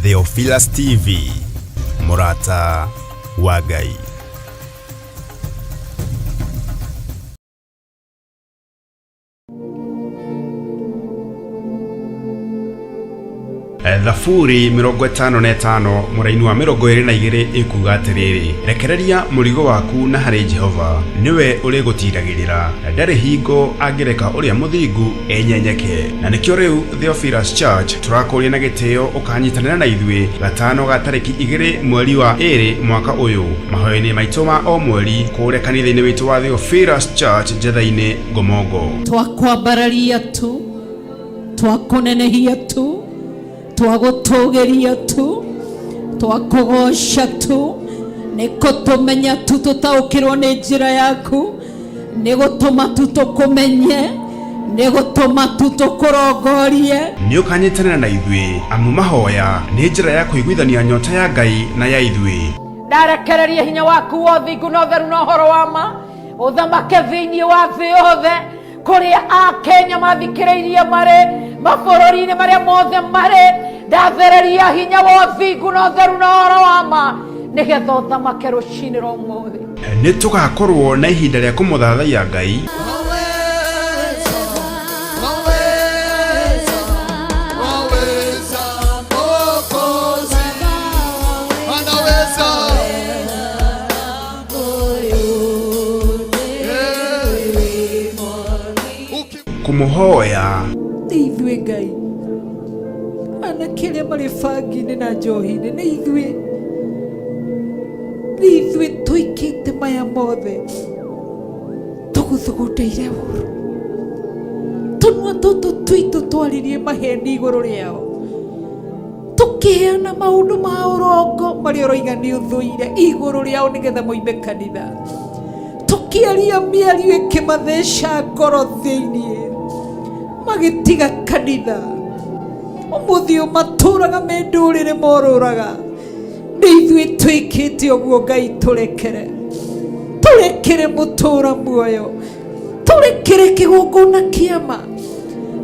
Theophilus TV, mũrata wa Ngai. Thaburi 55 mũraini wa 22 ĩkuga atĩrĩrĩ, rekereria mũrigo waku na harĩ Jehova, nĩwe ũrĩgũtiiragĩrĩra, ndarĩ hingo angĩreka ũrĩa mũthingu enyenyeke. Na nĩkĩo rĩu Theophilus Church tũrakũria na gĩtĩo ũkanyitanĩra na ithuĩ gatano ga tarĩki 2 mweri wa 2 mwaka ũyũ mahoya-inĩ maitũ ma o mweri kũrĩa kanitha-inĩ witũ wa Theophilus Church Njetha-inĩ Ngomongo. Twakwambararia tu, twakũnenehia tu, twagũtũgĩria tu, twakũgoca tu, nĩ kũtũmenya tu tũtaũkĩrwo nĩ njĩra yaku, nĩ gũtũma tu tũkũmenye, nĩ gũtũma tu tũkũrongorie. Nĩ ũkanyitanĩra na ithuĩ amu mahoya nĩ njĩra ya kũiguithania nyota ya Ngai na ya ithuĩ. Ndarekereria hinya waku wa ũthingu na ũtheru na ũhoro wa ma ũthamake thĩinĩ wa thĩ yothe kũrĩa akenya mathikĩrĩirie marĩ mabũrũri-inĩ marĩa mothe marĩ. Ndathereria hinya wa ũthingu na ũtheru na ũhoro wa ma nĩgetha ũthamake rũcinĩ rwa ũmũthĩ. Nĩ tũgakorwo na ihinda rĩa kũmũthathaiya Ngai. Kũmũhoya. Nĩ ithuĩ Ngai, anake arĩa marĩ bangi-inĩ na njohi-inĩ, nĩ ithuĩ, nĩ ithuĩ tũikĩte maya mothe, tũgũthugundĩire ũru, tũnua tũtũ twitũ twaririe maheni igũrũ rĩao, tũkĩheana maũndũ ma ũrongo marĩa ũroiga nĩ ũthũire igũrũ rĩao nĩgetha moime kanitha, tũkĩaria mĩario ĩkĩmatheca ngoro thĩinĩ magĩtiga kanitha. Ũmũthĩ ũyũ matũraga me ndũrĩrĩ morũraga. Nĩ ithuĩ twĩkĩte ũguo Ngai, tũrekere, tũrekere mũtũra muoyo, tũrekere kĩgongona kĩama.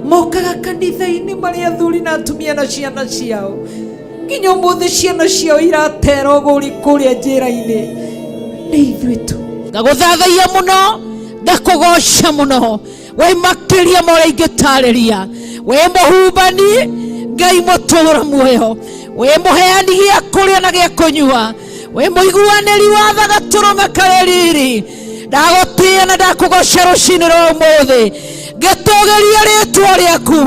Mokaga kanitha-inĩ marĩ athuri na atumia na ciana ciao, nginya ũmũthĩ ciana ciao iratera ũgũri kũrĩa njĩra-inĩ. Nĩ ithuĩ tu. Ngagũthathaiya mũno, ngakũgoca mũno, wĩ makĩria ma ũrĩa ingĩtarĩria. Wĩ mũhumbani Ngai mũtũra muoyo, wĩ mũheani gĩa kũrĩa na gĩa kũnyua, wĩ mũiguanĩri wa tha gatũrũme karĩ riri. Ndagũtĩĩa na ndakũgoca rũcinĩ rwa ũmũthĩ, ngĩtũgĩria rĩtwa rĩaku,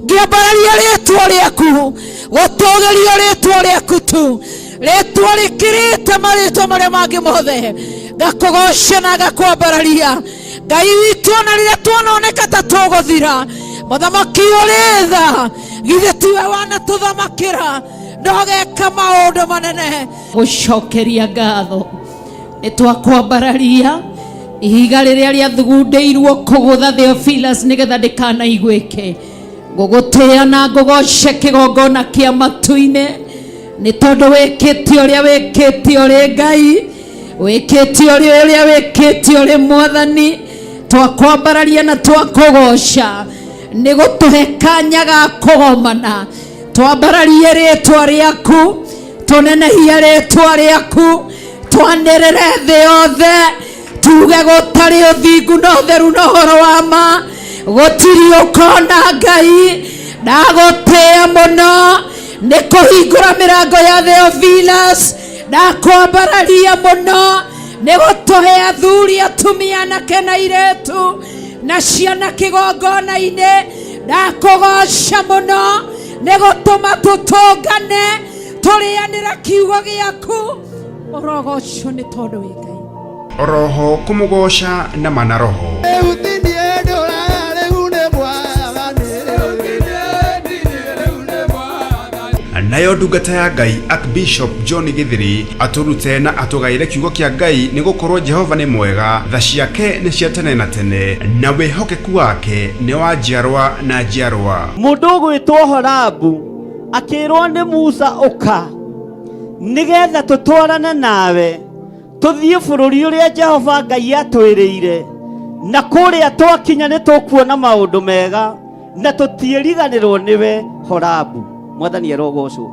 ngĩambararia rĩtwa rĩaku, gũtũgĩria rĩtwa rĩaku tu, rĩtwa rĩkĩrĩte marĩtwa marĩa mangĩ mothe. Ngakũgoca na ngakwambararia Ngai witũ, ona rĩrĩa tuononeka ta tũgũthira, mũthamaki ũrĩ tha, githĩ tiwe wanatũthamakĩra na ũgeka maũndũ manene. Gũcokeria ngatho nĩ twakwambararia ihiga rĩrĩa rĩathugundĩirwo kũgũtha Theophilus nĩgetha ndĩkanaiguĩke. Ngũgũtĩĩa na ngũgoce kĩgongona kĩa matu-inĩ nĩ tondũ wĩkĩte ũrĩa wĩkĩte ũrĩ Ngai, wĩkĩte ũrĩa ũrĩa wĩkĩte ũrĩ Mwathani. Twakwambararia na twakũgoca nĩ gũtũhe kanya ga kũgomana. Twambararie rĩtwa rĩaku, tũnenehie rĩtwa rĩaku, twanĩrĩre thĩ yothe, tuge gũtarĩ ũthingu na ũtheru na ũhoro wa ma gũtirĩ ũkona Ngai. Ndagũtĩĩa mũno nĩ kũhingũra mĩrango ya Theophilus, ndakwambararia mũno nĩ gũtũhe athuri, atumia, anake na airĩtu na ciana kĩgongona-inĩ. Ndakũgoca mũno nĩ gũtũma tũtũngane tũrĩanĩra kiugo gĩaku. Ũrogocwo nĩ tondũ wĩ Ngai. Oroho kũmũgoca na mana roho. Nayo ndungata ya Ngai Archbishop John Githiri atũrute na atũgaĩre kiugo kĩa Ngai, nĩ gũkorwo Jehova nĩ mwega, tha ciake nĩ cia tene na tene, na wĩhokeku wake nĩ wa njiarwa na njiarwa. Mũndũ ũgwĩtwo Horabu akĩrwo nĩ Musa, ũka nĩgetha tũtwarane nawe tũthiĩ bũrũri ũrĩa Jehova Ngai atwĩrĩire, na kũrĩa twakinya nĩ tũkuona maũndũ mega na tũtiĩriganĩrwo nĩwe. Horabu, Mwathani arogocwo.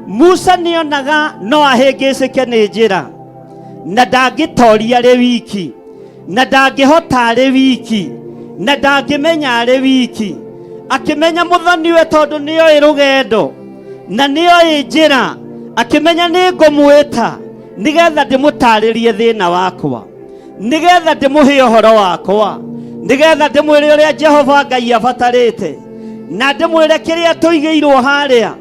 Musa nĩonaga no ahĩngĩcĩke nĩ njĩra na ndangĩtoria arĩ wiki na ndangĩhota arĩ wiki na ndangĩmenya arĩ wiki. Akĩmenya mũthoniwe tondũ nĩoĩ rũgendo na nĩoĩ njĩra, akĩmenya nĩ ngũmwĩta nĩgetha ndĩmũtarĩrie thĩna wakwa, nĩgetha ndĩmũhe ũhoro wakwa, nĩgetha ndĩmwĩre ũrĩa Jehova Ngai abatarĩte, na ndĩmwĩre kĩrĩa tũigĩirwo harĩa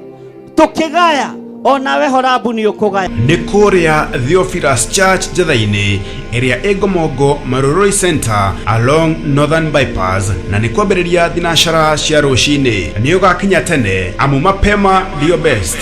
tũkĩgaya, onawe Horabu nĩ ũkũgaya. Nĩ kũrĩa Theophilus Church Njetha-inĩ ĩrĩa ĩ Ngomongo Marurui Center along Northern Bypass, na nĩ kwambĩrĩria thinacara cia rũcinĩ. Nĩ ũgakinya tene amu mapema ndio best.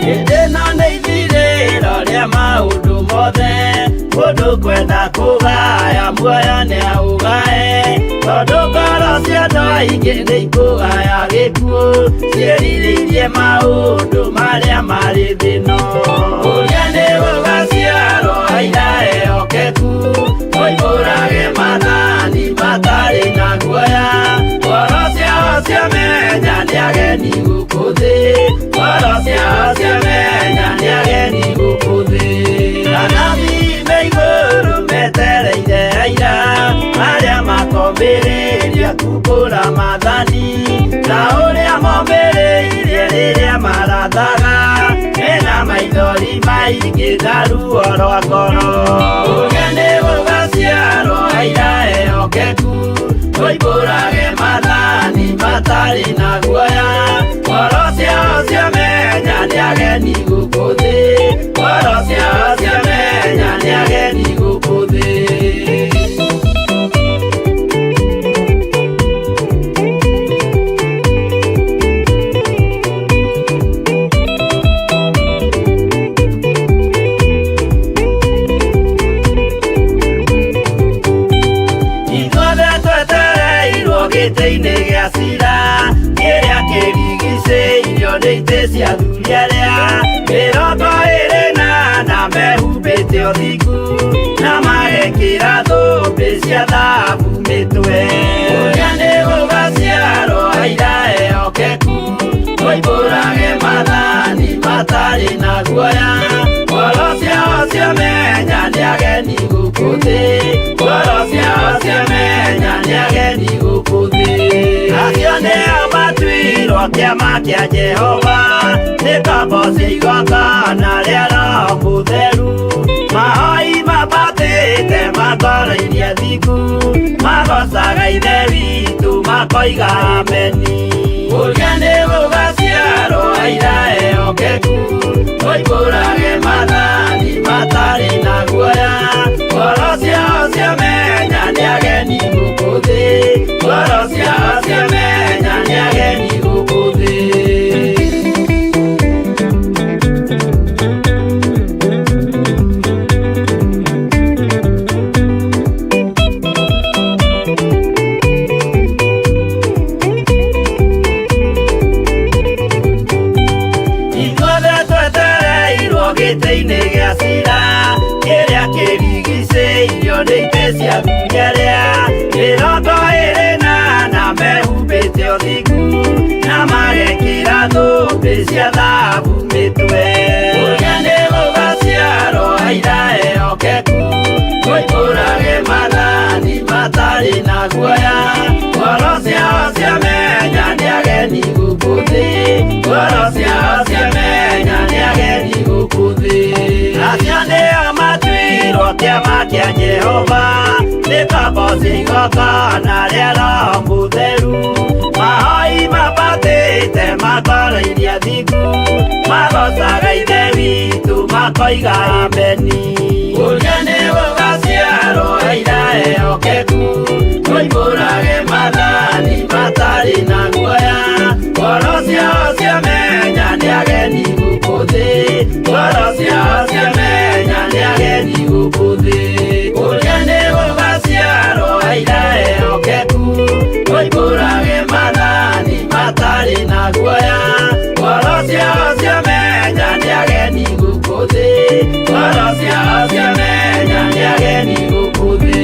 Hĩndĩ ĩno nĩ ithirĩro rĩa maũndũ mothe, mũndũ kwenda kũgaya muoyo nĩ aũgae, tondũ ngoro cia andũ aingĩ nĩ ikũgaya gĩkuũ, ciĩrirĩirie maũndũ marĩa marĩ thĩ ĩno. Ũrĩa nĩ gũgaciarwo aira ehokeku, moimbũrage maathani matarĩ na guoya, ngoro ciao ciamenya nĩ ageni gũkũ thĩ, ngoro ciao ciamenya nĩ ageni gũkũ thĩ. Anabii me igũrũ metereire aira, arĩa makombĩrĩria kumbũra maathani, ta ũrĩa mombĩrĩirie rĩrĩa marathaga, mena maithori maingĩ na ruo rwa ngoro. Ũrĩa nĩ gũgaciarwo aira ehokeku, moimbũrage maathani matarĩ na guoya, ngoro ciao ciamenya nĩ ageni gũkũ thĩ, ngoro ciao ciamenya nĩ ageni gũkũ thĩ. Ithuothe twetereirwo gĩtĩ-inĩ gĩa cira, kĩrĩa kĩrigicĩirio nĩ itĩ cia athuri arĩa 24 mehumbĩte ũthingu, na magekĩra thũmbĩ cia thahabu mĩtwe. Ũrĩa nĩ gũgaciarwo aira ehokeku, moimbũrage maathani matarĩ na guoya, ngoro ciao ciamenya nĩ ageni gũkũ thĩ, ngoro ciao ciamenya nĩ ageni gũkũ thĩ. Acio nĩo matuirwo kĩama kĩa Jehova, nĩ ngombo cia igongona rĩa Roho Mũtheru, mahoi mabatĩte makoroirie thingu, magocaga Ithe witũ makoiga ameni. Ũrĩa nĩ gũgaciarwo aira ehokeku, moimbũrage maathani matarĩ na guoya, ngoro ciao ciamenya nĩ ageni gũkũ thĩ, ngoro ciao ciamenya nĩ ageni gũkũ thĩ. cia thahabu mĩtwe. Kũrĩa nĩ gũgaciarwo aira ehokeku, moimbũrage maathani matarĩ na guoya. Ngoro ciao ciamenya nĩ ageni gũkũ thĩ, ngoro ciao ciamenya nĩ ageni gũkũ thĩ. Acio nĩo matuirwo kĩama kĩa Jehova, nĩ ngombo cia igongona rĩa Roho Mũtheru. Mahoi mabatĩte makoro iria thingu, magocaga Ithe witũ makoiga ameni. Kũrĩa nĩ gũgaciarwo aira ehokeku, moimbũrage maathani matarĩ na guoya. Ngoro ciao ciamenya nĩ ageni gũkũ thĩ, ngoro ciao ciamenya nĩ ageni gũkũ thĩ. Kũrĩa nĩ gũgaciarwo aira ehokeku, moimbũrage maathani matarĩ na guoya. Ngoro ciao ciamenya nĩ ageni gũkũ thĩ, ngoro ciao ciamenya nĩ ageni gũkũ thĩ.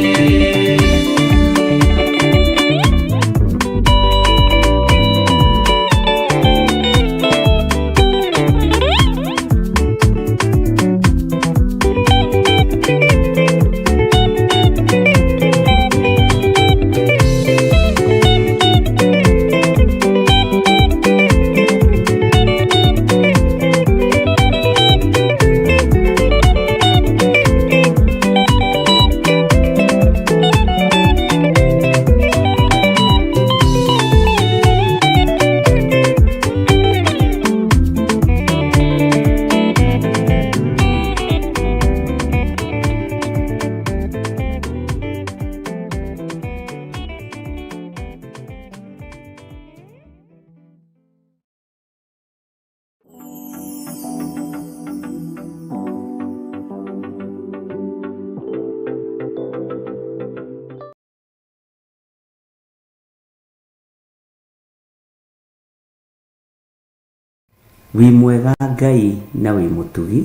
Wĩ mwega Ngai na wĩ mũtugi,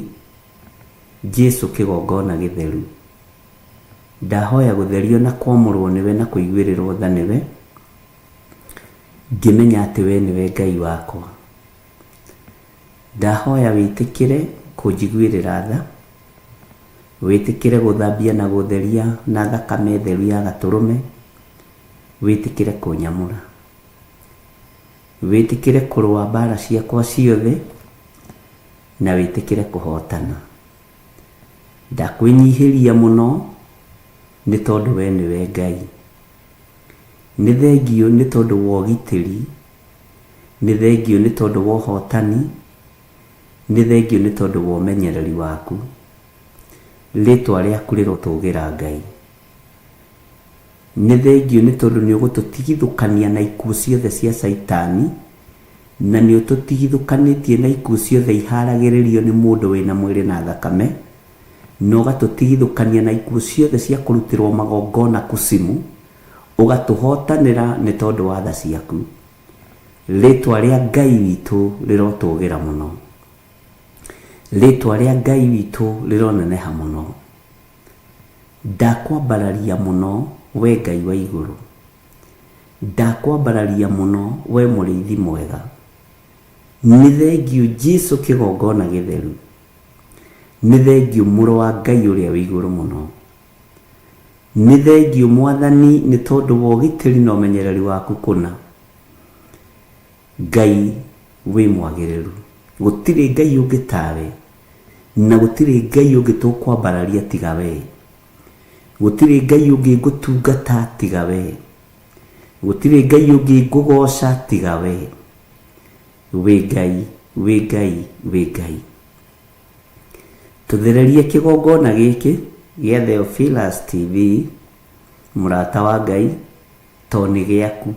Jesu kĩgongona gĩtheru. Ndahoya gũtherio na kwamũrwo nĩwe na kũiguĩrĩrwo tha nĩwe, ngĩmenya atĩ we nĩwe Ngai wakwa. Ndahoya wĩtĩkĩre kũnjiguĩrĩra tha, wĩtĩkĩre gũthambia na gũtheria na thakame theru ya gatũrũme, wĩtĩkĩre kũnyamũra. Wĩtĩkĩre kũrũa mbara ciakwa ciothe na wĩtĩkĩre kũhotana. Ndakwĩnyihĩria mũno nĩ tondũ we nĩwe Ngai. Nĩ thengiũ nĩ tondũ wa ũgitĩri, nĩ thengiũ nĩ tondũ wa ũhotani, nĩ thengiũ nĩ tondũ wa ũmenyereri waku. Rĩtwa rĩaku rĩrotũgĩra Ngai. Nĩ thengiũ nĩ tondũ nĩ ũgũtũtigithũkania na ikuũ ciothe cia Caitani, na nĩ ũtũtigithũkanĩtie na ikuũ ciothe iharagĩrĩrio nĩ mũndũ wĩna mwĩrĩ na thakame, na ũgatũtigithũkania na ikuũ ciothe cia kũrutĩrwo magongona kusimu, ũgatũhotanĩra nĩ tondũ wa tha ciaku. Rĩtwa rĩa Ngai witũ rĩrotũgĩra mũno. Rĩtwa rĩa Ngai witũ rĩroneneha mũno. Ndakwambararia mũno, wee Ngai wa igũrũ, Ndakwambararia mũno, wee mũrĩithi mwega. Nĩ thengiũ Jesu kĩgongona gĩtheru, Nĩ thengiũ mũrũ wa Ngai ũrĩa wĩ igũrũ mũno. Nĩ thengiũ Mwathani nĩ tondũ wa ũgitĩri na ũmenyereri waku kũna. Ngai wĩ mwagĩrĩru, gũtirĩ Ngai ũngĩ tawe, na gũtirĩ Ngai ũngĩ tũkwambararia tiga wee. Gũtirĩ Ngai ũngĩ ngũtungata tiga wee. Gũtirĩ Ngai ũngĩ ngũgooca tiga wee. Wĩ Ngai, wĩ Ngai, wĩ Ngai. Tũthererie kĩgongona gĩkĩ gĩa Theophilus TV, mũrata wa Ngai, to nĩ gĩaku.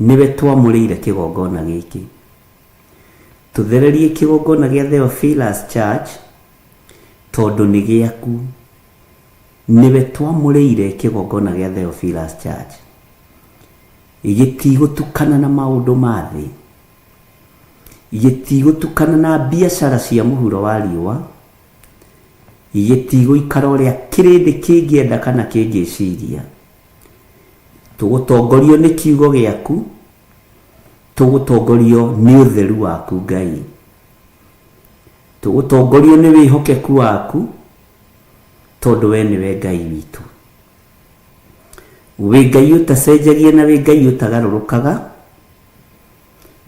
Nĩwe twamũrĩire kĩgongona gĩkĩ. Tũthererie kĩgongona gĩa Theophilus Church tondũ nĩ gĩaku. Nĩwe twamũrĩire kĩgongona gĩa Theophilus Church. Gĩtigũtukana na maũndũ ma thĩ. Gĩtigũtukana na biacara cia mũhuro wa riũa. Gĩtigũikara ũrĩa kĩrĩndĩ kĩngĩenda kana kĩngĩciria. Tũgũtongorio nĩ kiugo gĩaku. Tũgũtongorio nĩ ũtheru waku Ngai, tũgũtongorio nĩ wĩhokeku waku, tondũ we nĩwe Ngai witũ. Wĩ Ngai ũtacenjagia na wĩ Ngai ũtagarũrũkaga,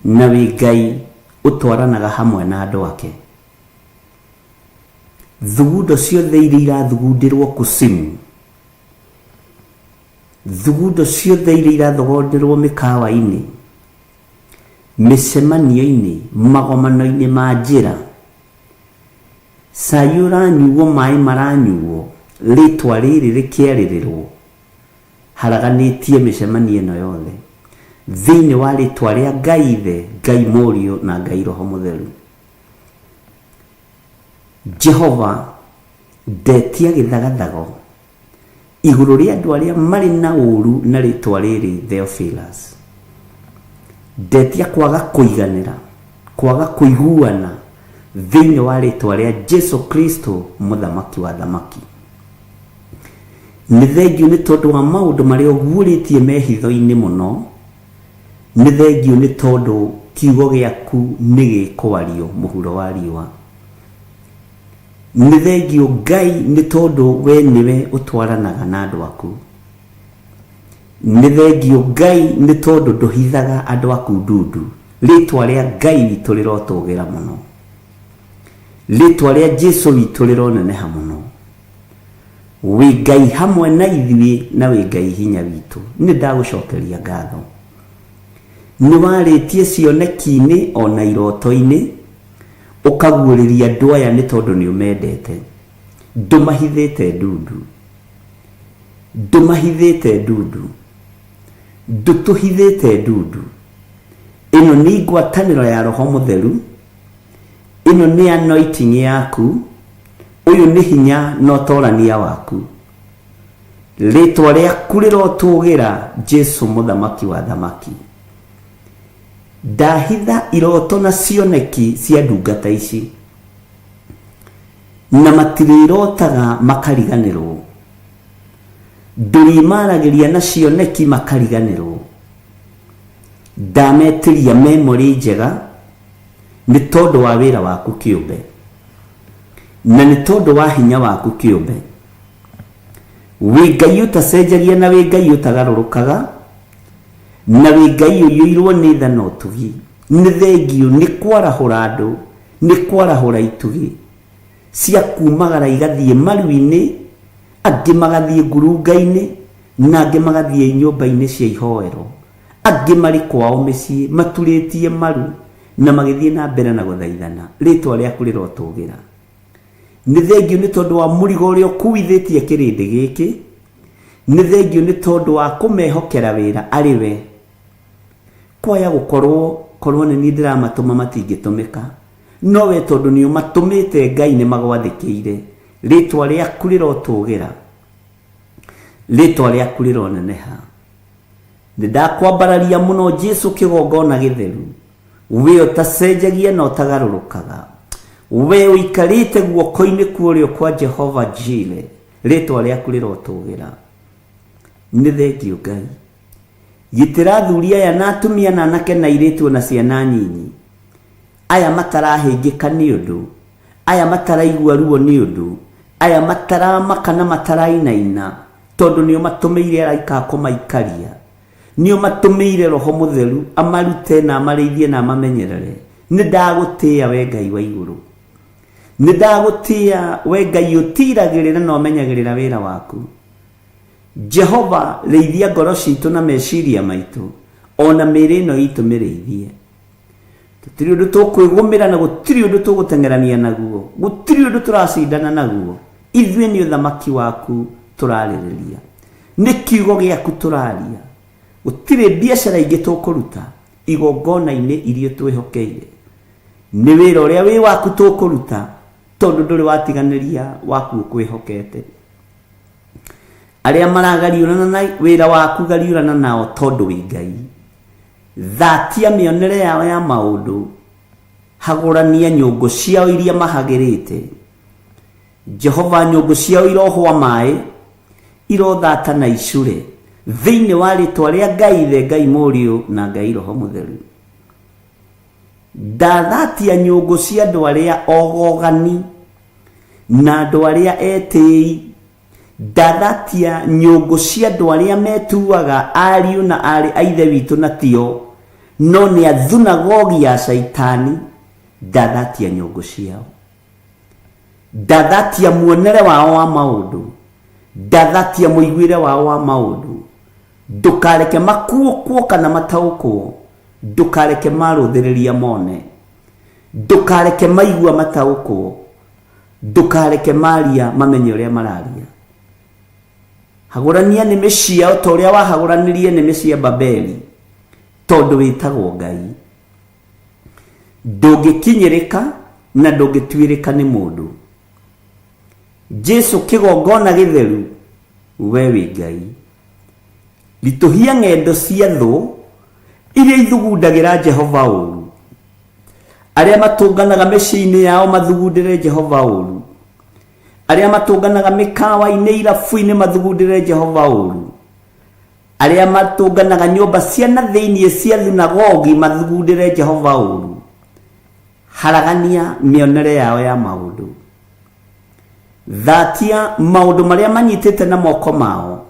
na wĩ Ngai ũtwaranaga hamwe na andũ ake. Thugundo ciothe iria irathugundĩrwo kusimu, thugundo ciothe iria irathogonderwo mĩkawa-inĩ, mĩcemanio-inĩ, magomano-inĩ ma njĩra, cai ũranyuo, maĩ maranyuo, rĩtwa rĩrĩ rĩkĩarĩrĩrwo, haraganĩtie mĩcemanio ĩno yothe thĩinĩ wa rĩtwa rĩa Ngai Ithe, Ngai Mũriũ na Ngai Roho Mũtheru. Jehova, ndetia gĩthagathago igũrũ rĩa andũ arĩa marĩ na ũru na rĩtwa rĩrĩ Theophilus. Ndetia kwaga kũiganĩra, kwaga kũiguana thĩinĩ wa rĩtwa rĩa Jesu Kristo, mũthamaki wa thamaki. Nĩ thengiũ nĩ tondũ wa maũndũ marĩa ũguũrĩtie me hitho-inĩ mũno. Nĩ thengiũ nĩ tondũ kiugo gĩaku nĩ gĩkwario mũhuro wa riũa. Nĩ thengiũ Ngai nĩ tondũ we nĩwe ũtwaranaga na andũ aku. Nĩ thengiũ Ngai nĩ tondũ ndũhithaga andũ aku ndundu. Rĩtwa rĩa Ngai witũ rĩrotũgĩra mũno. Rĩtwa rĩa Jesu witũ rĩroneneha mũno. Wĩ Ngai hamwe na ithuĩ na wĩ Ngai hinya witũ. Nĩ ndagũcokeria ngatho. Nĩ warĩtie cioneki-inĩ ona iroto-inĩ, ũkaguũrĩria andũ aya nĩ tondũ nĩ ũmendete. Ndũmahithĩte ndundu. Ndũmahithĩte ndundu. Ndũtũhithĩte ndundu. Ĩno nĩ ngwatanĩro ya Roho Mũtheru. Ĩno nĩ anointing yaku. Ũyũ nĩ hinya na ũtorania waku. Rĩtwa rĩaku rĩrotũgĩra, Jesu mũthamaki wa thamaki. Ndahitha iroto na cioneki cia ndungata ici, na matirĩrotaga makariganĩrwo. Ndũrĩmaragĩria na cioneki makariganĩrwo. Ndametĩria memory njega nĩ tondũ wa wĩra waku kĩũmbe, na nĩ tondũ wa hinya waku kĩũmbe. Wĩ Ngai ũtacenjagia na wĩ Ngai ũtagarũrũkaga, na wĩ Ngai ũiyũirwo nĩ tha na ũtugi. Nĩ thengiũ nĩ kwarahũra andũ, nĩ kwarahũra itugĩ cia kumagara igathiĩ maru-inĩ, angĩ magathiĩ ngurunga-inĩ, na angĩ magathiĩ nyũmba-inĩ cia ihoero. Angĩ marĩ kwao mĩciĩ maturĩtie maru na magĩthiĩ na mbere na gũthaithana. Rĩtwa rĩaku rĩrotũgĩra. Nĩ thengiũ nĩ tondũ wa mũrigo ũrĩa ũkuithĩtie kĩrĩndĩ gĩkĩ. Nĩ thengiũ nĩ tondũ wa kũmehokera wĩra arĩ we. Kwaya gũkorwo korwo nĩ niĩ ndĩramatũma matingĩtũmĩka, no we tondũ nĩ ũmatũmĩte Ngai nĩ magwathĩkĩire. Rĩtwa rĩaku rĩrotũgĩra. Rĩtwa rĩaku rĩroneneha. Nĩ ndakwambararia mũno Jesu kĩgongona gĩtheru. We ũtacenjagia na ũtagarũrũkaga. We ũikarĩte guoko-inĩ kwa ũrĩo kwa Jehova Jire. Rĩtwa rĩaku rĩrotũgĩra. Nĩ thengiũ Ngai. Gitĩra athuri aya na atumia na anake na airĩtu ona ciana nyinyi. Aya matarahĩngĩka nĩ ũndũ, aya mataraigua ruo nĩ ũndũ, aya mataramaka na matarainaina, tondũ nĩ ũmatũmĩire araika a kũmaikaria. Nĩ ũmatũmĩire Roho Mũtheru amarute na amarĩithie na amamenyerere. Nĩ ndagũtĩĩa we Ngai wa igũrũ. Nĩ ndagũtĩĩa we Ngai ũtiragĩrĩra na ũmenyagĩrĩra wĩra waku. Jehova, rĩithia ngoro citũ na meciria maitũ, ona mĩĩrĩ ĩno itũ mĩrĩithie. Tũtirĩ ũndũ tũkwĩgũmĩra na gũtirĩ ũndũ tũgũteng'erania naguo, gũtirĩ ũndũ tũracindana naguo. Ithuĩ nĩ ũthamaki waku tũrarĩrĩria, nĩ kiugo gĩaku tũraria. Gũtirĩ biacara ingĩ tũkũruta igongona-inĩ iria twĩhokeire. Nĩ wĩra ũrĩa wĩ waku tũkũruta, tondũ ndũrĩ watiganĩria waku ũkwĩhokete. Arĩa maragariũrana na wĩra waku, gariũrana nao tondũ wĩ Ngai. Thatia mĩonere yao ya maũndũ, hagũrania nyũngũ ciao iria mahagĩrĩte. Jehova, nyũngũ ciao irohwa maĩ, irothata na icure, thĩinĩ wa rĩtwa rĩa Ngai Ithe, Ngai Mũriũ na Ngai Roho Mũtheru. Ndathatia nyũngũ cia andũ arĩa ogogani na andũ arĩa etĩi. Ndathatia nyũngũ cia andũ arĩa metuaga ariũ na aarĩ a Ithe witũ na tio, no nĩ a thunagogi ya Caitani. Ndathatia nyũngũ ciao. Ndathatia muonere wao wa maũndũ. Ndathatia mũiguĩre wao wa maũndũ. Ndũkareke makuũkwo kana mataũkwo. Ndũkareke marũthĩrĩria mone. Ndũkareke maigua mataũkwo. Ndũkareke maria mamenye ũrĩa mararia. Hagũrania nĩmĩ ciao ta ũrĩa wahagũranirie nĩmĩ cia Babeli, tondũ wĩtagwo Ngai. Ndũngĩkinyĩrĩka na ndũngĩtuĩrĩka nĩ mũndũ. Jesu kĩgongona gĩtheru, we wĩ Ngai. Ritũhia ng'endo cia thũ iria ithugundagĩra Jehova ũũru. Arĩa matũnganaga mĩciĩ-inĩ yao mathugundĩre Jehova ũũru. Arĩa matũnganaga mĩkawa-inĩ irabu-inĩ mathugundĩre Jehova ũũru. Arĩa matũnganaga nyũmba cia na thĩinĩ cia thunagogi mathugundĩre Jehova ũũru. Haragania mĩonere yao ya maũndũ. Thatia maũndũ marĩa manyitĩte na moko mao.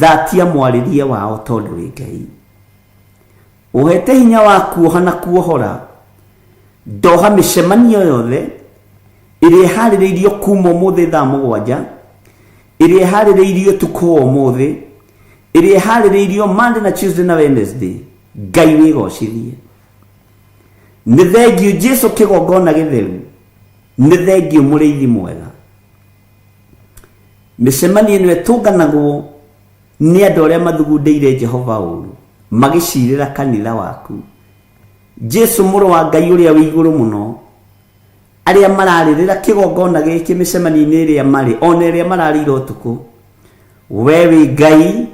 Thatia mwarĩrie wao tondũ wĩ Ngai. Ũhete hinya wa kuoha na kuohora. Ndoha mĩcemanio yothe ĩrĩa ĩharĩrĩirio kuma ũmũthĩ thaa 7, ĩrĩa ĩharĩrĩirio ũtukũ wa ũmũthĩ, ĩrĩa ĩharĩrĩirio Monday na Tuesday na Wednesday. Ngai wĩgocithie. Nĩ thengiũ Jesu kĩgongona gĩtheru. Nĩ thengiũ mũrĩithi mwega. Mĩcemanio ĩno ĩtũnganagwo nĩ andũ arĩa mathugundĩire Jehova ũũru magĩcirĩra kanitha waku. Jesu mũrũ wa Ngai ũrĩa wĩ igũrũ mũno, arĩa mararĩrĩra kĩgongona gĩkĩ mĩcemanio-inĩ ĩrĩa marĩ ona ĩrĩa mararĩire ũtukũ, we wĩ Ngai,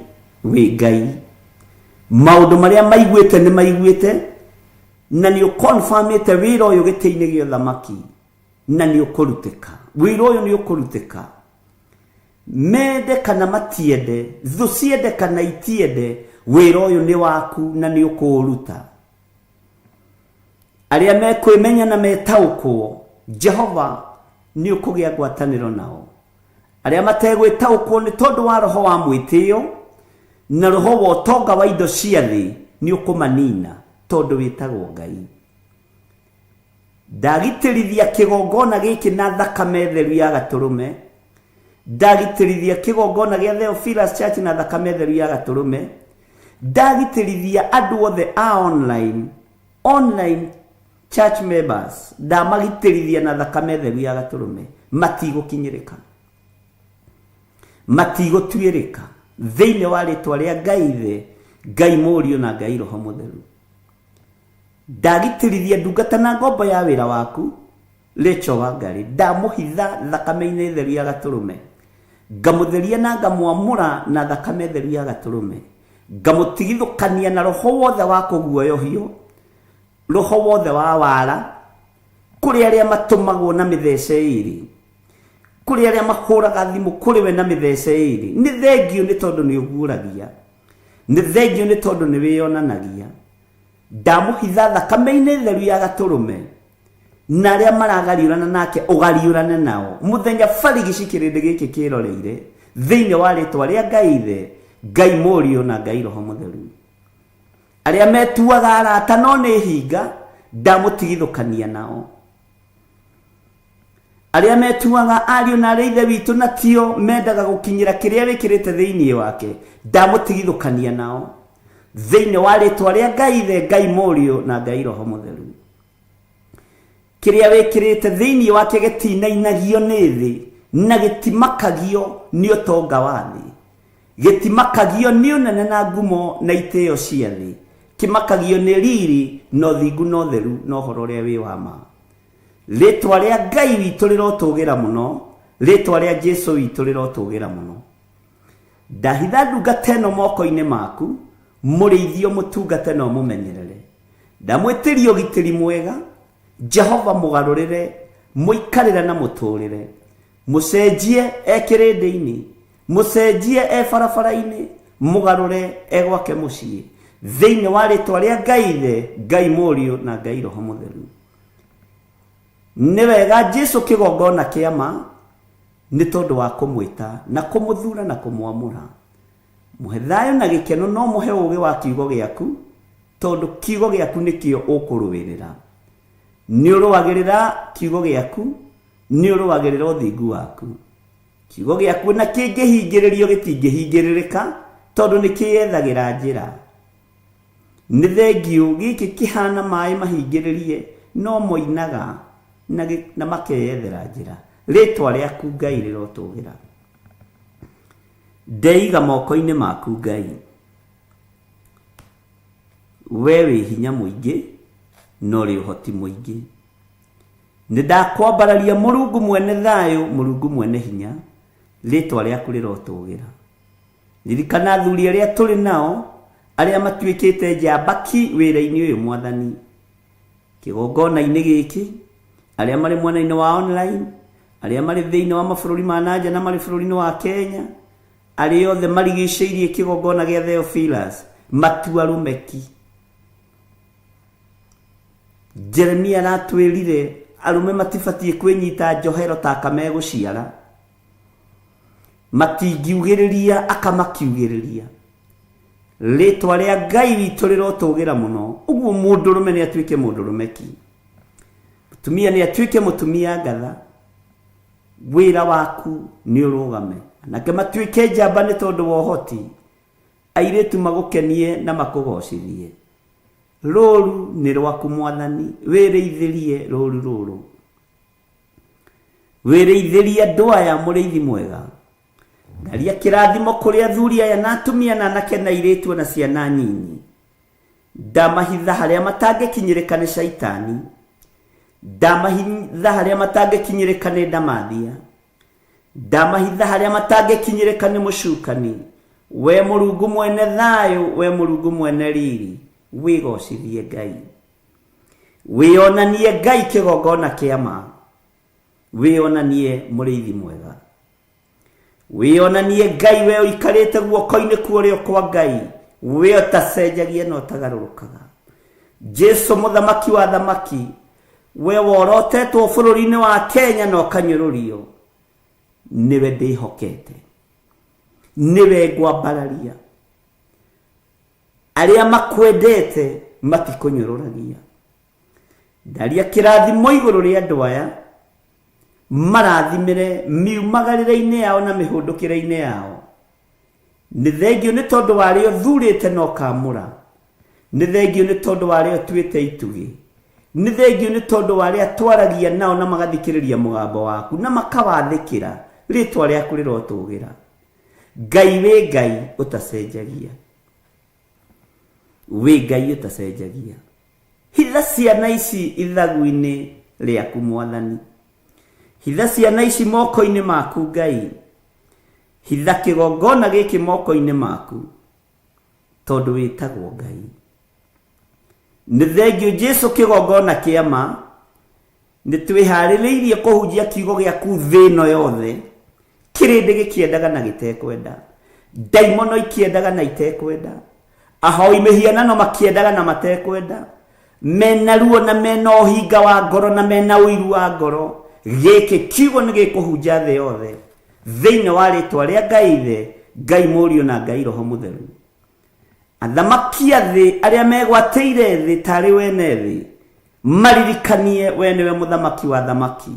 wĩ Ngai. Maũndũ marĩa maiguĩte nĩ maiguĩte, na nĩ ũkonfamĩte wĩra ũyũ gĩtĩ-inĩ gĩa ũthamaki, na nĩ ũkũrutĩka. Wĩra ũyũ nĩ ũkũrutĩka. Mende kana matiende, thũ ciende kana itiende, wĩra ũyũ nĩ waku na nĩ ũkũũruta. Arĩa mekwĩmenya na metaũkwo, Jehova nĩ ũkũgĩa ngwatanĩro nao. Arĩa mategwĩtaũkwo nĩ tondũ wa roho wa mwĩtĩo na roho wa ũtonga wa indo cia thĩ, nĩ ũkũmanina tondũ wĩtagwo Ngai. Ndagitĩrithia kĩgongona gĩkĩ na thakame theru ya gatũrũme. Ndagitĩrithia kĩgongona gĩa Theophilus Church na thakame theru ya gatũrũme. Ndagitĩrithia andũ othe a online church members, ndamagitĩrithia na thakame theru ya gatũrũme. Matigũkinyĩrĩka, matigũtuĩrĩka thĩinĩ wa rĩtwa rĩa Ngai Ithe, Ngai Mũriũ na Ngai Roho Mũtheru. Ndagitĩrithia ndungata na ngombo ya wĩra waku Rachel Wangari, ndamũhitha thakame-inĩ theru ya gatũrũme, ngamũtheria na ngamwamũra na thakame theru ya gatũrũme, ngamũtigithũkania na roho wothe wa kũguoyohio, roho wothe wa wara, kũrĩ arĩa matũmagwo na mĩthece ĩrĩ, kũrĩ arĩa mahũraga thimũ kũrĩ we na mĩthece ĩrĩ. Nĩ thengio nĩ tondũ nĩ ũguũragia, nĩ thengio nĩ tondũ nĩ wĩyonanagia. Ndamũhitha thakame-inĩ theru ya gatũrũme, na arĩa maragariũrana nake ũgariũrane nao mũthenya barigici kĩrĩndĩ gĩkĩ kĩroreire, thĩinĩ wa rĩtwa rĩa Ngai Ithe, Ngai Mũriũ na Ngai Roho Mũtheru. Arĩa metuaga arata no nĩ hinga, ndamũtigithũkania nao. Arĩa metuaga ariũ na arĩa Ithe witũ na tio mendaga gũkinyĩra kĩrĩa wĩkĩrĩte thĩinĩ wake, ndamũtigithũkania nao thĩinĩ wa rĩtwa rĩa Ngai Ithe, Ngai Mũriũ na Ngai Roho Mũtheru. Kĩrĩa wĩkĩrĩte thĩinĩ wake gĩtinainagio nĩ thĩ na gĩtimakagio nĩ ũtonga wa thĩ, gĩtimakagio nĩ ũnene na ngumo na itĩo cia thĩ, kĩmakagio nĩ riri na ũthingu na ũtheru na ũhoro ũrĩa wĩ wa ma. Rĩtwa rĩa Ngai witũ rĩrotũgĩra mũno, rĩtwa rĩa Jesu witũ rĩrotũgĩra mũno. Ndahitha ndungata ĩno moko-inĩ maku, mũrĩithio mũtungate na ũmũmenyerere. Ndamwĩtĩria ũgitĩri mwega, Jehova mũgarũrĩre, mũikarĩre na mũtũrĩre. Mũcenjie e kĩrĩndĩ-inĩ, mũcenjie e barabara-inĩ, mũgarũre e gwake mũciĩ. Thĩinĩ wa rĩtwa rĩa Ngai Ithe, Ngai Mũriũ na Ngai Roho Mũtheru. Nĩ wega Jesu kĩgongona kĩa ma nĩ tondũ wa kũmwĩta na kũmũthura na kũmwamũra. Mũhe thayũ na gĩkeno no mũhe ũũgĩ wa kiugo gĩaku tondũ kiugo gĩaku nĩkĩo ũkũrũĩrĩra. Nĩ ũrũagĩrĩra kiugo gĩaku, nĩ ũrũagĩrĩra ũthingu waku. Kiugo gĩaku na kĩngĩhingĩrĩrio gĩtingĩhingĩrĩrĩka tondũ nĩ kĩyethagĩra njĩra. Nĩ thengiũ gĩkĩ kĩhana maĩ mahingĩrĩrie no moinaga na makeyethera njĩra. Rĩtwa rĩaku Ngai rĩrotũgĩra. Ndeiga moko-inĩ maku Ngai. We wĩ hinya mũingĩ na ũrĩ ũhoti mũingĩ. Nĩ ndakwambararia Mũrungu mwene thayũ, Mũrungu mwene hinya, rĩtwa rĩaku rĩrotũgĩra. Ririkana athuri arĩa tũrĩ nao, arĩa matuĩkĩte njamba ki wĩra-inĩ ũyũ Mwathani. Kĩgongona-inĩ gĩkĩ, arĩa marĩ mwena-inĩ wa online, arĩa marĩ thĩinĩ wa mabũrũri ma na nja na marĩ bũrũri-inĩ wa Kenya, arĩa othe marigicĩirie kĩgongona gĩa Theophilus, matua arũme ki. Jeremia aratwĩrire arũme matibatiĩ kwĩnyita njohero ta aka megũciara. Matingiugĩrĩria aka makiugĩrĩria. Rĩtwa rĩa Ngai witũ rĩrotũgĩra mũno. Ũguo mũndũrũme nĩ atuĩke mũndũrũme ki. Mũtumia nĩ atuĩke mũtumia ngatha. Wĩra waku nĩ ũrũgame. Anake matuĩke njamba nĩ tondũ wa ũhoti. Airĩtu magũkenie na makũgocithie. Rũru nĩ rwaku Mwathani, wĩrĩithĩrie rũru rũrũ. Wĩrĩithĩrie andũ aya mũrĩithi mwega. Ndaria kĩrathimo kũrĩ athuri aya na atumia na anake na airĩtu na ciana nyinyi. Ndamahitha harĩa matangĩkinyĩrĩka nĩ caitani. Ndamahitha harĩa matangĩkinyĩrĩka nĩ ndamathia. Ndamahitha harĩa matangĩkinyĩrĩka nĩ mũcukani. We Mũrungu mwene thayũ, we Mũrungu mwene riri, wĩgocithie Ngai. Wĩonanie Ngai kĩgongona kĩa ma. Wĩonanie mũrĩithi mwega. Wĩonanie Ngai we ũikarĩte guoko-inĩ kwa ũrĩo kwa Ngai, we ũtacenjagia na ũtagarũrũkaga. Jesu mũthamaki wa thamaki, we worotetwo bũrũri-inĩ wa Kenya na ũkanyũrũrio, nĩwe ndĩhokete, nĩwe ngwambararia. Arĩa makwendete matikũnyũrũragia. Ndaria kĩrathimo igũrũ rĩa andũ aya, marathimĩre miumagarĩre-inĩ yao na mĩhũndũkĩre-inĩ yao. Nĩ thengio nĩ tondũ wa arĩa ũthurĩte na ũkamũra. Nĩ thengio nĩ tondũ wa arĩa ũtuĩte itugĩ. Nĩ thengio nĩ tondũ wa arĩa twaragia nao na magathikĩrĩria mũgambo waku na makawathĩkĩra. Rĩtwa rĩaku rĩrotũgĩra. Ngai wĩ Ngai ũtacenjagia. Wĩ Ngai ũtacenjagia. Hitha ciana ici ithagu-inĩ rĩaku Mwathani. Hitha ciana ici moko-inĩ maku Ngai. Hitha kĩgongona gĩkĩ moko-inĩ maku tondũ wĩtagwo Ngai. Nĩ thengio Jesu kĩgongona kĩa ma. Nĩ twĩharĩrĩirie kũhunjia kiugo gĩaku thĩ ĩno yothe. Kĩrĩndĩ gĩkĩendaga na gĩtekwenda. Ndaimono ikĩendaga na itekwenda. Ahoi mĩhianano makĩendaga na matekwenda. Mena ruo na mena ũhinga wa ngoro na mena ũiru wa ngoro. Gĩkĩ kiugo nĩ gĩkũhunja thĩ yothe. Thĩinĩ wa rĩtwa rĩa Ngai Ithe, Ngai Mũriũ na Ngai Roho Mũtheru. Athamaki a thĩ arĩa megwatĩire thĩ tarĩ wene thĩ, maririkanie we nĩwe mũthamaki wa thamaki.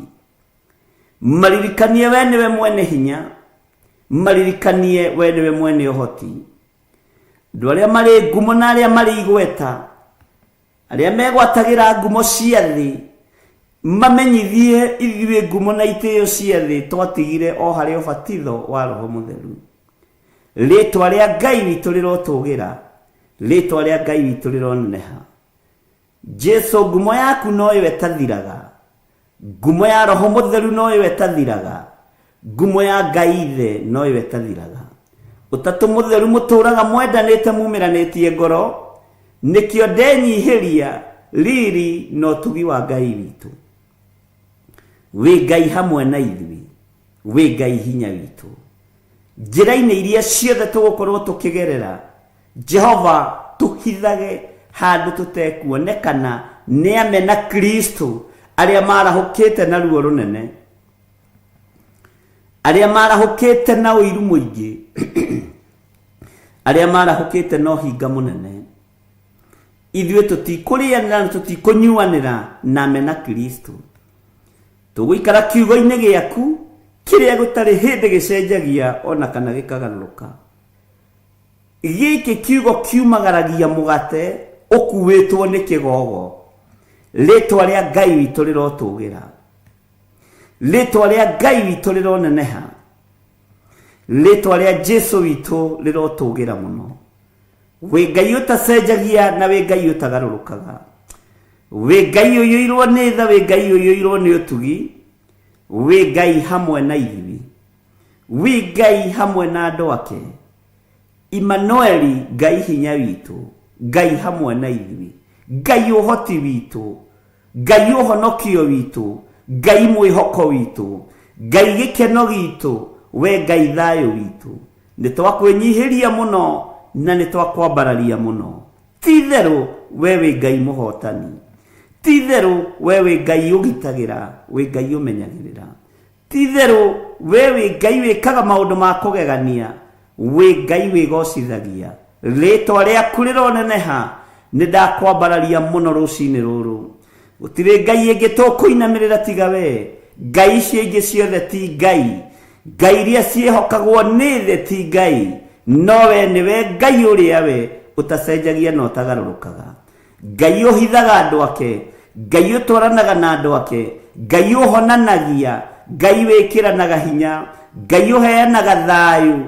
Maririkanie we nĩwe mwene hinya, maririkanie we nĩwe mwene ũhoti. Andũ arĩa marĩ ngumo na arĩa marĩ igweta, arĩa megwatagĩra ngumo cia thĩ, mamenyithie ithuĩ ngumo na itĩo cia thĩ twatigire o harĩ ũbatitho wa Roho Mũtheru. Rĩtwa rĩa Ngai witũ rĩrotũgĩra, rĩtwa rĩa Ngai witũ rĩroneneha. Jesu ngumo yaku no ĩyo ĩtathiraga, ngumo ya Roho Mũtheru no ĩyo ĩtathiraga, ngumo ya Ngai Ithe no ĩyo ĩtathiraga. Ũtatũ Mũtheru mũtũraga mwendanĩte mumĩranĩtie ngoro, nĩkĩo ndenyihĩria riri na ũtugi wa Ngai witũ. Wĩ Ngai hamwe na ithuĩ, wĩ Ngai hinya witũ. Njĩra-inĩ iria ciothe tũgũkorwo tũkĩgerera, Jehova Tũhithage handũ tũtekuonekana nĩ amena Kristo arĩa marahũkĩte na ruo rũnene, arĩa marahũkĩte na ũiru mũingĩ, arĩa marahũkĩte na ũhinga mũnene. Ithuĩ tũtikũrĩanĩra na tũtikũnyuanĩra na amena Kristo. Tũgũikara kiugo-inĩ gĩaku kĩrĩa gũtarĩ hĩndĩ gĩcenjagia ona kana gĩkagarũrũka. Gĩkĩ kiugo kiumagaragia mũgate ũkuĩtwo nĩ kĩgogo. Rĩtwa rĩa Ngai witũ rĩrotũgĩra, rĩtwa rĩa Ngai witũ rĩroneneha, rĩtwa rĩa Jesu witũ rĩrotũgĩra mũno. Wĩ Ngai ũtacenjagia na wĩ Ngai ũtagarũrũkaga, wĩ Ngai ũiyũirwo nĩ tha, wĩ Ngai ũiyũirwo nĩ ũtugi, wĩ Ngai hamwe na ithuĩ, wĩ Ngai hamwe na andũ ake. Immanueli, Ngai hinya witũ, Ngai hamwe na ithuĩ, Ngai ũhoti witũ, Ngai ũhonokio witũ, Ngai mwĩhoko witũ, Ngai gĩkeno gitũ, we Ngai thayũ witũ. Nĩ twakwĩnyihĩria mũno na nĩ twakwambararia mũno. Ti itherũ we wĩ Ngai mũhotani, ti itherũ we wĩ Ngai ũgitagĩra, wĩ Ngai ũmenyagĩrĩra. Ti itherũ we wĩ Ngai wĩkaga maũndũ ma kũgegania, wĩ Ngai wĩgocithagia. Rĩtwa rĩaku rĩroneneha, nĩ ndakwambararia mũno rũcinĩ rũrũ. Gũtirĩ Ngai ĩngĩ tũkũinamĩrĩra tiga we. Ngai icio ingĩ ciothe ti Ngai, Ngai iria ciĩhokagwo nĩ thĩ ti Ngai, no we nĩwe Ngai ũrĩa we ũtacenjagia na ũtagarũrũkaga. Ngai ũhithaga andũ ake, Ngai ũtwaranaga na andũ ake, Ngai ũhonanagia, Ngai wĩkĩranaga hinya, Ngai ũheanaga thayũ,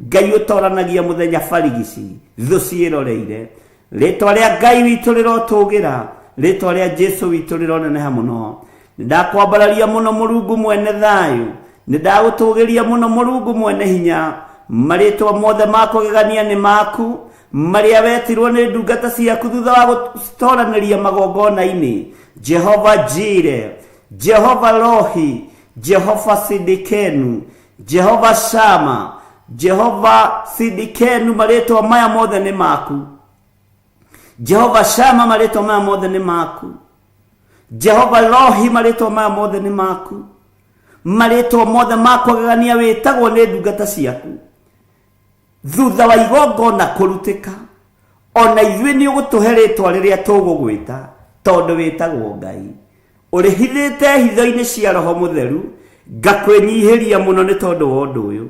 Ngai ũtoranagia mũthenya barigici thũ ciĩroreire. Rĩtwa rĩa Ngai witũ rĩrotũgĩra, rĩtwa rĩa Jesu witũ rĩroneneha mũno. Nĩ ndakwambararia mũno Mũrungu mwene thayũ, nĩ ndagũtũgĩria mũno Mũrungu mwene hinya. Marĩtwa mothe ma kũgegania nĩ maku, marĩa wetirwo nĩ ndungata ciaku thutha wa gũtoranĩria magongona-inĩ. Jehova Jire, Jehova Rohi, Jehova Sidikenu, Jehova Shama, Jehova Sidikenu, marĩtwa maya mothe nĩ maku. Jehova Shama, marĩtwa maya mothe nĩ maku. Jehova Rohi, marĩtwa maya mothe nĩ maku. Marĩtwa mothe ma kũgegania wĩtagwo nĩ ndungata ciaku thutha wa igongona kũrutĩka. Ona ithuĩ nĩ ũgũtũhe rĩtwa rĩrĩa tũgũgwĩta, tondũ wĩtagwo Ngai. Ũrĩhithĩte hitho-inĩ cia Roho Mũtheru. Ngakwĩnyihĩria mũno nĩ tondũ wa ũndũ ũyũ,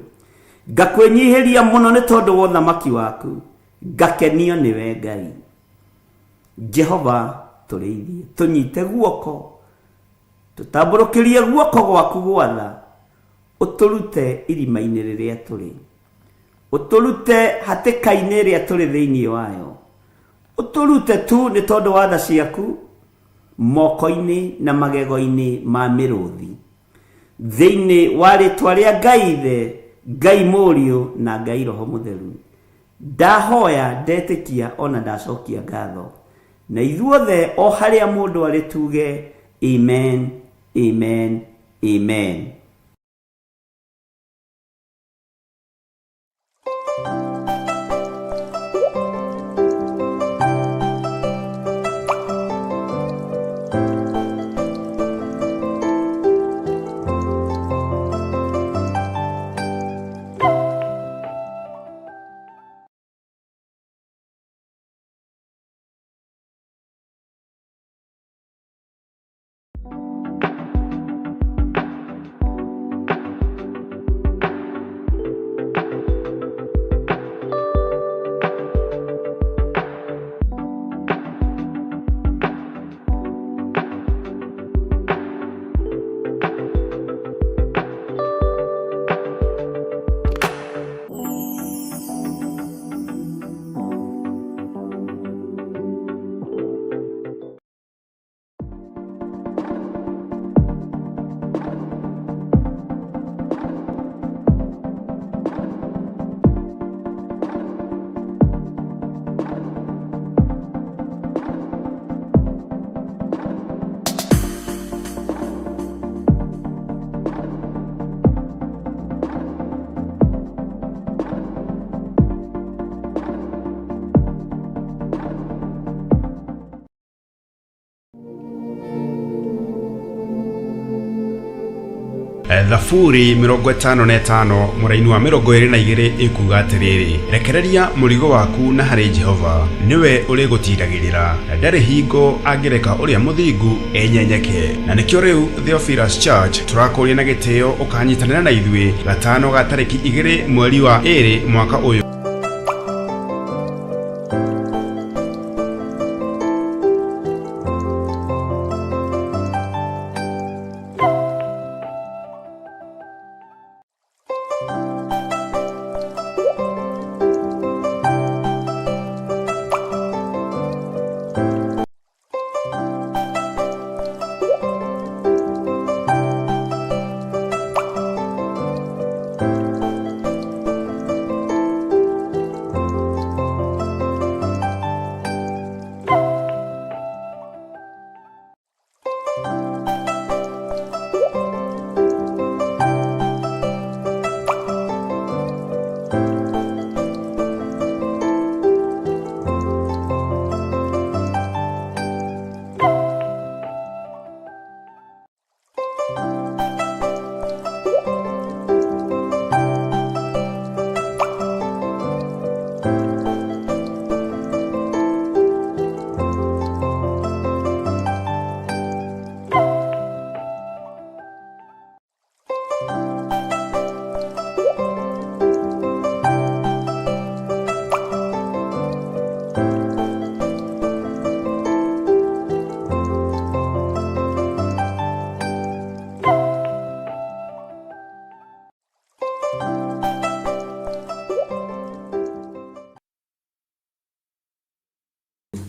ngakwĩnyihĩria mũno nĩ tondũ wa ũthamaki waku, ngakenio nĩwe Ngai. Jehova tũrĩithie, tũnyite guoko, tũtambũrũkĩrie guoko gwaku gwatha, ũtũrute irima-inĩ rĩrĩa tũrĩ, ũtũrute hatĩka-inĩ ĩrĩa tũrĩ thĩinĩ wayo, ũtũrute tu nĩ tondũ wa tha ciaku moko-inĩ na magego-inĩ ma mĩrũthi. Thĩinĩ wa rĩtwa rĩa Ngai Ithe, Ngai Mũriũ na Ngai Roho Mũtheru, ndahoya, ndetĩkia ona ndacokia ngatho. Na ithuothe o harĩa mũndũ arĩ tuge amen, amen, amen. Thaburi 55 mũraini wa 22 ĩkuga atĩrĩrĩ, rekereria mũrigo waku na harĩ Jehova, nĩwe ũrĩgũtiragĩrĩra, ndarĩ hingo angĩreka ũrĩa mũthingu enyenyeke. Na nĩkĩo rĩu Theophilus Church tũrakũria na gĩtĩo ũkanyitanĩra na ithuĩ gatano ga tarĩki 2 mweri wa 2 mwaka ũyũ.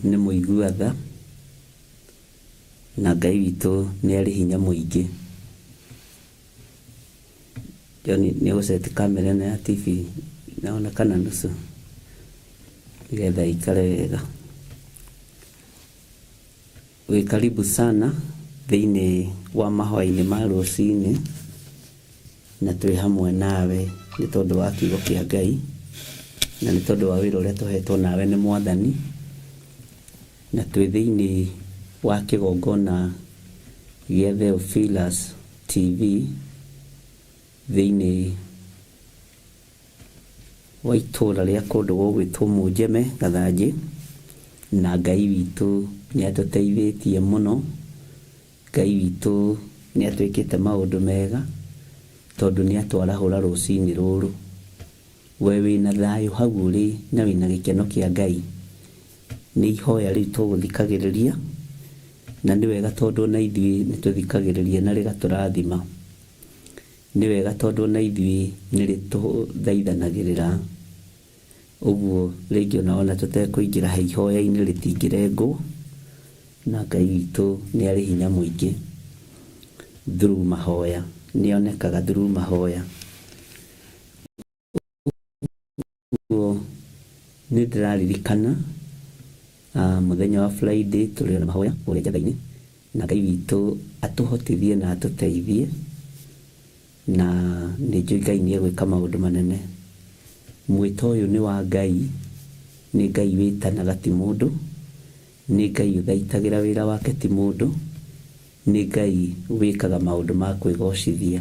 Nĩ mũigua tha na Ngai witũ nĩ arĩ hinya mũingĩ. John nĩ ũgũceti kamera ĩno ya TV naonekana nusu nĩgetha ĩikare wega. Wĩ karibu sana thĩinĩ wa mahoya-inĩ ma rũcinĩ na twĩ hamwe nawe nĩ tondũ wa kiugo kĩa Ngai na nĩ tondũ wa wĩra ũrĩa tũhetwo nawe nĩ Mwathani, na twĩ thĩinĩ wa kĩgongona gĩa Theophilus TV thĩinĩ wa itũra rĩa kũndũ gũgwĩtwo Mũnjeme Gathanjĩ, na Ngai witũ nĩ atũteithĩtie mũno. Ngai witũ nĩ atwĩkĩte maũndũ mega tondũ nĩ atwarahũra rũcinĩ rũrũ. We wĩna thayũ hau ũrĩ na wĩna gĩkeno kĩa Ngai. Nĩ ihoya rĩu tũgũthikagĩrĩria na nĩ wega tondũ ona ithuĩ nĩ tũthikagĩrĩria na rĩgatũrathima. Nĩ wega tondũ ona ithuĩ nĩ rĩtũthaithanagĩrĩra. Ũguo rĩngĩ ona tũtekũingĩra he ihoya-inĩ rĩtingĩrengwo, na Ngai witũ nĩ arĩ hinya mũingĩ through mahoya, nĩ onekaga through mahoya. Ũguo nĩ ndĩraririkana mũthenya wa Friday tũrĩ na mahoya kũrĩa Njaga-inĩ, na Ngai witũ atũhotithie na atũteithie, na nĩ njũĩ Ngai nĩ egwĩka maũndũ manene. Mwĩto ũyũ nĩ wa Ngai, nĩ Ngai wĩtanaga ti mũndũ, nĩ Ngai ũthaitagĩra wĩra wake ti mũndũ, nĩ Ngai wĩkaga maũndũ ma kwĩgocithia,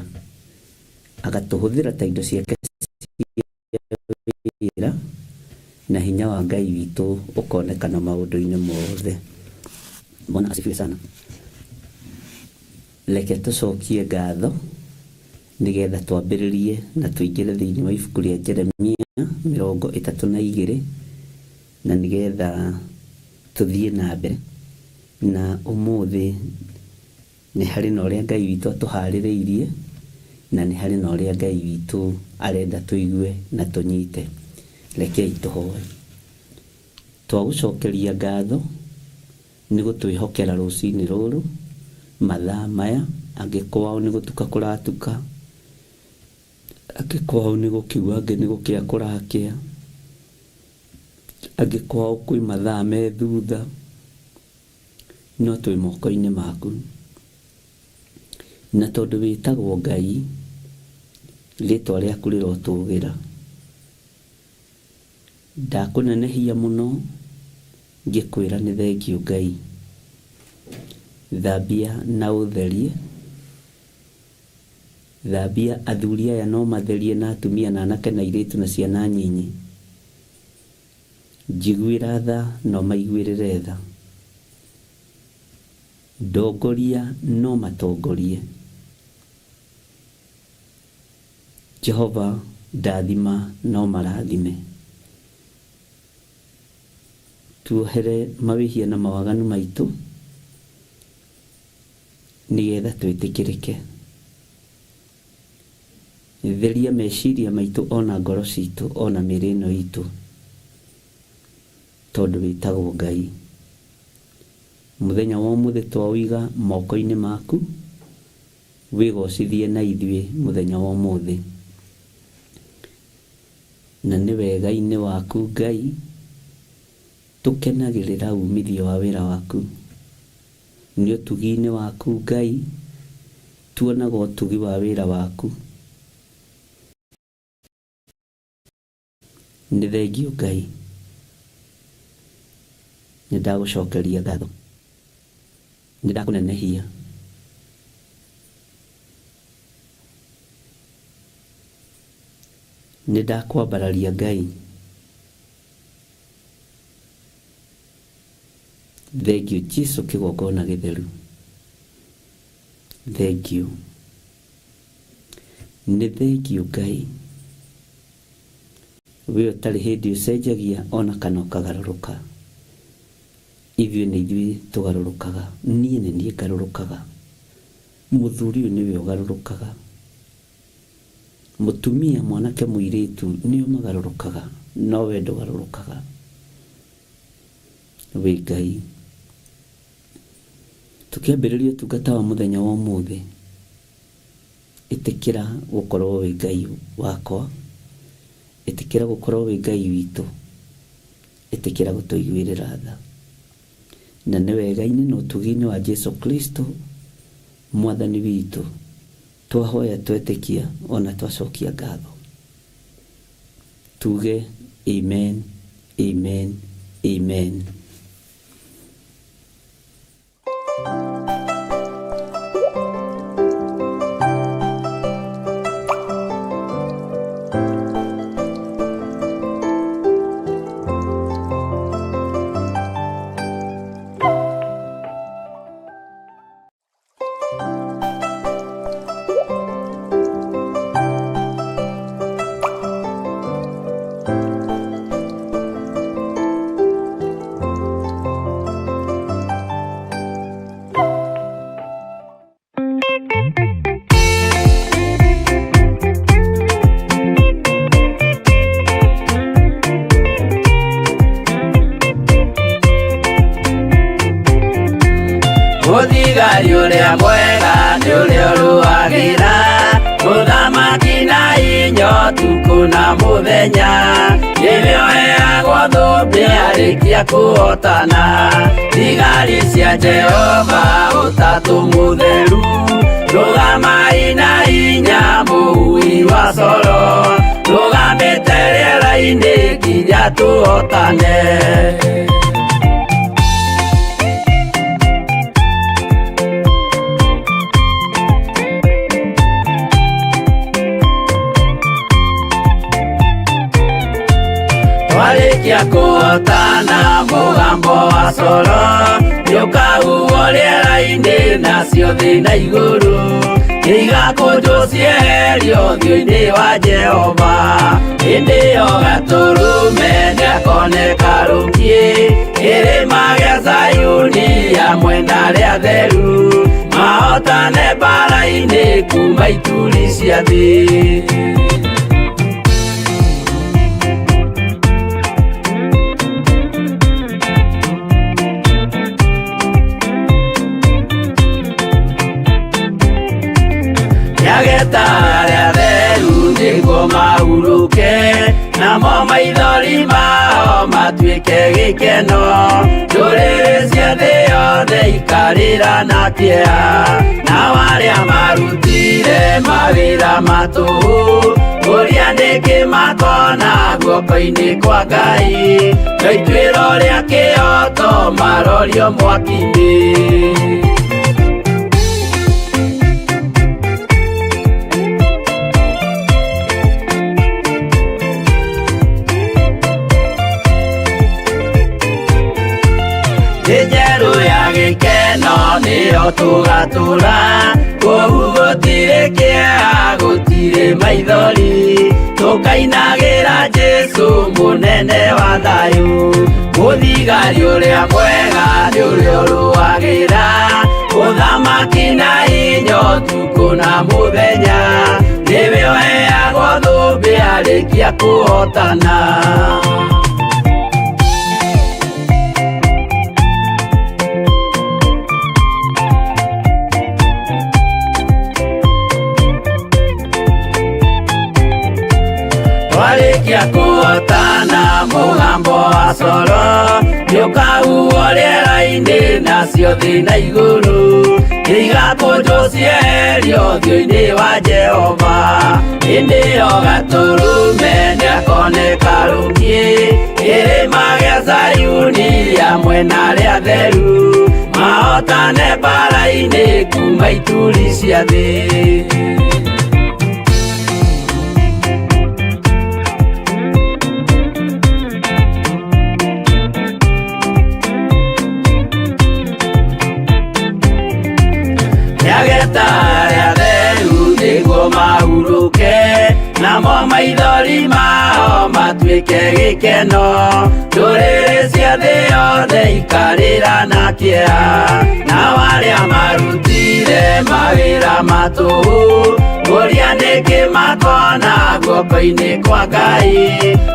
agatũhũthĩra ta indo ciake cia wĩra, na hinya wa Ngai witũ ũkonekana maũndũ-inĩ mothe. Bwana asifiwe sana. Reke tũcokie ngatho nĩgetha twambĩrĩrie na tũingĩre thĩinĩ wa ibuku rĩa Jeremia 32 na nĩgetha tũthiĩ na mbere. Na ũmũthĩ nĩ harĩ na ũrĩa Ngai witũ atũharĩrĩirie, na nĩ harĩ na ũrĩa Ngai witũ arenda tũigue na tũnyite. Rekei tũhoe. Twagũcokeria ngatho nĩ gũtwĩhokera rũcinĩ rũrũ, mathaa maya, angĩ kwao nĩ gũtuka kũratuka, angĩ kwao nĩ gũkiuga, angĩ nĩ gũkĩa kũrakĩa, angĩ kwao kwĩ mathaa me thutha, no twĩ moko-inĩ maku. Na tondũ wĩtagwo Ngai, rĩtwa rĩaku rĩrotũgĩra. Ndakũnenehia mũno ngĩkwĩra nĩ thengiũ Ngai. Thambia na ũtherie. Thambia athuri aya no matherie na atumia na anake na airĩtu na ciana nyinyi. Njiguĩra tha no maiguĩrĩre tha. Ndongoria no matongorie. Jehova ndathima no marathime. Tuohere mawĩhia na mawaganu maitũ nĩgetha twĩtĩkĩrĩke. Theria meciria maitũ ona ngoro citũ ona mĩĩrĩ ĩno itũ tondũ wĩtagwo Ngai. Mũthenya wa ũmũthĩ twaũiga moko-inĩ maku, wĩgocithie na ithuĩ mũthenya wa ũmũthĩ. Na nĩ wega-inĩ waku Ngai, tũkenagĩrĩra umithio wa wĩra waku. Nĩ ũtugi-inĩ waku Ngai, tuonaga ũtugi wa wĩra waku. Nĩ thengiũ Ngai, nĩ ndagũcokeria ngatho, nĩ ndakũnenehia. Nĩ ndakwambararia Ngai. Thengiũ Jesu kĩgongona gĩtheru. Thengiũ. Nĩ thengiũ Ngai. We ũtarĩ hĩndĩ ũcenjagia ona kana ũkagarũrũka. Ithuĩ nĩ ithuĩ tũgarũrũkaga. Niĩ nĩ niĩ ngarũrũkaga. Mũthuri ũyũ nĩwe ũgarũrũkaga. Mũtumia, mwanake, mũirĩtu nĩo magarũrũkaga, no we ndũgarũrũkaga. Wĩ Ngai. Tũkĩambĩrĩria ũtungata wa mũthenya wa ũmũthĩ, ĩtĩkĩra gũkorwo wĩ Ngai wakwa, ĩtĩkĩra gũkorwo wĩ Ngai witũ, ĩtĩkĩra gũtũiguĩrĩra tha. Na nĩ wega-inĩ na ũtugi-inĩ wa Jesu Kristo Mwathani witũ, twahoya twetĩkia ona twacokia ngatho. Tuge amen, amen, amen. Mũthigari ũrĩa mwega nĩ ũrĩa ũrũagĩra mũthamaki na inyo ũtukũ na mũthenya, nĩwe ũheagwo thũmbĩ arĩkia kũhotana. Thigari cia Jehova ũtatũ mũtheru, rũgamai na hinya mũhui wa coro, rũgamĩte rĩera-inĩ nginya tũhotane. Twarĩkia kũhotana mũgambo wa coro nĩũkahuhwo rĩera-inĩ nacio thĩ na igũrũ nĩigakũnjwo cieherio ũthiũ-inĩ wa Jehova. Hĩndĩ ĩyo gatũrũme nĩakoneka rũkiĩ kĩrĩma gĩa Zayuni hamwe na arĩa atheru mahotane mbara-inĩ kuma ituri cia thĩ. Nĩageta arĩa atheru nĩguo mahurũke, namo maithori mao matuĩke gĩkeno. Ndũrĩrĩ cia thĩ yothe ikarĩra na kĩeha, nao arĩa marutire mawĩra ma tũhũ kũria nĩkĩ makona guoko-inĩ kwa Ngai, no ituĩro rĩa kĩhooto marorio mwaki-inĩ. Njerũ ya gĩkeno nĩyo tũgatũra, kũu gũtirĩ kĩeha, gũtirĩ maithori, tũkainagĩra Jesũ mũnene wa thayũ. Mũthigari ũrĩa mwega nĩ ũrĩa ũrũagĩra ũthamaki na hinya ũtukũ na mũthenya, nĩwe ũheagwo thũmbĩ arĩkia kũhotana. Twarĩkia kũhotana mũgambo wa coro nĩũkahuhwo rĩera-inĩ, nacio thĩ na igũrũ nĩigakũnjwo cieherio ũthiũ-inĩ wa Jehova. Hĩndĩ ĩyo Gatũrũme nĩakoneka rũgiĩ kĩrĩma gĩa Zayuni hamwe na arĩa atheru, mahotane mbara-inĩ kuma ituri cia thĩ. Nĩageta arĩa atheru nĩguo mahurũke, namo maithori mao matuĩke gĩkeno. Ndũrĩrĩ cia thĩ yothe ikarĩra na kĩeha, nao arĩa marutire mawĩra ma tũhũ kũria nĩkĩ makona guoko-inĩ kwa Ngai,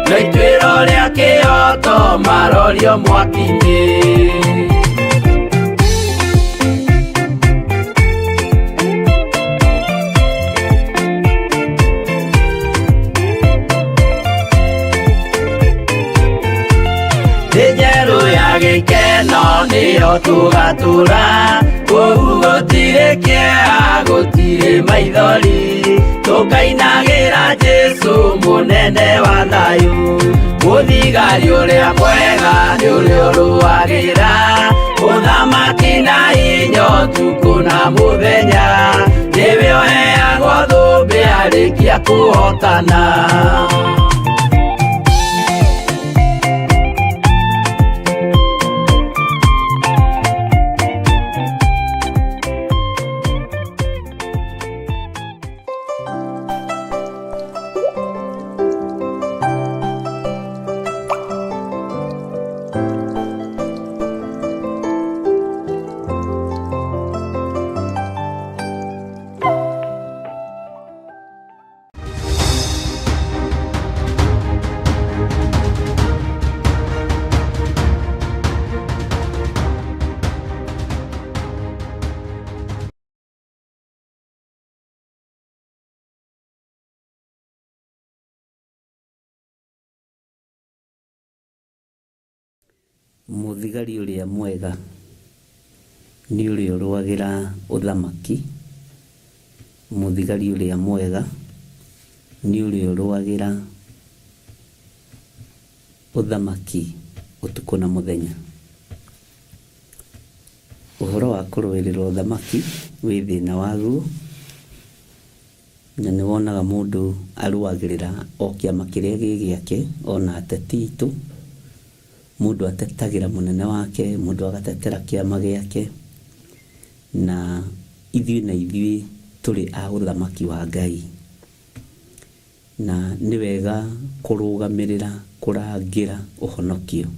no ituĩro rĩa kĩhoto marorio mwaki-inĩ. Thĩ njerũ ya gĩkeno nĩyo tũgatũra, kũu gũtirĩ kĩeha, gũtirĩ maithori, tũkainagĩra Jesũ mũnene wa thayũ. Mũthigari ũrĩa mwega nĩ ũrĩa ũrũagĩra ũthamaki na hinya ũtukũ na mũthenya, nĩwe ũheagwo thũmbĩ arĩkia kũhotana. Mũthigari ũrĩa mwega nĩ ũrĩa ũrũagĩra ũthamaki. Mũthigari ũrĩa mwega nĩ ũrĩa ũrũagĩra ũthamaki ũtukũ na mũthenya. Ũhoro wa kũrũĩrĩra ũthamaki wĩ thĩna waguo, na nĩ wonaga mũndũ arũagĩrĩra o kĩama kĩrĩa gĩ gĩake, ona ateti aitũ, mũndũ atetagĩra mũnene wake, mũndũ agatetera kĩama gĩake, na ithuĩ na ithuĩ tũrĩ a ũthamaki wa Ngai. Na nĩ wega kũrũgamĩrĩra, kũrangĩra ũhonokio.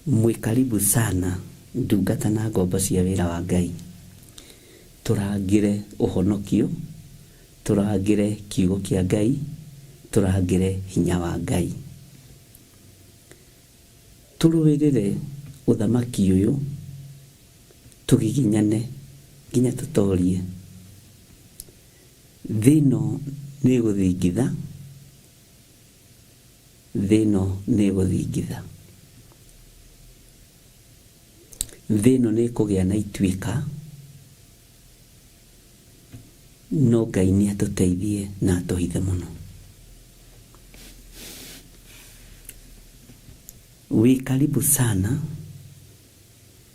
Mwĩ karibu sana ndungata na ngombo cia wĩra wa Ngai. Tũrangĩre ũhonokio, tũrangĩre kiugo kĩa Ngai, tũrangĩre hinya wa Ngai. Tũrũĩrĩre ũthamaki ũyũ, tũgiginyane nginya tũtorie. Thĩ ĩno nĩ ĩgũthingitha, thĩ ĩno nĩ ĩgũthingitha. Thĩ ĩno nĩ ĩkũgĩa na ituĩka, no Ngai nĩ atũteithie na atũhithe mũno. Wĩ karibu sana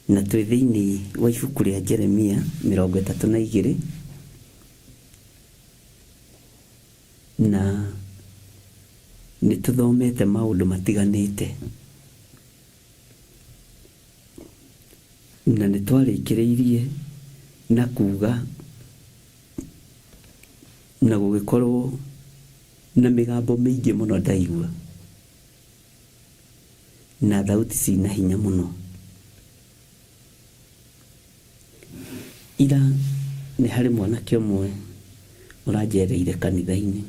na twĩ thĩinĩ wa ibuku rĩa Jeremia 32 na nĩ tũthomete maũndũ matiganĩte. Na nĩ twarĩkĩrĩirie na kuga na gũgĩkorwo na mĩgambo mĩingĩ mũno ndaigua na thauti cina hinya mũno. Ira nĩ harĩ mwanake ũmwe ũranjereire kanitha-inĩ,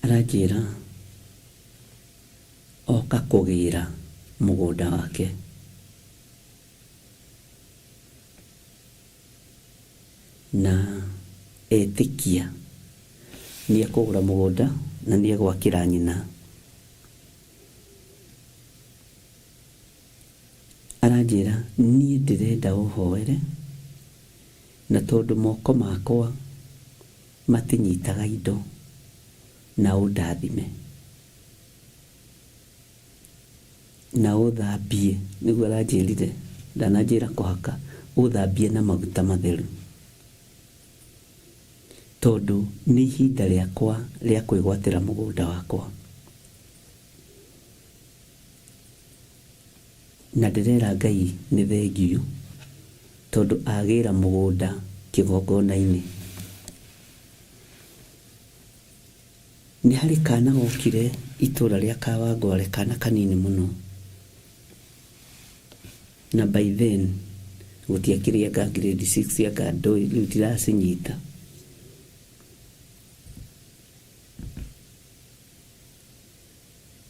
aranjĩra oka kũgĩra mũgũnda wake. Na etĩkia nĩ ekũgũra mũgũnda na nĩ egwakĩra nyina. Aranjĩra niĩ ndĩrenda ũhoere na tondũ moko makwa matinyitaga indo na ũndathime na ũthambie, nĩguo aranjĩrire, ndananjĩra kũhaka, ũthambie na maguta matheru tondũ nĩ ihinda rĩakwa rĩa kwĩgwatĩra mũgũnda wakwa. Na ndĩrera Ngai nĩ thengiũ tondũ agĩra mũgũnda kĩgongona-inĩ. Nĩ harĩ kana gokire itũra rĩa Kawangware, kana kanini mũno, na by then gũtiakĩrĩ anga grade 6 anga ndũĩ rĩu ndiracinyita.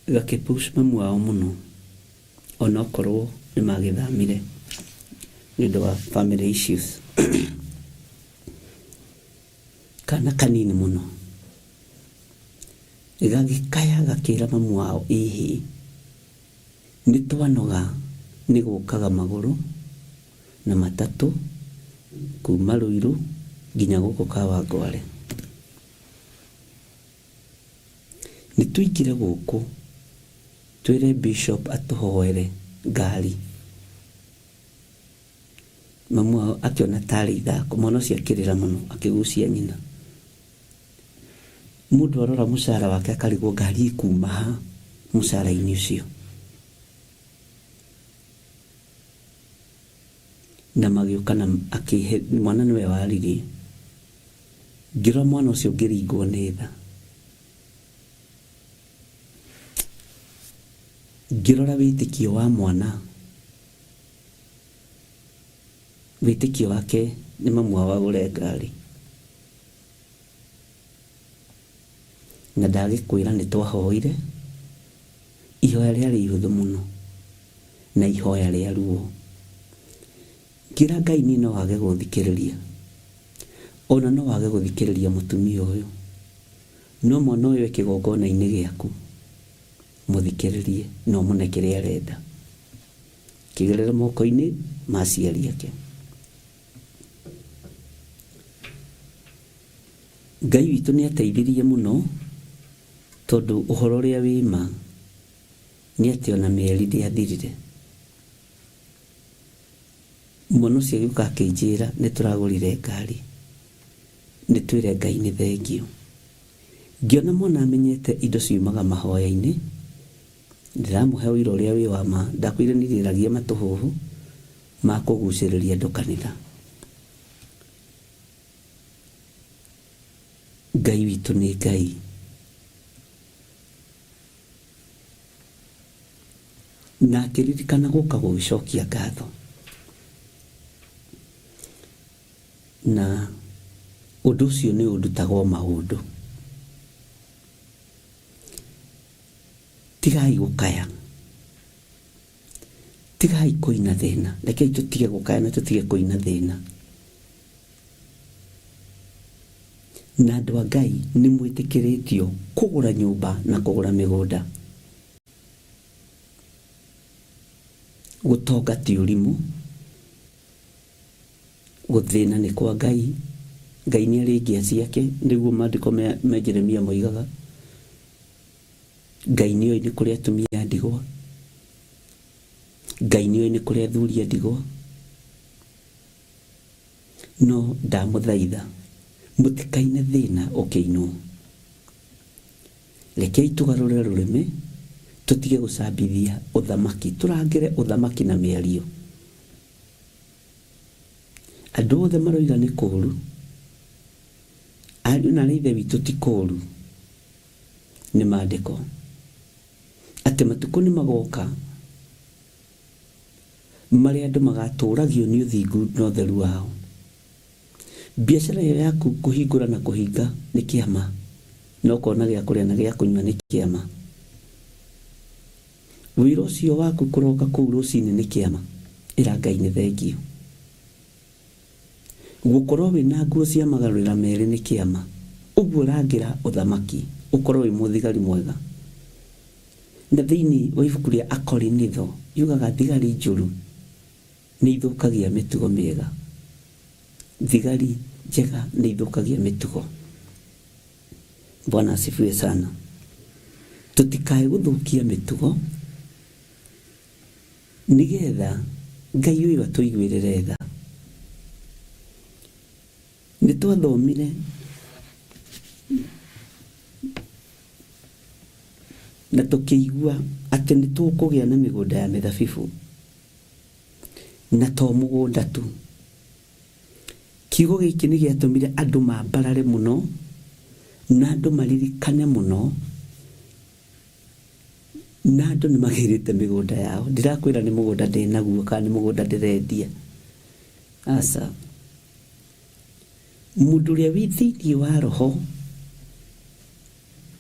Gakĩpush mamu wao mũno onokorwo nĩ magĩthamire nĩ ũndũ wa family issues. Kana kanini mũno gagĩkaya gakĩra mamu wao ĩhĩ nĩ twanoga nĩ gũkaga magũrũ na matatũ kuma Ruiru nginya gũkũ Kawangware. Nĩ tũingĩre gũkũ twĩre bishop atũhoere ngari. Mamu wao akĩona tarĩ ithako, mwana ũcio akĩrĩra mũno akĩgucia nyina. Mũndũ arora mũcara wake akarigwo ngari ĩkuma ha mũcara-inĩ ũcio. Na magĩũka na akĩhe mwana nĩwe waririe. Ngĩrora mwana ũcio ngĩringwo nĩ tha. Ngĩrora wĩtĩkio wa mwana, wĩtĩkio wake nĩ mamu wao agũre ngari. Na ndagĩkwĩra nĩ twahoire, ihoya rĩarĩ ihũthũ mũno na ihoya rĩa ruo. Ngĩra Ngai niĩ no wage gũthikĩrĩria, ona no wage gũthikĩrĩria mũtumia ũyũ, no mwana ũyũ e kĩgongona-inĩ gĩaku, mũthikĩrĩrie na ũmũne kĩrĩa arenda. Kĩgerere moko-inĩ ma aciari ake. Ngai witũ nĩ ateithirie mũno tondũ ũhoro ũrĩa wĩ ma nĩ atĩ ona mĩeri ndĩathirire. Mwana ũcio agĩũka akĩnjĩra nĩ tũragũrire ngari, nĩ twĩre Ngai nĩ thengiũ. Ngĩona mwana amenyete indo ciumaga mahoya-inĩ, ndĩramũhe ũira ũrĩa wĩ wa ma, ndakwĩrire niĩ ndĩragia matũhũhũ ma kũgucĩrĩria andũ kanitha. Ngai witũ nĩ Ngai. Na akĩririkana gũka gũgĩcokia ngatho. Na ũndũ ũcio nĩ ũndutaga o maũndũ. Tigai gũkaya, tigai kũina thĩna, rekei tũtige gũkaya na tũtige kũina thĩna. Na andũ a Ngai nĩ mwĩtĩkĩrĩtio kũgũra nyũmba na kũgũra mĩgũnda. Gũtonga ti ũrimũ, gũthĩna nĩ kwa Ngai. Ngai nĩ arĩ ngĩa ciake, nĩguo maandĩko me Jeremia moigaga. Ngai nĩ oĩ nĩ kũrĩ atumia a ndigwa, Ngai nĩ oĩ nĩ kũrĩ athuri a ndigwa. No ndamũthaitha mũtikaine thĩna ũkĩinwo. Rekei tũgarũre rũrĩmĩ Tũtige gũcambithia ũthamaki, tũrangĩre ũthamaki na mĩario. Andũ othe maroiga nĩ kũũru, ariũ na aarĩ a Ithe witũ ti kũũru, nĩ maandĩko atĩ matukũ nĩ magoka marĩa andũ magatũragio nĩ ũthingu na ũtheru wao. Biacara ĩyo yaku kũhingũra na kũhinga nĩ kĩama, na ũkona gĩa kũrĩa na gĩa kũnyua nĩ kĩama. Wĩra ũcio waku kũroka kũu rũcinĩ nĩ kĩama, ĩra Ngai nĩ thengiũ. Gũkorwo wĩna nguo cia magarũrĩra merĩ nĩ kĩama, ũguo rangĩra ũthamaki, ũkorwo wĩ mũthigari mwega. Na thĩinĩ wa ibuku rĩa Akorinitho yugaga thigari njũru nĩ ithũkagia mĩtugo mĩega. Thigari njega nĩ ithũkagia mĩtugo. Bwana asifiwe sana. Tũtikae gũthũkia mĩtugo nĩgetha Ngai ũyũ atũiguĩrĩre tha. Nĩ twathomire na tũkĩigua atĩ nĩ tũkũgĩa na mĩgũnda ya mĩthabibũ, na to mũgũnda tu. Kiugo gĩkĩ nĩ gĩatũmire andũ mambarare mũno na andũ maririkane mũno na andũ nĩ magĩrĩte mĩgũnda yao. Ndirakwĩra nĩ mũgũnda ndĩnaguo kana nĩ mũgũnda ndĩrendia. Aca. Mũndũ ũrĩa wĩ thĩinĩ wa roho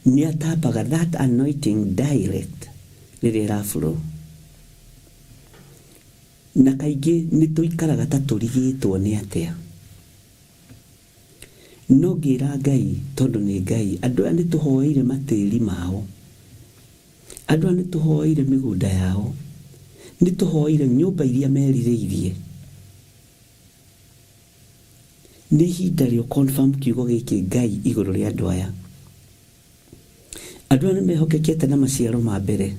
nĩ atambaga that anointing direct rĩrĩa ĩra flow. Na kaingĩ nĩ tũikaraga ta tũrigĩtwo nĩ atĩa. No ngĩra Ngai tondũ nĩ Ngai, andũ aya nĩ tũhoeire matĩri mao, andũ aya nĩ tũhoeire mĩgũnda yao, nĩ tũhoeire nyũmba iria merirĩirie. Nĩ ihinda rĩa confirm kiugo gĩkĩ Ngai igũrũ rĩa andũ aya. Andũ aya nĩ mehokekete na maciaro ma mbere.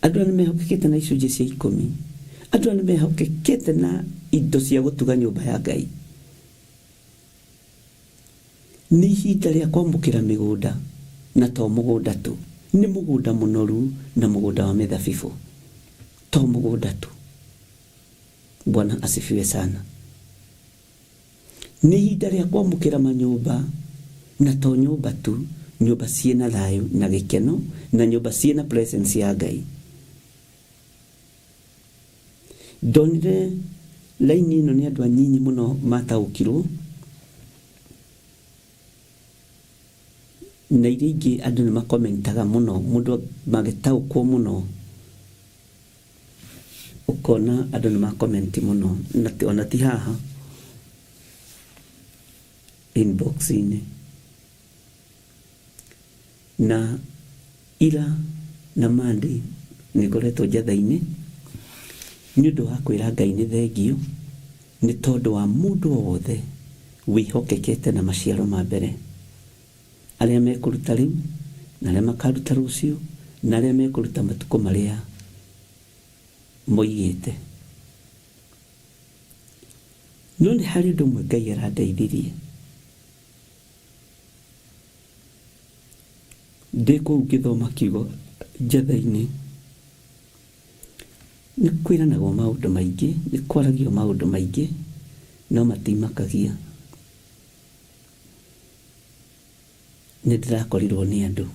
Andũ aya nĩ mehokekete na icunjĩ cia ikũmi. Andũ aya nĩ mehokekete na indo cia gũtuga nyũmba ya Ngai. Nĩ ihinda rĩa kwamũkĩra mĩgũnda, na to mũgũnda tu, nĩ mũgũnda mũnoru na mũgũnda wa mĩthabibũ. To mũgũnda tu. Bwana asifiwe sana. Nĩ ihinda rĩa kwamũkĩra manyũmba, na to nyũmba tu, nyũmba ciĩna thayũ na gĩkeno, na nyũmba ciĩna presence ya Ngai. Ndonire laini ĩno nĩ andũ anyinyi mũno mataũkirwo, na iria ingĩ andũ nĩ makomentaga mũno, mũndũ magĩtaũkwo mũno ũkona andũ nĩ makomenti mũno, na ona ti haha inbox-inĩ. Na ira na Monday nĩ ngoretwo njatha-inĩ nĩ ũndũ wa kwĩra Ngai nĩ thengiũ nĩ tondũ wa mũndũ o wothe wĩhokekete na maciaro ma mbere. Arĩa mekũruta rĩu na arĩa makaruta rũciũ na arĩa mekũruta matukũ marĩa moigĩte. No nĩ harĩ ũndũ ũmwe Ngai arandeithirie. Ndĩ kũu ngĩthoma kiugo njatha-inĩ, nĩ kwĩranagwo maũndũ maingĩ, nĩ kwaragio maũndũ maingĩ, no matimakagia. Nĩ ndĩrakorirwo nĩ andũ.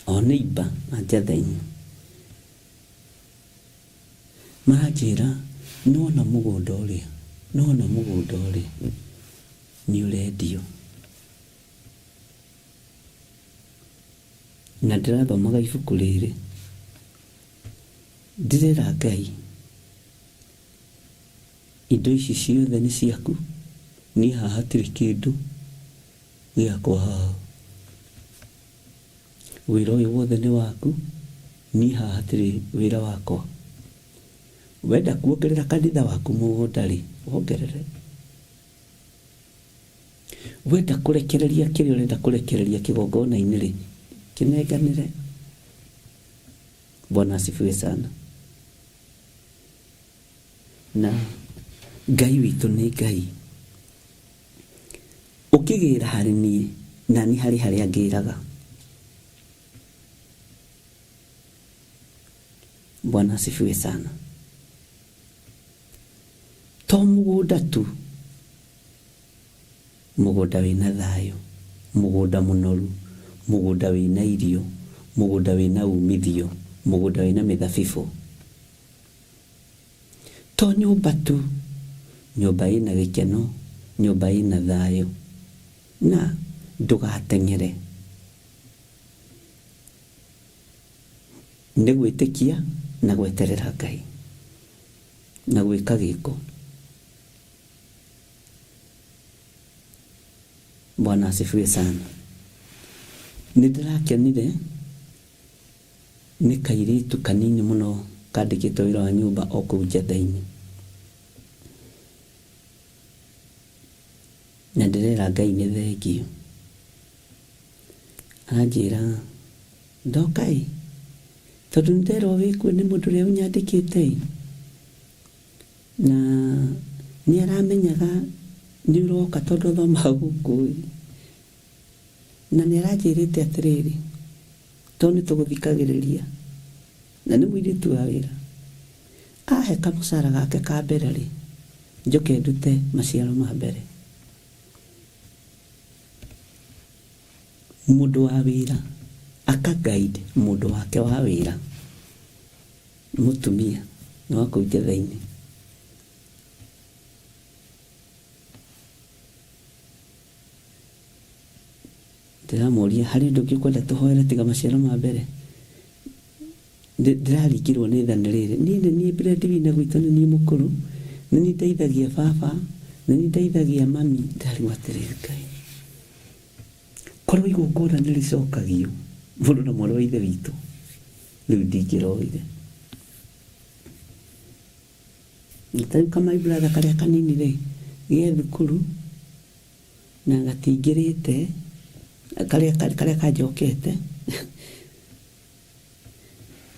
O neighbor a njatha-inĩ. Maranjĩra nĩwona mũgũnda ũrĩa, nĩwona mũgũnda ũrĩa nĩ ũrendio. Na ndĩrathomaga ibuku rĩrĩ, ndĩrera Ngai indo ici ciothe nĩ ciaku, niĩ haha hatirĩ kĩndũ gĩakwa haha. Wĩra ũyũ wothe nĩ waku, niĩ haha hatirĩ wĩra wakwa. Wenda kuongerera kanitha waku mũgũnda-rĩ, wongerere. Wenda kũrekereria kĩrĩa ũrenda kũrekereria kĩgongona-inĩ-rĩ, kĩnenganĩre. Bwana asifiwe sana. Na Ngai witũ nĩ Ngai. Ũkĩgĩra harĩ niĩ, nani harĩ harĩa ngĩraga. Bwana asifiwe sana. To mũgũnda tu, mũgũnda wĩna thayũ, mũgũnda mũnoru, mũgũnda wĩna irio, mũgũnda wĩna umithio, mũgũnda wĩna mĩthabibũ. To nyũmba tu, nyũmba ĩna gĩkeno, nyũmba ĩna thayũ. Na ndũgateng'ere. Nĩ gwĩtĩkia na gweterera Ngai na gwĩka gĩko. Bwana asifiwe sana. Nĩ ndĩrakenire nĩ kairĩtu kanini mũno kandĩkĩtwo wĩra wa nyũmba o kũu Njetha-inĩ. Na ndĩrera Ngai nĩ thengiũ. Aranjĩra ndoka ĩ, tondũ nĩ nderwo wĩkuo nĩ mũndũ ũrĩa ũnyandĩkĩte ĩ, na nĩ aramenyaga nĩ ũroka tondũ athomaga gũkũ ĩ, na nĩ aranjĩrĩte atĩrĩrĩ, tondũ nĩ tũgũthikagĩrĩria, na nĩ mũirĩtu wa wĩra, ahe kamũcara gake ka mbere rĩ, njoke ndute maciaro ma mbere. Mũndũ wa wĩra aka guide mũndũ wake wa wĩra, mũtumia nĩ wa kũu Njetha-inĩ. Ndĩramũria harĩ ũndũ ũngĩ ũkwenda tũhoere tiga maciaro ma mbere? Ndĩraringĩrwo nĩ tha nĩ rĩrĩ, niĩ nĩ niĩ breadwinner gwitũ nĩ niĩ mũkũrũ, nĩ niĩ ndeithagia baba, nĩ niĩ ndeithagia mami. Ndĩrarigwo atĩrĩrĩ Ngai, korwo igongona nĩ rĩcokagio mũrũ na mwarĩ wa ithe witũ, rĩu ndingĩroire. Na ta rĩu ka my brother karĩa kanini rĩ, ge thukuru na gatingĩrĩte, karĩa karĩa kanjokete.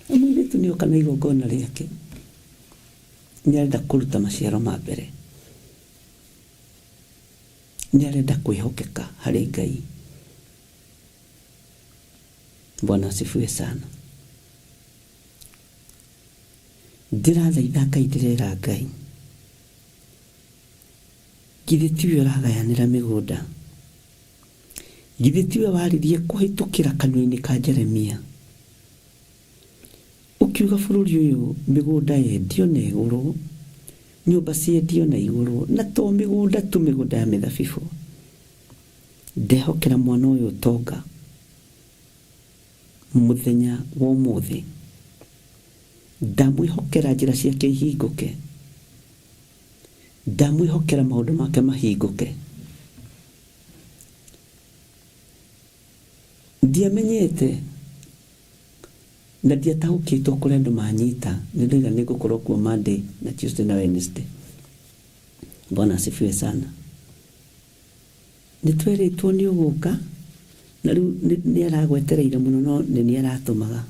Na mũirĩtu nĩ oka na igongona rĩake, nĩ arenda kũruta maciaro ma mbere, nĩ arenda kwĩhokeka harĩ Ngai. Bwana asifiwe sana. Ndĩrathaitha Ngai, ndĩrera Ngai, githĩ tiwe ũragayanĩra mĩgũnda? Githĩ tiwe waririe kũhĩtũkĩra kanua-inĩ ka Jeremia, ũkiuga bũrũri ũyũ mĩgũnda yendio na ĩgũrwo, nyũmba ciendio na igũrwo, na to mĩgũnda tu, mĩgũnda ya mĩthabibũ. Ndehokera mwana ũyũ ũtonga mũthenya wa ũmũthĩ. Ndamwĩhokera njĩra ciake ihingũke. Ndamwĩhokera maũndũ make mahingũke. Ndiamenyete na ndiataũkĩtwo kũrĩa andũ manyita. Nĩ ndoiga nĩ ngũkorwo kuo Monday na Tuesday na Wednesday. Bwana asifiwe sana. Nĩ twerĩtwo nĩ ũgũka na rĩu nĩ aragwetereire mũno no nĩ niĩ aratũmaga.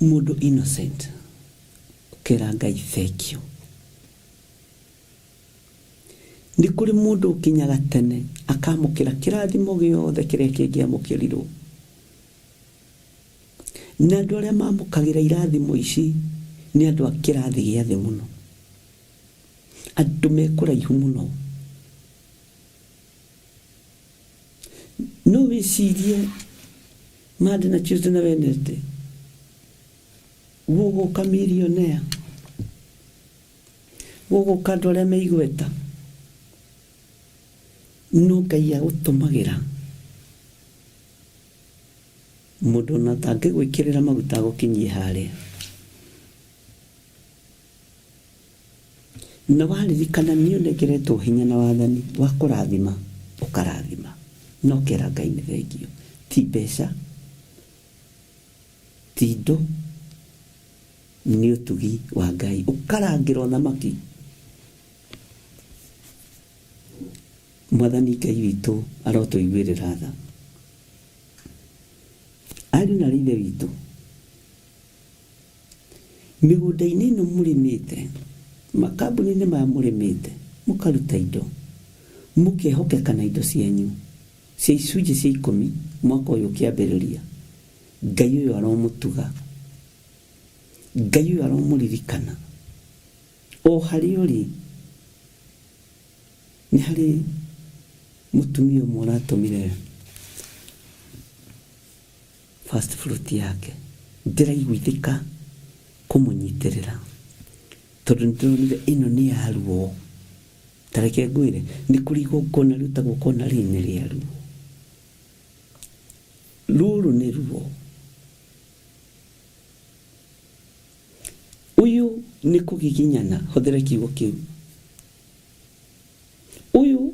Mũndũ innocent ũkera Ngai thank you. Nĩ kũrĩ mũndũ ũkinyaga tene akamũkĩra kĩrathimo gĩothe kĩrĩa kĩngĩamũkĩrirwo. Na andũ arĩa mamũkagĩra irathimo ici nĩ andũ a kĩrathi gĩa thĩ mũno. Andũ me kũraihu mũno. No wĩcirie Monday na Tuesday na Wednesday gũgũka millionaire, gũgũka andũ arĩa me igweta, no Ngai agũtũmagĩra mũndũ ona atangĩgwĩkĩrĩra maguta agũkinyie harĩa. Na waririkana nĩ ũnengeretwo hinya na wathani wa kũrathima, ũkarathima. Na ũkera Ngai nĩ thengiũ. Ti mbeca, ti indo, nĩ ũtugi wa Ngai. Ũkarangĩra ũthamaki. Mwathani Ngai witũ arotũiguĩrĩra tha. Ariũ na aarĩ a Ithe witũ, Mĩgũnda-inĩ ĩno mũrĩmĩte, makambuni-inĩ maya mũrĩmĩte, mũkaruta indo, Mũkehokeka na indo cianyu cia icunjĩ cia ikũmi mwaka ũyũ ũkĩambĩrĩria, Ngai ũyũ aromũtuga, Ngai ũyũ aromũririkana. O harĩa ũrĩ, nĩ harĩ mũtumia ũmwe ũratũmire first fruit yake. Ndĩraiguithĩka kũmũnyitĩrĩra tondũ nĩ ndĩronire ĩno nĩ ya ruo. Ta reke ngwĩre, nĩ kũrĩ igongona rĩrutagwo kona rĩrĩ nĩ rĩa ruo. Rũrũ nĩ ruo. Ũyũ nĩ kũgiginyana, hũthĩra kiugo kĩu. Ũyũ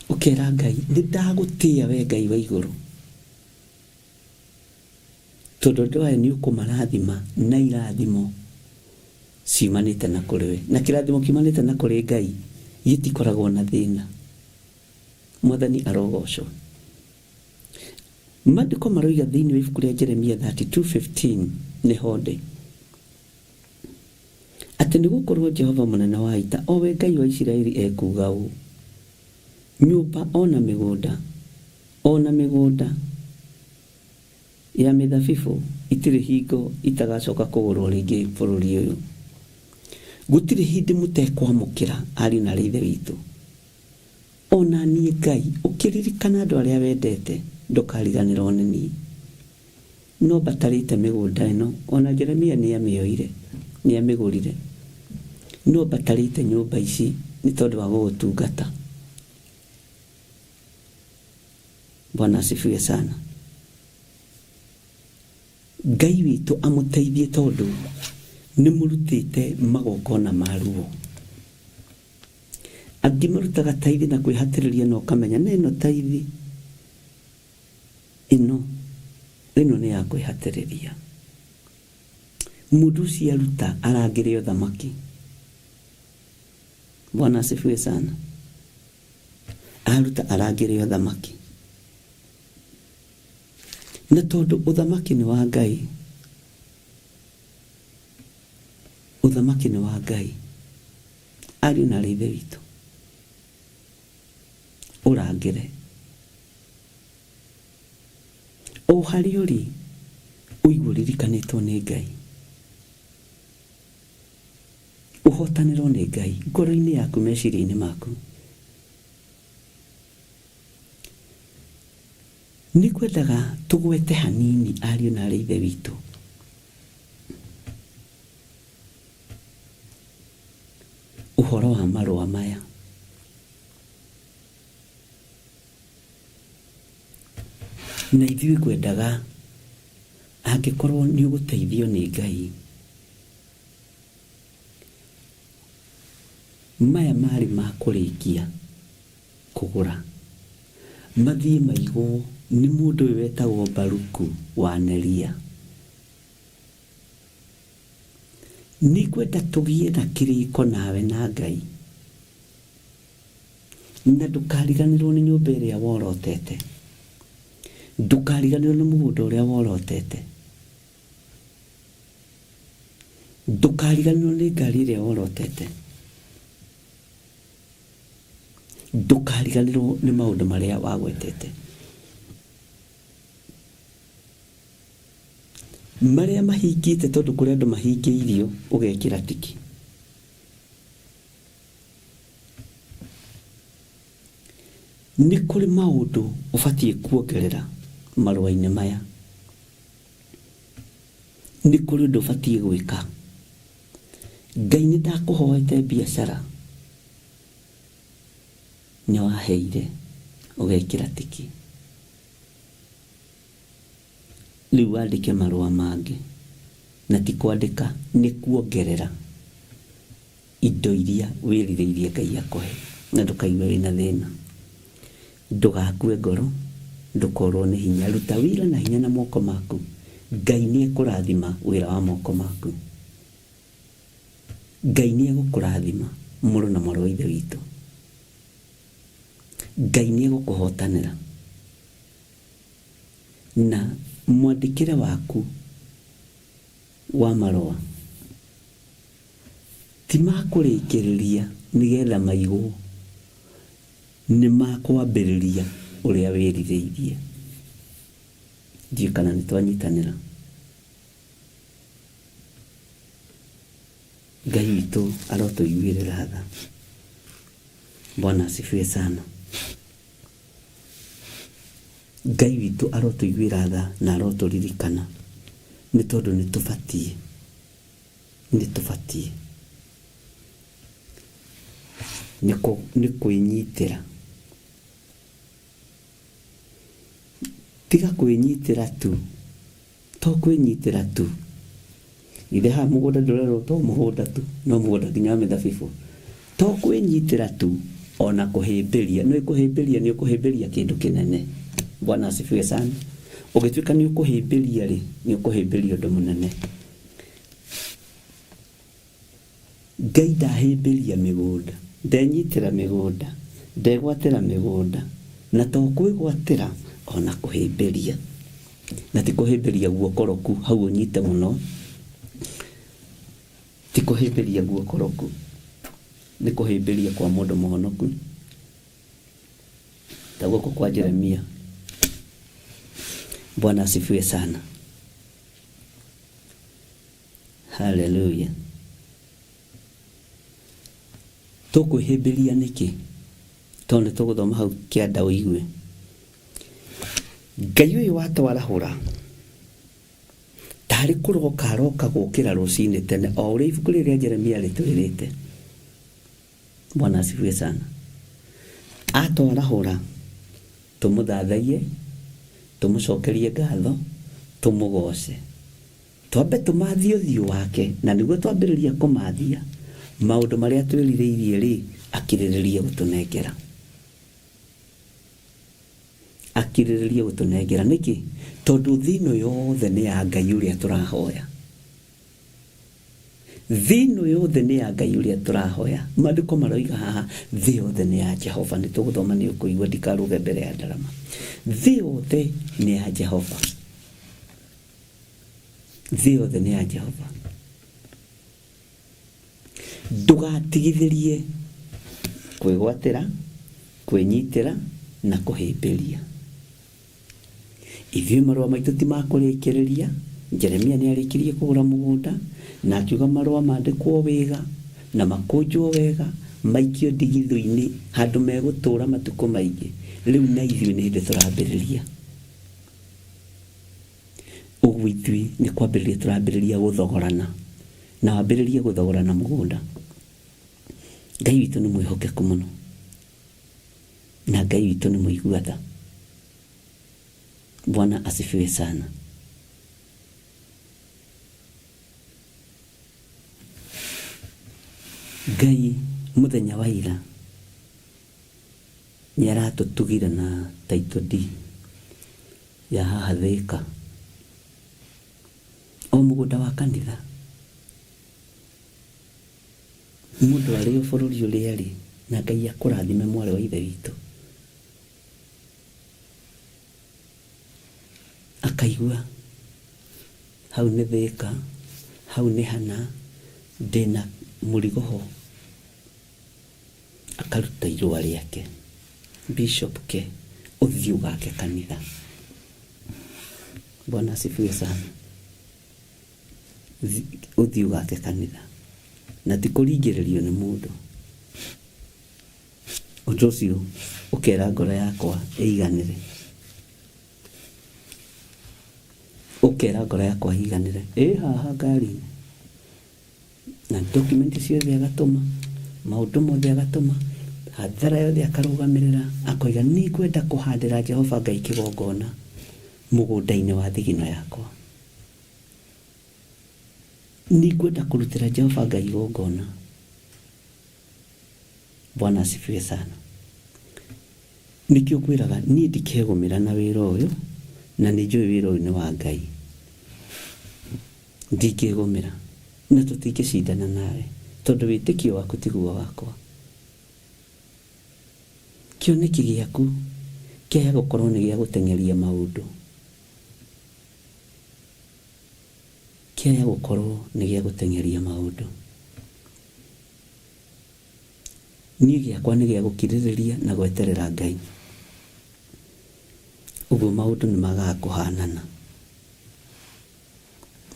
ũkera Ngai, nĩ ndagũtĩĩa we Ngai wa igũrũ, tondũ andũ aya nĩ ũkũmarathima na irathimo ciumanĩte na kũrĩ we. Na kĩrathimo kiumanĩte na kũrĩ Ngai gĩtikoragwo na thĩna. Mwathani arogocwo. Maandĩko maroiga thĩinĩ wa ibuku rĩa Jeremia 32:15 nĩho ndĩ, atĩ nĩ gũkorũo Jehova mũnene wa ita, o we Ngai wa Isiraeli ekuuga ũũ, Nyũmba o na mĩgũnda, o na mĩgũnda ya mĩthabibũ itirĩ hingo itagacoka kũgũrũo rĩngĩ bũrũri ũyũ. Gũtirĩ hĩndĩ mũtekwamũkĩra, ariũ na aarĩ a Ithe witũ. O na niĩ Ngai, ũkĩririkana andũ arĩa wendete, ndũkariganĩrũo nĩ niĩ. No mbatarĩte mĩgũnda ĩno, o na Jeremia nĩamĩoire, nĩamĩgũrire, no mbatarĩte nyũmba ici nĩ tondũ wa gũgũtungata. Bwana asifiwe sana. Ngai witũ amũteithie tondũ nĩmũrutĩte magongona ma ruo. Angĩ marutaga taithi na kwĩhatĩrĩria na ũkamenya na ĩno taithi ĩno ĩno nĩ ya kwĩhatĩrĩria. Mũndũ ũcio aruta arangĩre ũthamaki. Bwana asifiwe sana. Aruta arangĩre ũthamaki. Na tondũ ũthamaki nĩ wa Ngai, ũthamaki nĩ wa Ngai. Ariũ na aarĩ a Ithe witũ, ũrangĩre. O harĩa ũrĩ, ũigue ũririkanĩtwo nĩ Ngai. Ũhotanĩrwo nĩ Ngai ngoro-inĩ yaku, meciria-inĩ maku. Nĩ ngwendaga tũgwete hanini ariũ na aarĩ a Ithe witũ. Ũhoro wa marũa maya. Na ithuĩ ngwendaga angĩkorwo nĩ ũgũteithio nĩ Ngai, maya marĩ ma kũrĩkia kũgũra, mathiĩ maigwo nĩ mũndũ ũyũ wetagwo Baruku wa Neria. Nĩngwenda tũgĩe na kĩrĩko nawe na Ngai, na ndũkariganĩrwo nĩ nyũmba ĩrĩa worotete, ndũkariganĩrwo nĩ mũgũnda ũrĩa worotete, ndũkariganĩrwo nĩ ngari ĩrĩa worotete, ndũkariganĩrwo nĩ maũndũ marĩa wagwetete. Marĩa mahingĩte tondũ kũrĩ andũ mahingĩirio ũgekĩra tiki. Nĩ kũrĩ maũndũ ũbatiĩ kuongerera marũa-inĩ maya. Nĩ kũrĩ ũndũ ũbatiĩ gwĩka. Ngai nĩ ndakũhoete biacara, nĩ waheire ũgekĩra tiki. Rĩu wandĩke marũa mangĩ, na ti kwandĩka, nĩ kuongerera indo iria wĩrirĩirie Ngai akũhe, na ndũkaigue wĩna thĩna. Ndũgakue ngoro, ndũkorwo nĩ hinya, ruta wĩra na hinya na moko maku, Ngai nĩ ekũrathima wĩra wa moko maku. Ngai nĩ egũkũrathima mũrũ na mwarĩ wa Ithe witũ. Ngai nĩ egũkũhotanĩra. Na mwandĩkĩre waku wa marũa ti ma kũrĩkĩrĩria. nĩgetha maigwo nĩ makwambĩrĩria ũrĩa wĩrirĩirie. Ndiũĩ kana nĩ twanyitanĩra. Ngai witũ arotũiguĩrĩra tha. Bwana asifiwe sana. Ngai witũ arotũiguĩra tha na arotũririkana nĩ tondũ nĩ tũbatiĩ, nĩ tũbatiĩ nĩ kwĩnyitĩra. Tiga kwĩnyitĩra tu, to kwĩnyitĩra tu. Githĩ haha mũgũnda ndũrerwo to mũgũnda tu, no mũgũnda nginya wa mĩthabibũ. To kwĩnyitĩra tu, ona kũhĩmbĩria. Nĩũĩ kũhĩmbĩria nĩ ũkũhĩmbĩria kĩndũ kĩnene. Bwana asifiwe sana. Ũngĩtuĩka nĩ ũkũhĩmbĩria rĩ, nĩ ũkũhĩmbĩria ũndũ mũnene. Ngai ndahĩmbĩria mĩgũnda, ndenyitĩra mĩgũnda, ndegwatĩra mĩgũnda, na to kwĩgwatĩra ona kũhĩmbĩria. Na ti kũhĩmbĩria guokoroku, hau ũnyite mũno, ti kũhĩmbĩria guokoroku, nĩ kũhĩmbĩria kwa mũndũ mũhonoku, ta gũkũ kwa Jeremia. Bwana asifiwe sana. Haleluya. Tũkwĩhĩmbĩria nĩkĩ? Tondũ nĩ tũgũthoma hau kĩanda ũigue. Ngai ũyũ watwarahũra tarĩ kũroka aroka gũkĩra rũcinĩ tene o ũrĩa ibuku rĩrĩ rĩa Jeremia rĩtwĩrĩte. Bwana asifiwe sana. Atwarahũra tũmũthathaiye, tũmũcokerie ngatho, tũmũgoce. Twambe tũmathie ũthiũ wake, na nĩguo twambĩrĩria kũmathia, maũndũ marĩa twĩrirĩirie rĩ, akirĩrĩrie gũtũnengera. Akirĩrĩrie gũtũnengera. Nĩkĩ? Tondũ thĩ ĩno yothe nĩ ya Ngai ũrĩa tũrahoya. Thĩ ĩno yothe nĩ ya Ngai ũrĩa tũrahoya. Maandĩko maroiga haha, thĩ yothe nĩ ya Jehova. Nĩ tũgũthoma nĩ ũkũigua ndikaruge mbere ya ndarama. Thĩ yothe nĩ ya Jehova. Thĩ yothe nĩ ya Jehova. Ndũgatigithĩrie kwĩgwatĩra, kwĩnyitĩra na kũhĩmbĩria. Ithuĩ marũa maitũ ti ma kũrĩkĩrĩria. Jeremia nĩ arĩkirie kũgũra mũgũnda na akiuga marũa mandĩkwo wega na makũnjwo wega maikio ndigithũ-inĩ handũ megũtũũra matukũ maingĩ. Rĩu na ithuĩ nĩ hĩndĩ tũrambĩrĩria. Ũguo ithuĩ nĩ kwambĩrĩria tũrambĩrĩria gũthogorana na wambĩrĩrie gũthogorana mũgũnda. Ngai witũ nĩ mwĩhokeku mũno na Ngai witũ nĩ mũigua tha. Bwana asifiwe sana. Ngai mũthenya wa ira nĩ aratũtugire na title deed ya haha Thĩka. O mũgũnda wa kanitha. Mũndũ arĩ o bũrũri ũrĩa arĩ, na Ngai akũrathime mwarĩ wa ithe witũ. Akaigua hau nĩ Thĩka, hau nĩ hana, ndĩna mũrigo ho. Akaruta irũa rĩake, Bishop ke, ũthiĩ ũgake kanitha. Bwana asifiwe sana. Ũthiĩ ũgake kanitha. Na ti kũringĩrĩrio nĩ mũndũ. Ũndũ ũcio ũkera ngoro yakwa ĩiganĩre. Ũkera ngoro yakwa ĩiganĩre. Ĩ haha ngari-inĩ. Na document ciothe agatũma, maũndũ mothe agatũma, hathara yothe akarũgamĩrĩra, akoiga nĩngwenda kũhandĩra Jehova Ngai kĩgongona mũgũnda-inĩ wa thigino yakwa. Nĩngwenda kũrutĩra Jehova Ngai igongona. Bwana asifiwe sana. Nĩkĩo ngwĩraga niĩ ndikegũmĩra na wĩra ũyũ, na nĩ njũĩ wĩra ũyũ nĩ wa Ngai. Ndingĩgũmĩra, na tũtingĩcindana nawe, tondũ wĩtĩkio waku tiguo wakwa. Kĩoneki gĩaku kĩaya gũkorwo nĩ gĩa gũteng'eria maũndũ. Kĩaya gũkorwo nĩ gĩa gũteng'eria maũndũ. Niĩ gĩakwa nĩ gĩa gũkirĩrĩria na gweterera Ngai. Ũguo maũndũ nĩ magaga kũhanana.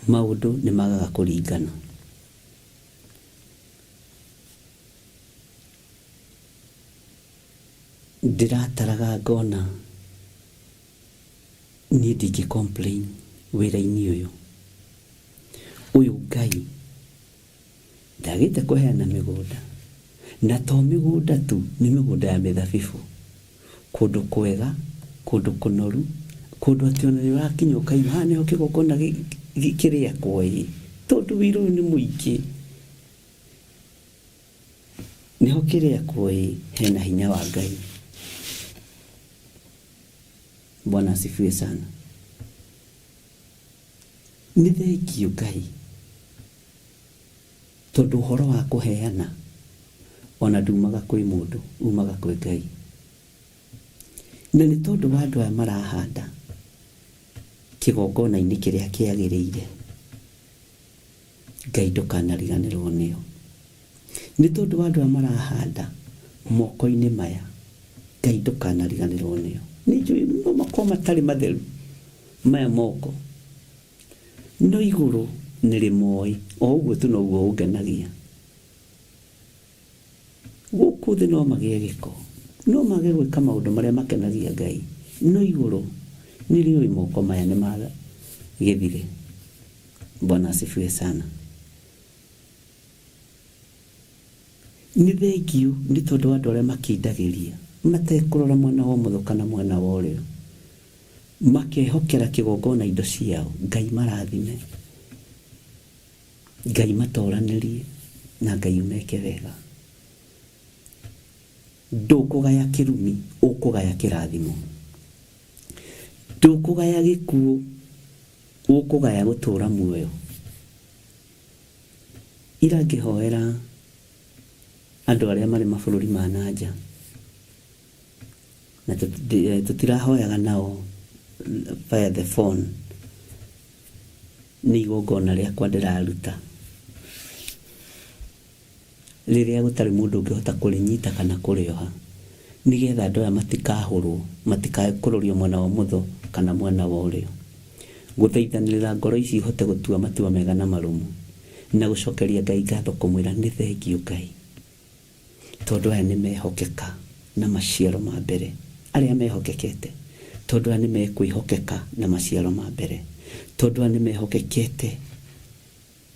Maũndũ nĩ magaga kũringana. Ndĩrataraga ngona niĩ ndingĩ complain wĩra-inĩ ũyũ. Ũyũ Ngai ndagĩte kũheana mĩgũnda, na to mĩgũnda tu, nĩ mĩgũnda ya mĩthabibũ. Kũndũ kwega, kũndũ kũnoru, kũndũ atĩ ona nĩ ũrakinya ũkaigua haha nĩho kĩgongona kĩrĩakwo ĩ, tondũ wĩra ũyũ nĩ mũingĩ. Nĩho kĩrĩakwo ĩ, hena hinya wa Ngai. Bwana asifiwe sana. Nĩ thengiũ Ngai tondũ ũhoro wa kũheana ona ndumaga kwĩ mũndũ, umaga kwĩ Ngai. Na nĩ tondũ wa andũ aya marahanda kĩgongona-inĩ kĩrĩa kĩagĩrĩire, Ngai ndũkanariganĩrwo nĩo. Nĩ tondũ wa andũ aya marahanda moko-inĩ maya, Ngai ndũkanariganĩrwo nĩo. Nĩ njũĩ no makorwo matarĩ matheru maya moko, no igũrũ nĩ rĩmoĩ. O ũguo tu noguo ũngenagia. Gũkũ thĩ no magĩe gĩko, no mage gwĩka maũndũ marĩa makenagia Ngai, no igũrũ nĩ rĩũĩ moko maya nĩ magethire. Bwana asifiwe sana. Nĩ thengiũ nĩ tondũ wa andũ arĩa makindagĩria matekũrora mwena wa ũmotho kana mwena wa ũrĩo, makehokera kĩgongona indo ciao. Ngai marathime, Ngai matoranĩrie na Ngai ũmeke wega. Ndũkũgaya kĩrumi, ũkũgaya kĩrathimo. Ndũkũgaya gĩkuũ, ũkũgaya gũtũra muoyo. Ira ngĩhoera andũ arĩa marĩ mabũrũri ma na nja, na tũtirahoyaga nao via the phone, nĩ igongona rĩakwa ndĩraruta, rĩrĩa gũtarĩ mũndũ ũngĩhota kũrĩnyita kana kũrĩoha, nĩgetha andũ aya matikahũrwo, matikae kũrorio mwena wa ũmotho kana mwena wa ũrĩo. Gũthaithanĩrĩra ngoro ici ihote gũtua matua mega na marũmu, na gũcokeria Ngai ngatho kũmwĩra nĩ thengiũ Ngai, tondũ aya nĩ mehokeka na maciaro ma mbere, arĩa mehokekete, tondũ aya nĩ mekwĩhokeka na maciaro ma mbere, tondũ aya nĩ mehokekete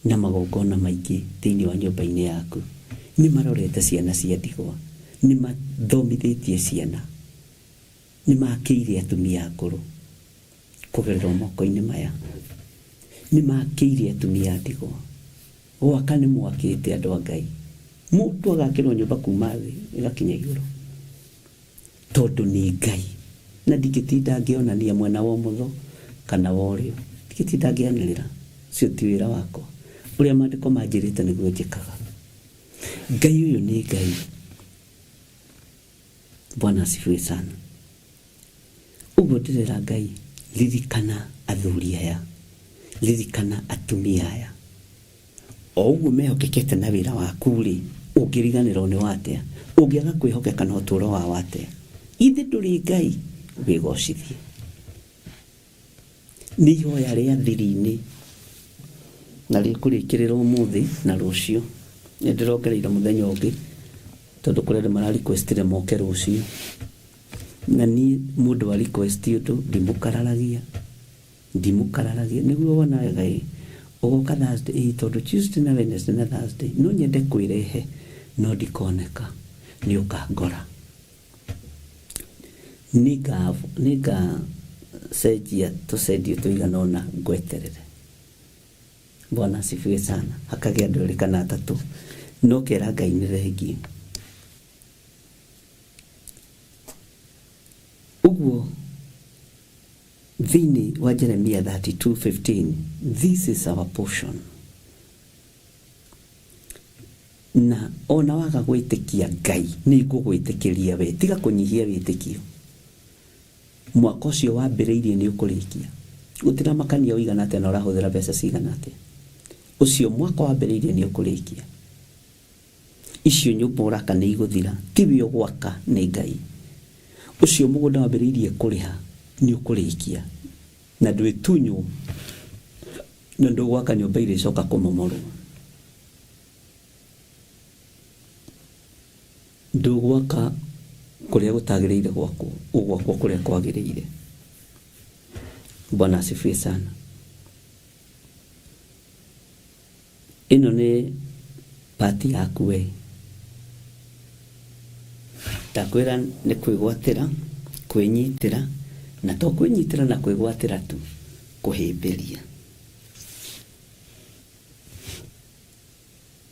na magongona maingĩ thĩinĩ wa nyũmba-inĩ yaku, nĩ marorete ciana cia ndigwa, nĩ mathomithĩtie ciana, nĩ makĩire atumia akũrũ kũgerera moko-inĩ maya, nĩ makĩire atumia a ndigwa. Gwaka nĩ mwakĩte andũ a Ngai, mũndũ agakĩrwo nyũmba kuma thĩ ĩgakinya igũrũ, tondũ nĩ Ngai. Na ndingĩtinda ngĩonania mwena wa ũmotho kana wa ũrĩo, ndingĩtinda ngĩanĩrĩra, ũcio ti wĩra wakwa. Ũrĩa maandĩko manjĩrĩte nĩguo njĩkaga. Ngai ũyũ nĩ Ngai. Bwana asifiwe sana. Ũguo ndĩrera Ngai, ririkana athuri aya, ririkana atumia aya. O ũguo mehokekete na wĩra waku rĩ, ũngĩriganĩrwo nĩ atĩa? Ũngĩaga kwĩhokeka na ũtũũro wao atĩa? Ithe ndũrĩ Ngai, wĩgocithie. Nĩ ihoya rĩa thiri-inĩ na rĩkũrĩkĩrĩra ũmũthĩ na rũciũ. Nĩ ndĩrongereire mũthenya ũngĩ tondũ kũrĩ andũ mara request ire moke rũciũ. Na niĩ mũndũ wa request ũndũ ndimũkararagia, ndimũkararagia. Nĩguo wonaga ĩ, ũgoka Thursday ĩ tondũ Tuesday na Wednesday na Thursday no nyende kwĩrehe no ndikoneka, nĩ ũkangora. Nĩngacenjia tũcenjio tũigana ũna ngweterere. Bwana asifiwe sana. Hakagĩa andũ erĩ kana atatũ. No kera Ngai nĩ thengiũ. Ũguo thĩinĩ wa Jeremia 32:15, this is our portion. Na o na waga gwĩtĩkia Ngai, nĩ ngũgwĩtĩkĩria we. Tiga kũnyihia wĩtĩkio. Mwaka ũcio wambĩrĩirie nĩ ũkũrĩkia. Gũtiramakania ũigana atĩa na ũrahũthĩra mbeca cigana atĩa. Ũcio mwaka wambĩrĩirie nĩ ũkũrĩkia. Icio nyũmba ũraka nĩ igũthira, tiwe ũgwaka, nĩ Ngai. Ũcio mũgũnda wambĩrĩirie kũrĩha nĩ ũkũrĩkia na ndwĩtunywo, na ndũgwaka nyũmba irĩcoka kũmomorwo. Ndũgwaka kũrĩa gũtagĩrĩire gwakwo, ũgwakwo kũrĩa kwagĩrĩire. Bwana asifiwe sana. Ĩno nĩ part yaku we. Ndakwĩra nĩ kwĩgwatĩra, kwĩnyitĩra, na to kwĩnyitĩra na kwĩgwatĩra tu, kũhĩmbĩria.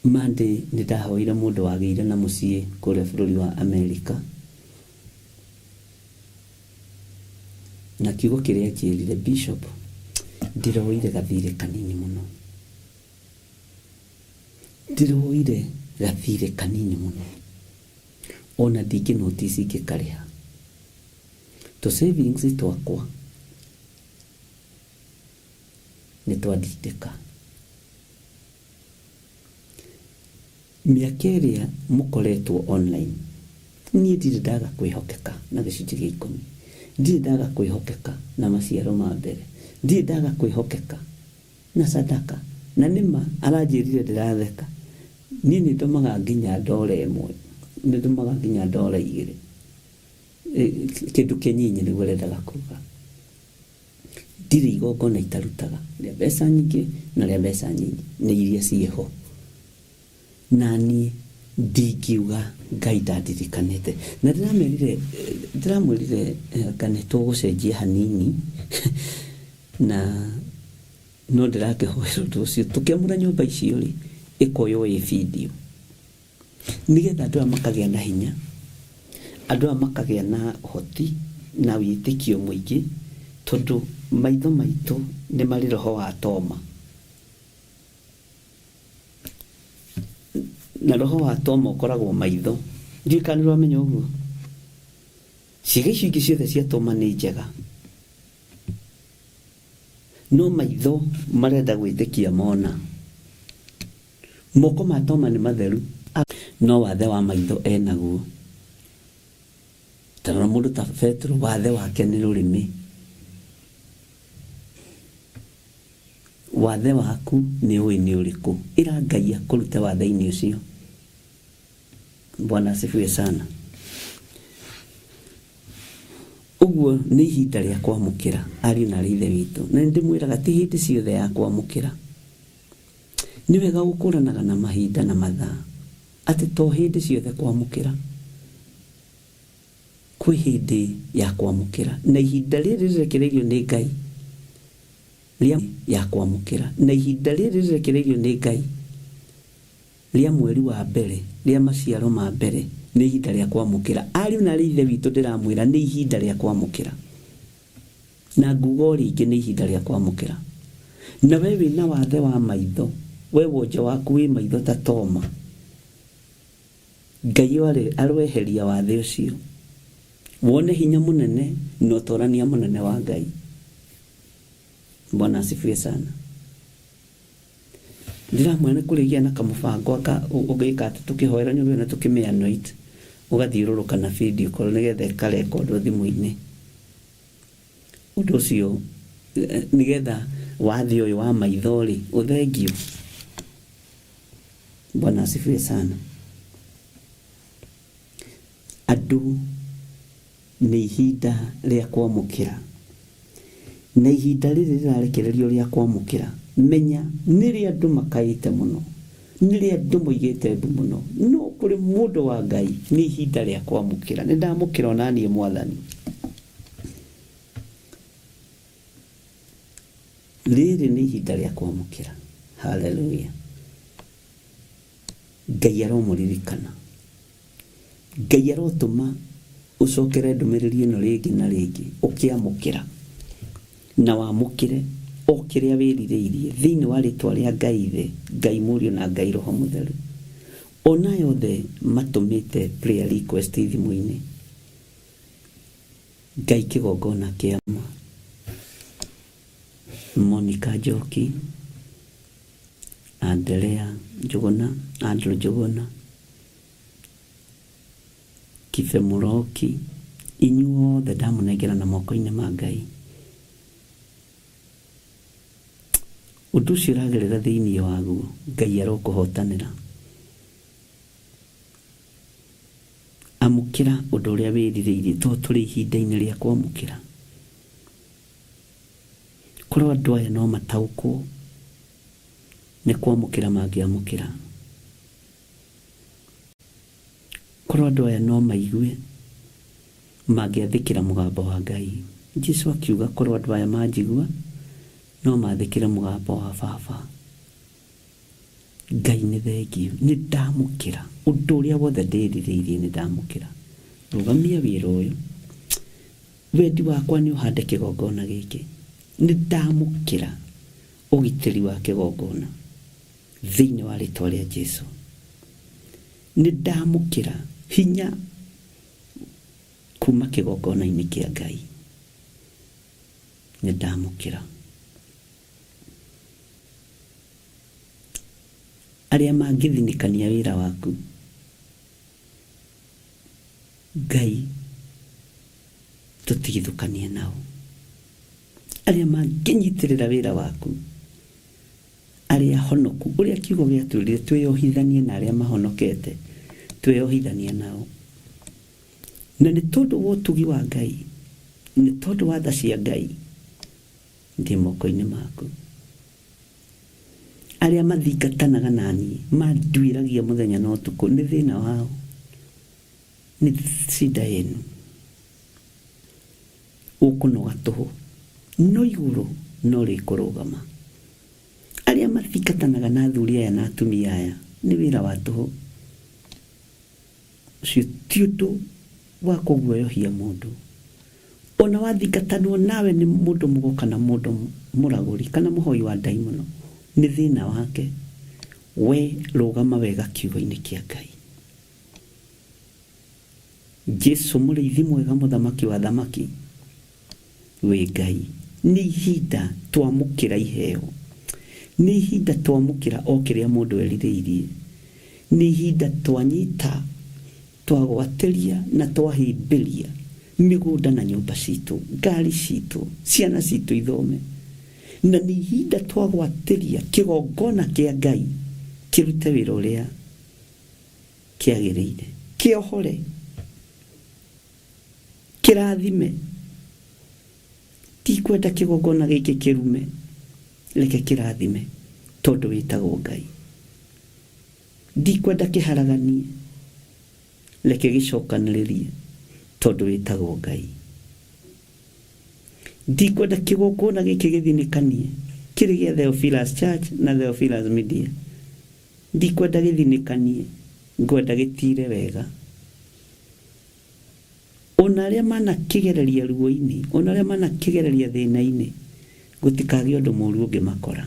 Monday nĩ ndahoire mũndũ wagĩire na mũciĩ kũrĩa bũrũri wa Amerika, na kiugo kĩrĩa anjĩrire, Bishop, ndĩroire gathirĩ kanini mũno. Ndĩroire gathirĩ kanini mũno. Ona ndingĩ notice ingĩkarĩha. Tũ savings twakwa nĩ twandindĩka. Mĩaka ĩrĩa mũkoretwo online, niĩ ndirĩ ndaga kwĩhokeka na gĩcunjĩ gĩa ikũmi, ndirĩ ndaga kwĩhokeka na maciaro ma mbere, ndirĩ ndaga kwĩhokeka na sadaka. Na nĩ ma aranjĩrire ndĩratheka, niĩ nĩ ndũmaga nginya ndora ĩmwe, nĩ ndũmaga nginya ndora igĩrĩ, kĩndũ kĩnyinyi nĩguo arendaga kuga. Ndirĩ igongona itarutaga, rĩa mbeca nyingĩ na rĩa mbeca nyinyi, nĩ iria ciĩho. Na niĩ ndingiuga Ngai ndandirikanĩte. Na ndĩramerire, ndĩramwĩrire anga nĩ tũgũcenjia hanini, na no ndĩrakĩhoera ũndũ ũcio. Tũkĩamũra nyũmba icio rĩ, ĩkoywo ĩ video. Nĩgetha andũ aya makagĩa na hinya, andũ aya makagĩa na ũhoti na wĩtĩkio mũingĩ, tondũ maitho maitũ nĩ marĩ roho wa Toma. Na roho wa Toma ũkoragwo maitho. Ndiũĩ kana nĩ ũramenya ũguo. Ciĩga icio ingĩ ciothe cia Toma nĩ njega, no maitho marenda gwĩtĩkia mona. Moko ma Toma nĩ matheru, no wathe wa maitho enaguo. Ta rora mũndũ ta Petero, wathe wake nĩ rũrĩmĩ. Wathe waku nĩ ũĩ nĩ ũrĩkũ? Ĩra Ngai akũrute wathe-inĩ ũcio. Bwana asifiwe sana. Ũguo nĩ ihinda rĩa kwamũkĩra ariũ na arĩ ithe witũ. Na nĩ ndĩmwĩraga ti hĩndĩ ciothe ya kwamũkĩra. Nĩ wega gũkũranaga na mahinda na mathaa atĩ to hĩndĩ ciothe kwamũkĩra. Kwĩ hĩndĩ ya kwamũkĩra na ihinda rĩrĩ rĩrekereirio nĩ Ngai rĩa ya kwamũkĩra na ihinda rĩrĩ rĩrekereirio nĩ Ngai rĩa mweri wa mbere rĩa maciaro ma mbere nĩ ihinda rĩa kwamũkĩra. Ariũ na arĩ ithe witũ ndĩramwĩra nĩ ihinda rĩa kwamũkĩra. Na nguga o rĩngĩ nĩ ihinda rĩa kwamũkĩra. Na we wĩna wathe wa maitho, we wonje waku wĩ maitho ta Toma. Ngai aroeheria wathe ũcio. Wone hinya mũnene na ũtorania mũnene wa Ngai. Bwana asifiwe sana. Ndĩramwĩra nĩ kũrĩgĩa na kamũbango anga ũngĩka atĩ tũkĩhoera nyũmba ĩno tũkĩmĩ anoint, ũgathiũrũrũka na video call nĩgetha ĩkarekondwo thimũ-inĩ. Ũndũ ũcio nĩgetha wathe ũyũ wa maitho rĩ ũthengio. Bwana asifiwe sana. Andũ nĩ ihinda rĩa kwamũkĩra. Na ihinda rĩrĩ rĩrarekererio rĩa kwamũkĩra, menya nĩ rĩa andũ makaĩte mũno, nĩ rĩa andũ moigĩte mbu mũno, no kũrĩ mũndũ wa Ngai nĩ ihinda rĩa kwamũkĩra. Nĩ ndamũkĩra ona niĩ Mwathani. Rĩrĩ nĩ ihinda rĩa kwamũkĩra. Hallelujah. Ngai aromũririkana. Ngai arotũma ũcokere ndũmĩrĩri ĩno rĩngĩ na rĩngĩ ũkĩamũkĩra na wamũkĩre o kĩrĩa wĩrirĩirie thĩinĩ wa rĩtwa rĩa Ngai Ithe, Ngai Mũriũ na Ngai Roho Mũtheru. Ona aya othe matũmĩte prayer request thimũ-inĩ, Ngai kĩgongona kĩa ma. Monica Njoki, Andrea Njũgũna, Andrew Njũgũna. Kibe Mũroki, inyuothe ndamũnengera na moko-inĩ ma Ngai. Ũndũ ũcio ũragerera thĩinĩ waguo, Ngai arokũhotanĩra. Amũkĩra ũndũ ũrĩa wĩrirĩirie, tondũ tũrĩ ihinda-inĩ rĩa kwamũkĩra. Korwo andũ aya no mataũkwo nĩ kwamũkĩra mangĩamũkĩra. Korwo andũ aya no maigue mangĩathĩkĩra mũgambo wa Ngai. Jesu akiuga korwo andũ aya manjigua no mathĩkĩre mũgambo wa Baba. Ngai nĩ thengiũ, nĩ ndamũkĩra ũndũ ũrĩa wothe ndĩrirĩirie, nĩ ndamũkĩra. Rũgamia wĩra ũyũ, wendi wakwa nĩ ũhande kĩgongona gĩkĩ. Nĩ ndamũkĩra ũgitĩri wa kĩgongona thĩinĩ wa rĩtwa rĩa Jesu. Nĩ ndamũkĩra hinya kuma kĩgongona-inĩ kĩa Ngai. Nĩ ndamũkĩra. Arĩa mangĩthinĩkania wĩra waku, Ngai tũtigithũkanie nao. Arĩa mangĩnyitĩrĩra wĩra waku, arĩa honoku, ũrĩa kiugo gĩatwĩrire twĩyohithanie na arĩa mahonokete, twĩyohithanie nao. Na nĩ tondũ wa ũtugi wa Ngai, nĩ tondũ wa tha cia Ngai, ndĩ moko-inĩ maku. Arĩa mathingatanaga na niĩ manduĩragia mũthenya na ũtukũ, nĩ thĩna wao, nĩ cinda yenu. Ũkũnoga tũhũ, no igũrũ no rĩkũrũgama. Arĩa mathingatanaga na athuri aya na atumia aya nĩ wĩra wa tũhũ. Ũcio ti ũndũ wa kũguoyohia mũndũ. Ona wathingatanwo nawe nĩ mũndũ mũgo kana mũndũ mũragũri kana mũhoi wa ndaimono, nĩ thĩna wake. We rũgama wega kiugo-inĩ kĩa Ngai. Jesu mũrĩithi mwega, mũthamaki wa thamaki, wĩ Ngai. Nĩ ihinda twamũkĩra iheo, nĩ ihinda twamũkĩra o kĩrĩa mũndũ erirĩirie, nĩ ihinda twanyita, twagwatĩria na twahĩmbĩria mĩgũnda na nyũmba citũ, ngari citũ, ciana citũ ithome, na nĩ ihinda twagwatĩria kĩgongona kĩa Ngai kĩrute wĩra ũrĩa kĩagĩrĩire, kĩohore, kĩrathime. Ndikwenda kĩgongona gĩkĩ kĩrume, reke kĩrathime tondũ wĩtagwo Ngai. Ndikwenda kĩharaganie, reke gĩcokanĩrĩrie tondũ wĩtagwo Ngai. Ndikwenda kĩgongona gĩkĩ gĩthinĩkanie, kĩrĩ gĩa Theophilus Church na Theophilus Media. Ndikwenda gĩthinĩkanie, ngwenda gĩtire wega. Ona arĩa manakĩgereria ruo-inĩ, ona arĩa manakĩgereria thĩna-inĩ, gũtikagĩe ũndũ mũru ũngĩmakora.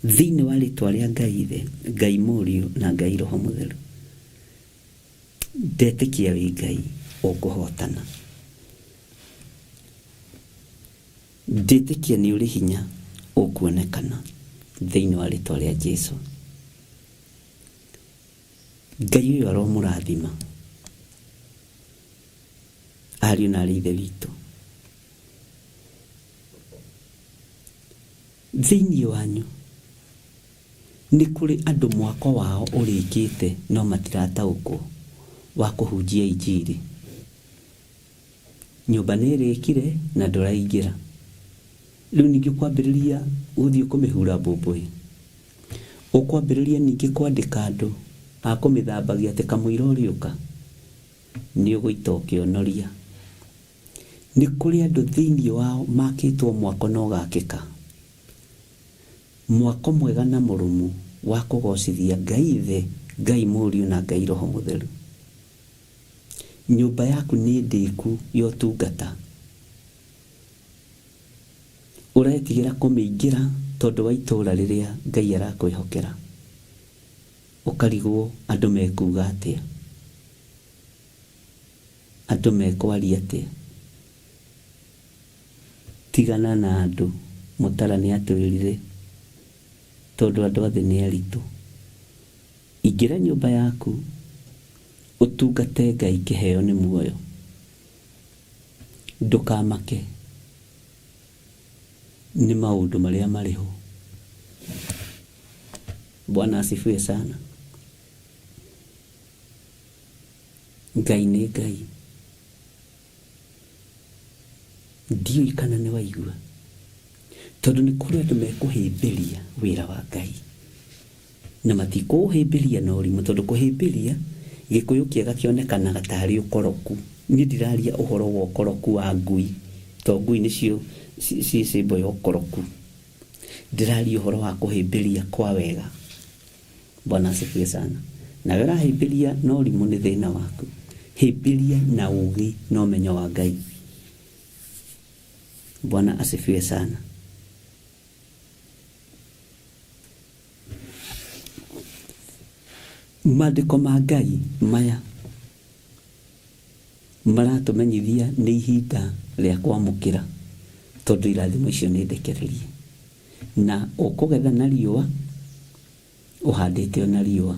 Thĩinĩ wa rĩtwa rĩa Ngai Ithe, Ngai Mũriũ na Ngai Roho Mũtheru, ndetĩkia wĩ Ngai ũkũhotana. Ndetĩkia nĩ ũrĩ hinya ũkuonekana thĩinĩ wa rĩtwa rĩa Jesu. Ngai ũyũ aromũrathima ariũ na arĩ ithe witũ. Thĩinĩ wanyu nĩ kũrĩ andũ mwako wao ũrĩkĩte no matirataũkwo wa kũhunjia injiri. Nyũmba nĩ ĩrĩkire na ndũraingĩra. Rĩu ningĩ ũkwambĩrĩria gũthiĩ kũmĩhura mbũmbũĩ. Ũkwambĩrĩria ningĩ kwandĩka andũ a kũmĩthambagia atĩ kamũira ũrĩũka, nĩ ũgũita ũkĩonoria. Nĩ kũrĩ andũ thĩinĩ wao makĩtwo mwako na ũgakĩka. Mwako mwega na mũrũmu wa kũgocithia Ngai Ithe, Ngai Mũriũ na Ngai Roho Mũtheru. Nyũmba yaku nĩ ndĩku ya ũtungata. Ũretigĩra kũmĩingĩra tondũ wa itũũra rĩrĩa Ngai arakwĩhokera. Ũkarigwo andũ mekuga atĩa. Andũ mekwaria atĩa. Tigana na andũ, Mũtara nĩatwĩrire, tondũ andũ a thĩ nĩ aritũ. Ingĩra nyũmba yaku, Ũtungate Ngai kĩheo nĩ muoyo. Ndũkamake nĩ maũndũ marĩa marĩ ho. Bwana asifiwe sana. Ngai nĩ Ngai. Ndiũĩ kana nĩ waigua. Tondũ nĩ kũrĩ andũ mekũhĩmbĩria wĩra wa Ngai. Na matikũũhĩmbĩria na ũrimũ, tondũ kũhĩmbĩria Gĩkũyũ kĩega kĩonekanaga tarĩ ũkoroku. Niĩ ndiraria ũhoro wa ũkoroku wa ngui, to ngui nĩcio ciĩ symbol ya ũkoroku. Ndĩraria ũhoro wa kũhĩmbĩria kwa wega. Bwana asifiwe sana. Nawe ũrahĩmbĩria na ũrimũ nĩ thĩna waku. Hĩmbĩria na ũgĩ na ũmenyo wa Ngai. Bwana asifiwe sana. Maandĩko ma Ngai maya maratũmenyithia nĩ ihinda rĩa kwamũkĩra tondũ irathimo icio nĩ ndekererie. Na ũkũgetha na riũa, ũhandĩte o na riũa.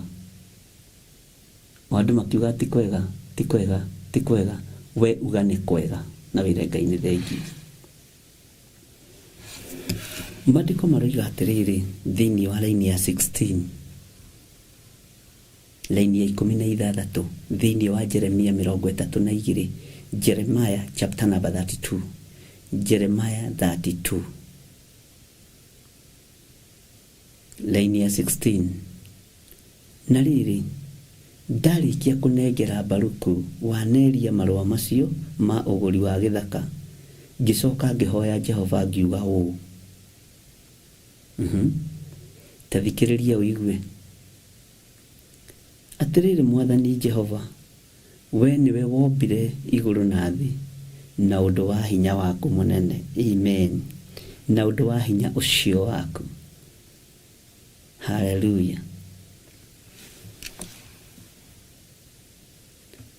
O andũ makiuga ti kwega, ti kwega, ti kwega, we uga nĩ kwega na wĩre Ngai nĩ thengiũ. Maandĩko maroiga atĩrĩrĩ thĩinĩ wa raini ya 16, raini ya 16 thĩinĩ wa Jeremia 32, Jeremiah chapter number 32, Jeremiah 32 raini ya 16. Na rĩrĩ, ndarĩkia kũnengera Baruku wa Neria marũa macio ma ũgũri wa gĩthaka, ngĩcoka ngĩhoya Jehova ngiuga ũũ, Ta thikĩrĩria ũigue. Atĩrĩrĩ Mwathani Jehova, wee nĩwe wombire igũrũ na thĩ na ũndũ wa hinya waku mũnene, amen, na ũndũ wa hinya ũcio waku. Haleluya!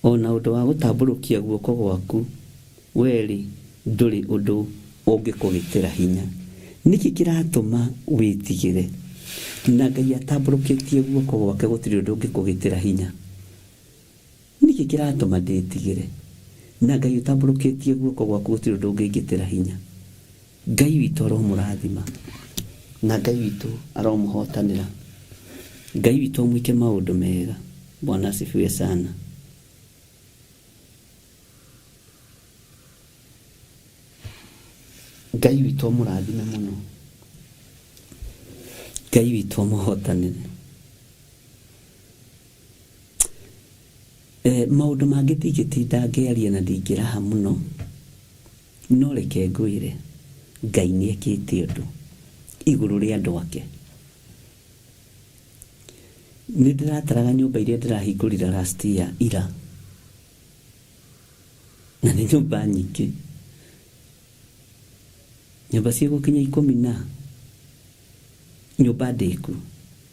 O na ũndũ wa gũtambũrũkia guoko gwaku, wee-rĩ, ndũrĩ ũndũ ũngĩkũgĩtĩra hinya. Nĩkĩ kĩratũma wĩtigĩre? Na Ngai atambũrũkĩtie guoko gwake gũtirĩ ũndũ ũngĩkũgĩtĩra hinya. Nĩkĩ kĩratũma ndĩtigĩre? Na Ngai ũtambũrũkĩtie guoko gwaku gũtirĩ ũndũ ũngĩngĩtĩra hinya. Ngai witũ aromũrathima, na Ngai witũ aromũhotanĩra. Ngai witũ amwĩke maũndũ mega. Bwana asifiwe sana. Ngai witũ amũrathime mũno. Ngai witũ amũhotanĩre. Eh, maũndũ mangĩ ndingĩtinda ngĩaria na ndingĩraha mũno. No reke ngwĩre, Ngai nĩ ekĩte ũndũ igũrũ rĩa andũ ake. Nĩ ndĩrataraga nyũmba iria ndĩrahingũrire last year ira, na nĩ nyũmba nyingĩ, nyũmba cigũkinya ikũmi na. Nyũmba ndĩku,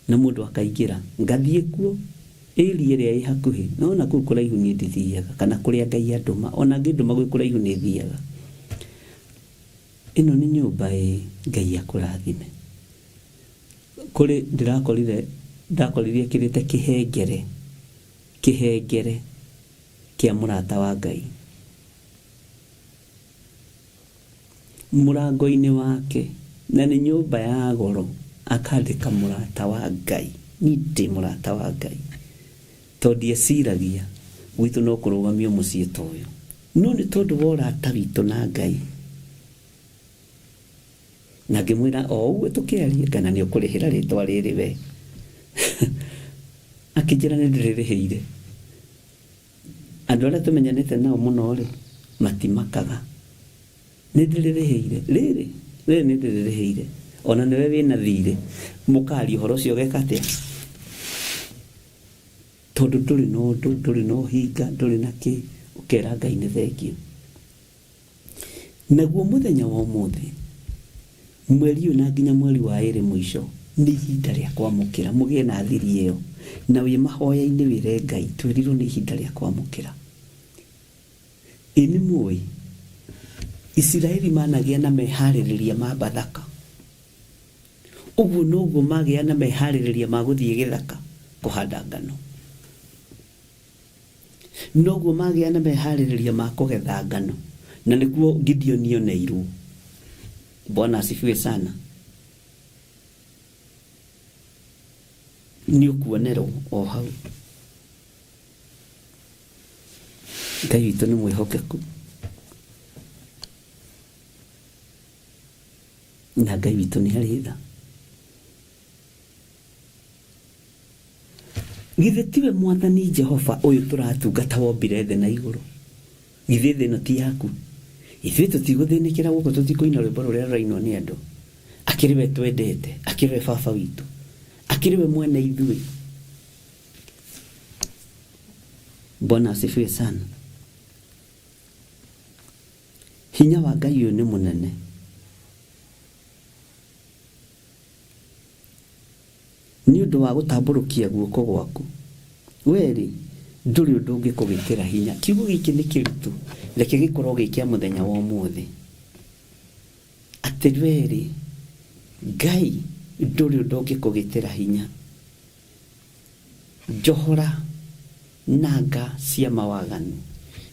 na mũndũ akaingĩra, ngathiĩ kuo, area ĩrĩa ĩ hakuhĩ, no na kũu kũraihu niĩ ndithiaga, kana kũrĩa Ngai andũma, ona angĩndũma gwĩ kũraihu nĩ thiaga. Ĩno nĩ nyũmba ĩ, Ngai akũrathime. Kũrĩ ndĩrakorire, ndakorire ekĩrĩte kĩhengere, kĩhengere kĩa mũrata wa Ngai. Mũrango-inĩ wake, na nĩ nyũmba ya goro, akandĩka mũrata wa Ngai. Niĩ ndĩ mũrata wa Ngai. Tondũ ndieciragia gwitũ no kũrũgamio mũciĩ ta ũyũ. No nĩ tondũ wa ũrata witũ na Ngai. Na ngĩmwĩra o ũguo tũkĩaria, kana nĩ ũkũrĩhĩra rĩtwa rĩrĩ we. Akĩnjĩra nĩ ndĩrĩrĩhĩire. Andũ arĩa tũmenyanĩte nao mũno-rĩ, matimakaga. Nĩ ndĩrĩrĩhĩire. Rĩrĩ, rĩrĩ nĩ ndĩrĩrĩhĩire. O na nĩwe wĩna thiirĩ, mũkaaria ũhoro ũcio ũgeka atĩa? Tondũ ndũrĩ na ũndũ, ndũrĩ na ũhinga, ndũrĩ na kĩ, ũkera Ngai nĩ thengiũ. Naguo mũthenya wa ũmũthĩ, mweri ũyũ na nginya mweri wa ĩrĩ mũico, nĩ ihinda rĩa kwamũkĩra. Mũgĩe na thiri ĩyo, na wĩ mahoya-inĩ wĩre Ngai, twĩrirwo nĩ ihinda rĩa kwamũkĩra. Ĩ nĩ mũĩ, Isiraeli managĩa na meharĩrĩria ma Bathaka. Ũguo noguo magĩa na meharĩrĩria ma gũthiĩ gĩthaka kũhanda ngano. Noguo magĩa na meharĩrĩria ma kũgetha ngano, na nĩkuo Gideoni oneirwo. Bwana asifiwe sana. Nĩ ũkuonerwo o hau. Ngai witũ nĩ mwĩhokeku. Na Ngai witũ nĩ arĩ tha. Githĩ tiwe Mwathani Jehova ũyũ tũratungata wombire thĩ na igũrũ? Githĩ thĩ ĩno ti yaku? Ithuĩ tũtigũthĩnĩkĩra gũkũ, tũtikũina rwĩmbo rũrĩa rũrainwo nĩ andũ. Akĩrĩ we twendete, akĩrĩ we baba witũ, akĩrĩ we mwene ithuĩ. Bwana asifiwe sana. Hinya wa Ngai ũyũ nĩ mũnene. Nĩ ũndũ wa gũtambũrũkia guoko gwaku, wee-rĩ, ndũrĩ ũndũ ũngĩkũgĩtĩra hinya. Kiugo gĩkĩ nĩ kĩritũ, reke gĩkorwo gĩ kĩa mũthenya wa ũmũthĩ. Atĩ wee-rĩ, Ngai ndũrĩ ũndũ ũngĩkũgĩtĩra hinya. Njohora nanga cia mawaganu,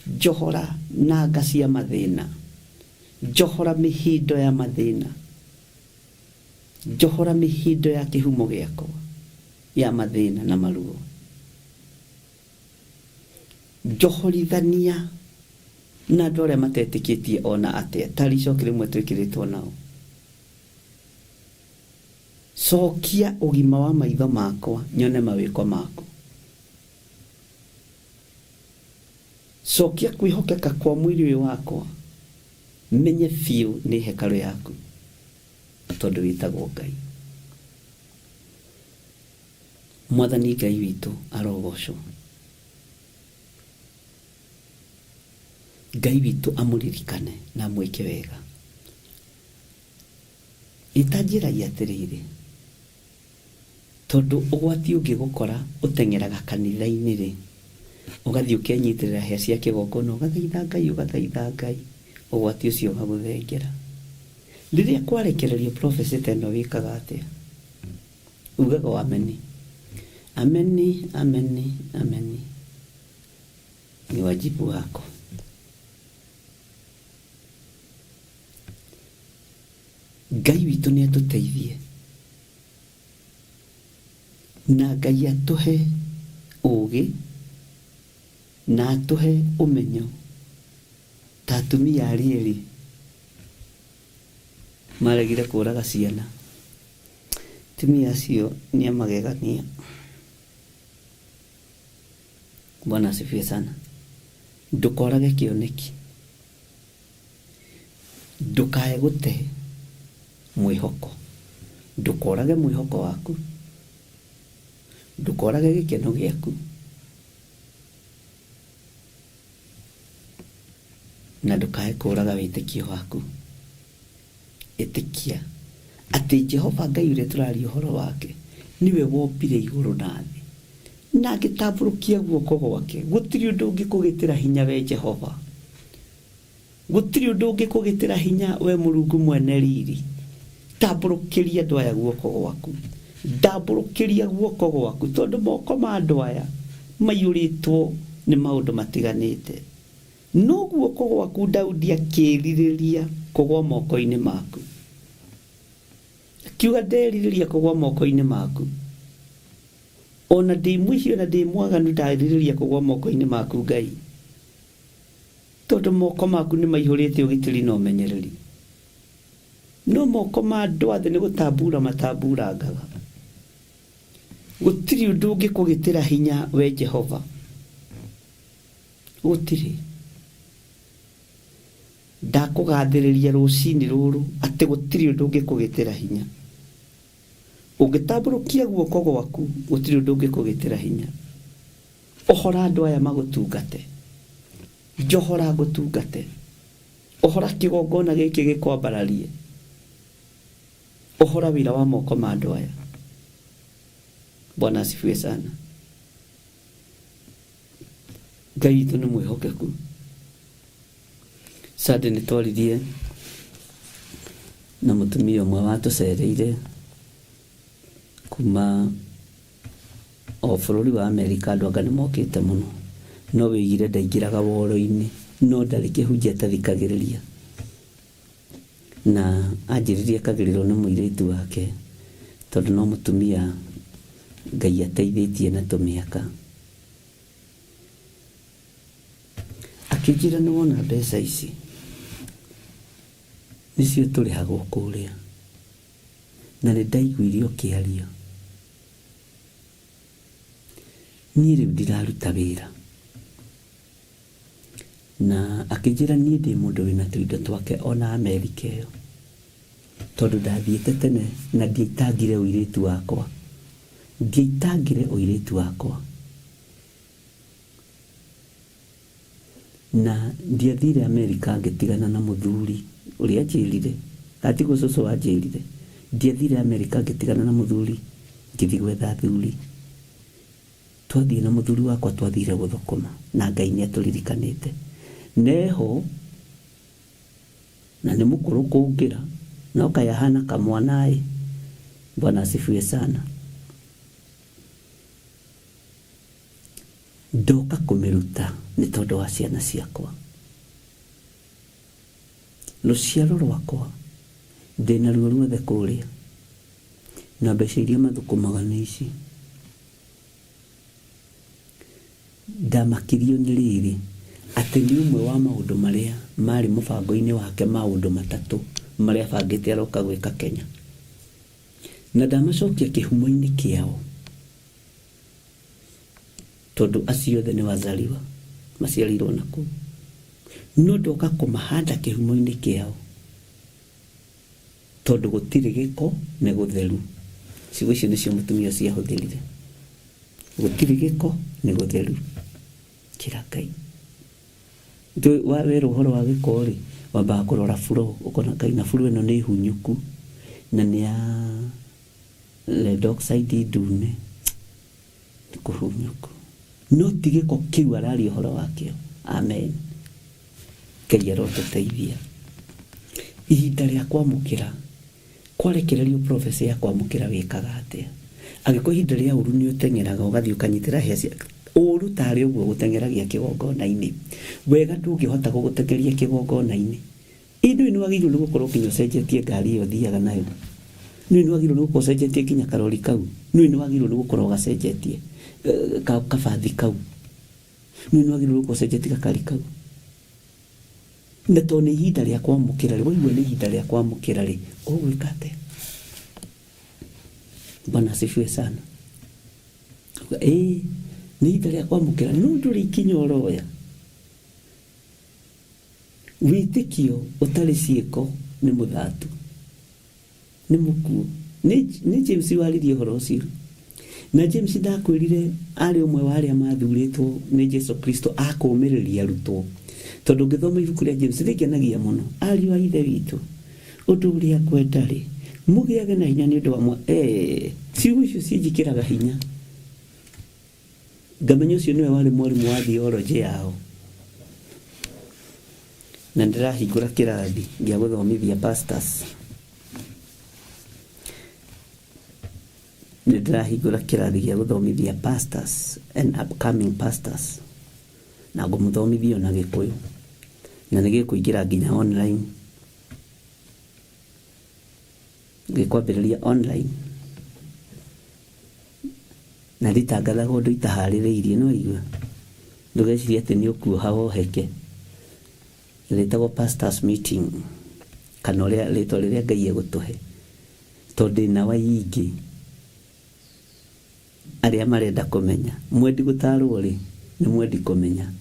njohora nanga cia mathĩna, njohora mĩhĩndo ya mathĩna. Njohora mĩhĩndo ya kĩhumo gĩakwa ya mathĩna na maruo. Njohorithania na andũ arĩa matetĩkĩtie o na atĩa, ta icoki rĩmwe twĩkĩrĩtwo nao. Cokia ũgima wa maitho makwa nyone mawĩko maku. Cokia kwĩhokeka kwa mwĩrĩ ũyũ wakwa menye biũ nĩ hekarũ yaku. Tondũ wĩtagwo Ngai. Mwathani Ngai witũ arogocwo. Ngai witũ amũririkane na amwĩke wega. Ĩtanjĩragia atĩrĩrĩ, tondũ ũgwati ũngĩgũkora ũteng'eraga kanitha-inĩ rĩ, ũgathiĩ ũkenyitĩrĩra hĩa cia kĩgongona ũgathaitha Ngai ũgathaitha Ngai, ũgwati ũcio ũgagũthengera. Rĩrĩa kwarekererio prophecy ta ĩno wĩkaga atĩa? Ugaga o ameni. Ameni, ameni, ameni. Ni wajibu wako. Ngai witũ nĩ atũteithie na Ngai atũhe ũgĩ na atũhe ũmenyo ta atumia arĩa erĩ maregire kũraga ciana. Atumia acio nĩ a magegania. Bwana asifiwe sana. Ndũkorage kĩoneki. Ndũkae gũte mwĩhoko. Ndũkorage mwĩhoko waku. Ndũkorage gĩkeno gĩaku. Na ndũkae kũraga wĩtĩkio waku. Ĩtĩkia atĩ Jehova Ngai ũrĩa tũraria ũhoro wake nĩwe wombire igũrũ na thĩ. Na angĩtambũrũkia guoko gwake, gũtirĩ ũndũ ũngĩkũgĩtĩra hinya we Jehova. Gũtirĩ ũndũ ũngĩkũgĩtĩra hinya we Mũrungu mwene riri. Tambũrũkĩria andũ aya guoko gwaku. Ndambũrũkĩria guoko gwaku, tondũ moko ma andũ aya maiyũrĩtwo nĩ maũndũ matiganĩte. No guoko gwaku Daudi akĩĩrirĩria kũgwa moko-inĩ maku. Akiuga nderirĩria kũgwa moko-inĩ maku. O na ndĩ mwĩhia na ndĩ mwaganu nderirĩria kũgwa moko-inĩ maku Ngai. Tondũ moko maku nĩ maihũrĩte ũgitĩri na ũmenyereri. No moko ma andũ a thĩ nĩ gũtambura matamburangaga. Gũtirĩ ũndũ ũngĩkũgĩtĩra hinya we Jehova. Gũtirĩ. Ndakũgathĩrĩria rũcinĩ rũrũ atĩ gũtirĩ ũndũ ũngĩkũgĩtĩra hinya. Ũngĩtambũrũkia guoko gwaku gũtirĩ ũndũ ũngĩkũgĩtĩra hinya. Ohora andũ aya magũtungate. Njohora ngũtungate. Ohora kĩgongona gĩkĩ gĩkwambararie. Ohora wĩra wa moko ma andũ aya. Bwana asifiwe sana. Ngai witũ nĩ mwĩhokeku. Sunday nĩ twaririe na mũtumia ũmwe watũcereire kuma o bũrũri wa Amerika, andũ anga nĩ mokĩte mũno. No wĩigire ndaingĩraga woro-inĩ, no ndarĩ kĩhunjia atathikagĩrĩria. Na anjĩrire akagĩrĩrwo nĩ mũirĩtu wake tondũ no mũtumia Ngai ateithĩtie na tũmĩaka. Akĩnjĩra nĩ wona mbeca ici nĩcio tũrĩhagwo kũrĩa, na nĩ ndaiguire ũkĩaria. Niĩ rĩu ndiraruta wĩra. Na akĩnjĩra niĩ ndĩ mũndũ wĩna tũindo twake ona Amerika ĩyo. Tondũ ndathiĩte tene na ndiaitangire ũirĩtu wakwa. Ndiaitangire ũirĩtu wakwa. Na ndiathire Amerika ngĩtigana na mũthuri ũrĩa anjĩrire, kana tiguo cũcũ anjĩrire, ndiathire Amerika ngĩtigana na mũthuri ngĩthiĩ gwetha athuri. Twathiĩ na mũthuri wakwa twathire gũthũkũma na Ngai nĩ atũririkanĩte. Neho na nĩ mũkũrũ kũngĩra no kaĩ ahana kamwana ĩ. Bwana asifiwe sana. Ndoka kũmĩruta nĩ tondũ wa ciana ciakwa. Rũciaro rwakwa ndĩ naruo ruothe kũrĩa, na mbeca iria mathũkũmaga nĩ ici. Ndamakirio nĩ rĩrĩ, atĩ nĩ ũmwe wa maũndũ marĩa marĩ mũbango-inĩ wake maũndũ matatũ marĩa abangĩte aroka gwĩka Kenya. Na ndamacokia kĩhumo-inĩ kĩao. Tondũ acio othe nĩ wazaliwa, maciarĩirwo na kũu. No ndoka kũmahanda kĩhumo-inĩ kĩao, tondũ gũtirĩ gĩko, nĩ gũtheru. Ciugo icio nĩcio mũtumia ũcio ahũthĩrire. Gũtirĩ gĩko, nĩ gũtheru. Kĩra Ngai. Werwo ũhoro wa gĩko rĩ, wambaga kũrora floor, ũkona Ngai na floor ĩno nĩ hunyũku, na nĩ ya lead oxide ndune. Nĩ kũhunyũku. No ti gĩko kĩu araria ũhoro wakĩo. Amen. Ngai arotũteithia. Ihinda rĩa kwamũkĩra, kwarekererio prophecy ya kwamũkĩra wĩkaga atĩa? Angĩkorwo ihinda rĩa ũru nĩ ũteng'eraga ũgathiĩ ũkanyitĩra hĩa cia ũru tarĩ ũguo gũteng'eragia kĩgongona-inĩ. Wega ndũngĩhota gũgũteng'eria kĩgongona-inĩ. Ĩ ndũĩ nĩ wagĩrĩirwo nĩ gũkorwo nginya ũcenjetie ngari ĩyo ũthiaga nayo? Nĩũĩ nĩ wagĩrĩirwo nĩ gũkorwo ũcenjetie nginya karori kau? Nĩũĩ nĩ wagĩrĩirwo nĩ gũkorwo ũgacenjetie kabathi kau? Nĩũĩ nĩ wagĩrĩirwo nĩ gũkorwo ũcenjetie gakari kau? Na tondũ nĩ ihinda rĩa kwamũkĩra rĩ, waigua nĩ ihinda rĩa kwamũkĩra rĩ, ũgwĩka atĩa? Bwana asifiwe sana. Ĩĩ nĩ ihinda rĩa kwamũkĩra, no ndũrĩ ikinya ũroya. Wĩtĩkio ũtarĩ ciĩko nĩ mũthatu, nĩ mũkuũ. Nĩ, nĩ James waririe ũhoro ũcio. Na James ndakwĩrire arĩ ũmwe wa arĩa mathurĩtwo nĩ Jesu Kristo a kũũmĩrĩria arutwo. Tondũ ũngĩthoma ibuku rĩa James rĩngenagia mũno. Ariũ a Ithe witũ, ũndũ ũrĩa ngwenda-rĩ, mũgĩage na hinya nĩ ũndũ wa mwa... Eh, ciugo icio cinjĩkĩraga hinya. Ngamenya ũcio nĩwe warĩ mwarimũ wa theology yao. Na ndĩrahingũra kĩrathi gĩa gũthomithia pastors. Nĩ ndĩrahingũra kĩrathi gĩa gũthomithia pastors and upcoming pastors. Na ngũmũthomithia ona Gĩkũyũ. Na nĩ gĩkũingĩra nginya online. Gĩkwambĩrĩria online. Na nditangathaga ũndũ itaharĩrĩirie, nĩ waigua? Ndũgecirie atĩ nĩ ũkuoha woheke. Rĩtagwo pastors meeting kana ũrĩa rĩtwa rĩrĩa Ngai egũtũhe. Tondũ ndĩna waingĩ arĩa marenda kũmenya. Mwendi gũtarwo rĩ, nĩ mwendi kũmenya.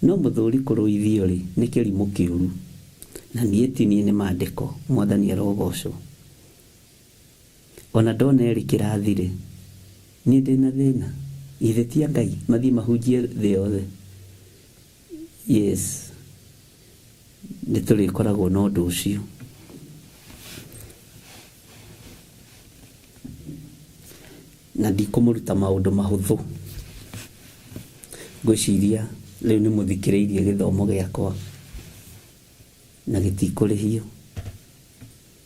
No mũthũri kũrũithio rĩ, nĩ kĩrimũ kĩũru. Na niĩ ti niĩ nĩ mandĩko. Mwathani arogocwo. Ona ndona erĩ kĩrathi-rĩ, niĩ ndĩna thĩna? Githĩ ti a Ngai mathiĩ mahunjie thĩ yothe? Yes, nĩtũrĩkoragwo na ũndũ ũcio. Na ndikũmũruta maũndũ mahũthũ. Ngwĩciria rĩu nĩmũthikĩrĩirie gĩthomo gĩakwa na gĩtikũrĩhio.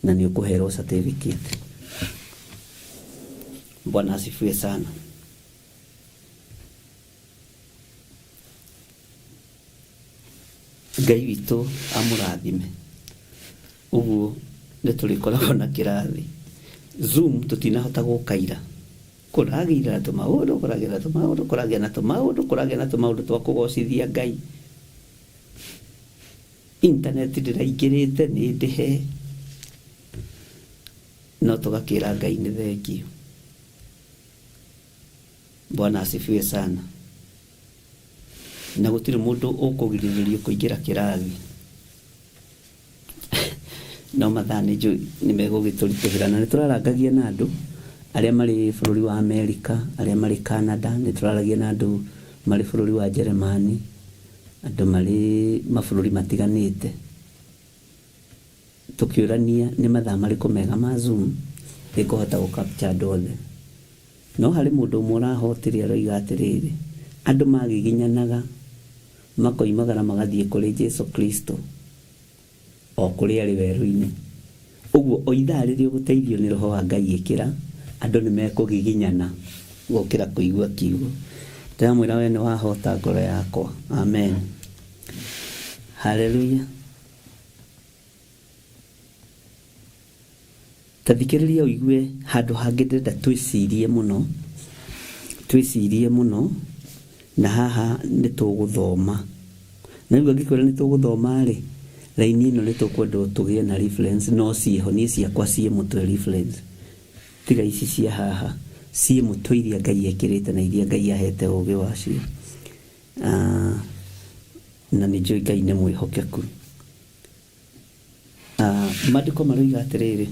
Na nĩ ũkũherwo certificate. Bwana asifiwe sana. Ngai witũ amũrathime. Ũguo nĩ tũrĩkoragwo na kĩrathi. Zoom tũtinahota gũka ira. Kũragĩire na tũmaũndũ, kũragĩa na tũmaũndũ, kũragĩa na tũmaũndũ, kũragĩa na tũmaũndũ twa kũgocithia Ngai. Internet ndĩraingĩrĩte nĩ ndĩhe. No tũgakĩra Ngai nĩ thengiũ. Bwana asifiwe sana. Na gũtirĩ mũndũ ũkũgirĩrĩrio kũingĩra kĩrathi. No mathaa nĩ njũĩ nĩ megũgĩtũritũhĩra na nĩ tũrarangagia na andũ arĩa marĩ bũrũri wa Amerika, arĩa marĩ Canada, nĩ tũraragia na andũ marĩ bũrũri wa Jeremani, andũ marĩ mabũrũri matiganĩte, tũkĩũrania nĩ mathaa marĩkũ mega ma Zoom ĩkũhota gũ capture andũ othe. No harĩ mũndũ ũmwe ũrahotire aroiga atĩrĩrĩ, andũ magiginyanaga makoimagara magathiĩ kũrĩ Jesu Kristo o kũrĩa arĩ werũ-inĩ. Ũguo o ithaa rĩrĩa ũgũteithio nĩ Roho wa Ngai ĩkĩra, andũ nĩ mekũgiginyana gũkĩra kũigua kiugo. Ndĩramwĩra we nĩ wahota ngoro yakwa. Amen. Haleluya. Ta thikĩrĩria ũigue handũ hangĩ ndĩrenda twĩcirie mũno, twĩcirie mũno, na haha nĩ tũgũthoma. Na rĩu angĩkwĩra nĩ tũgũthoma rĩ, raini ĩno nĩ tũkwendwo tũgĩe na reference, no ciĩho, niĩ ciakwa ciĩ mũtwe reference. Tiga ici cia haha, ciĩ mũtwe iria Ngai ekĩrĩte na iria Ngai ahete ũgĩ wacio. Na nĩ njũĩ Ngai nĩ mwĩhokeku. Maandĩko maroiga atĩrĩrĩ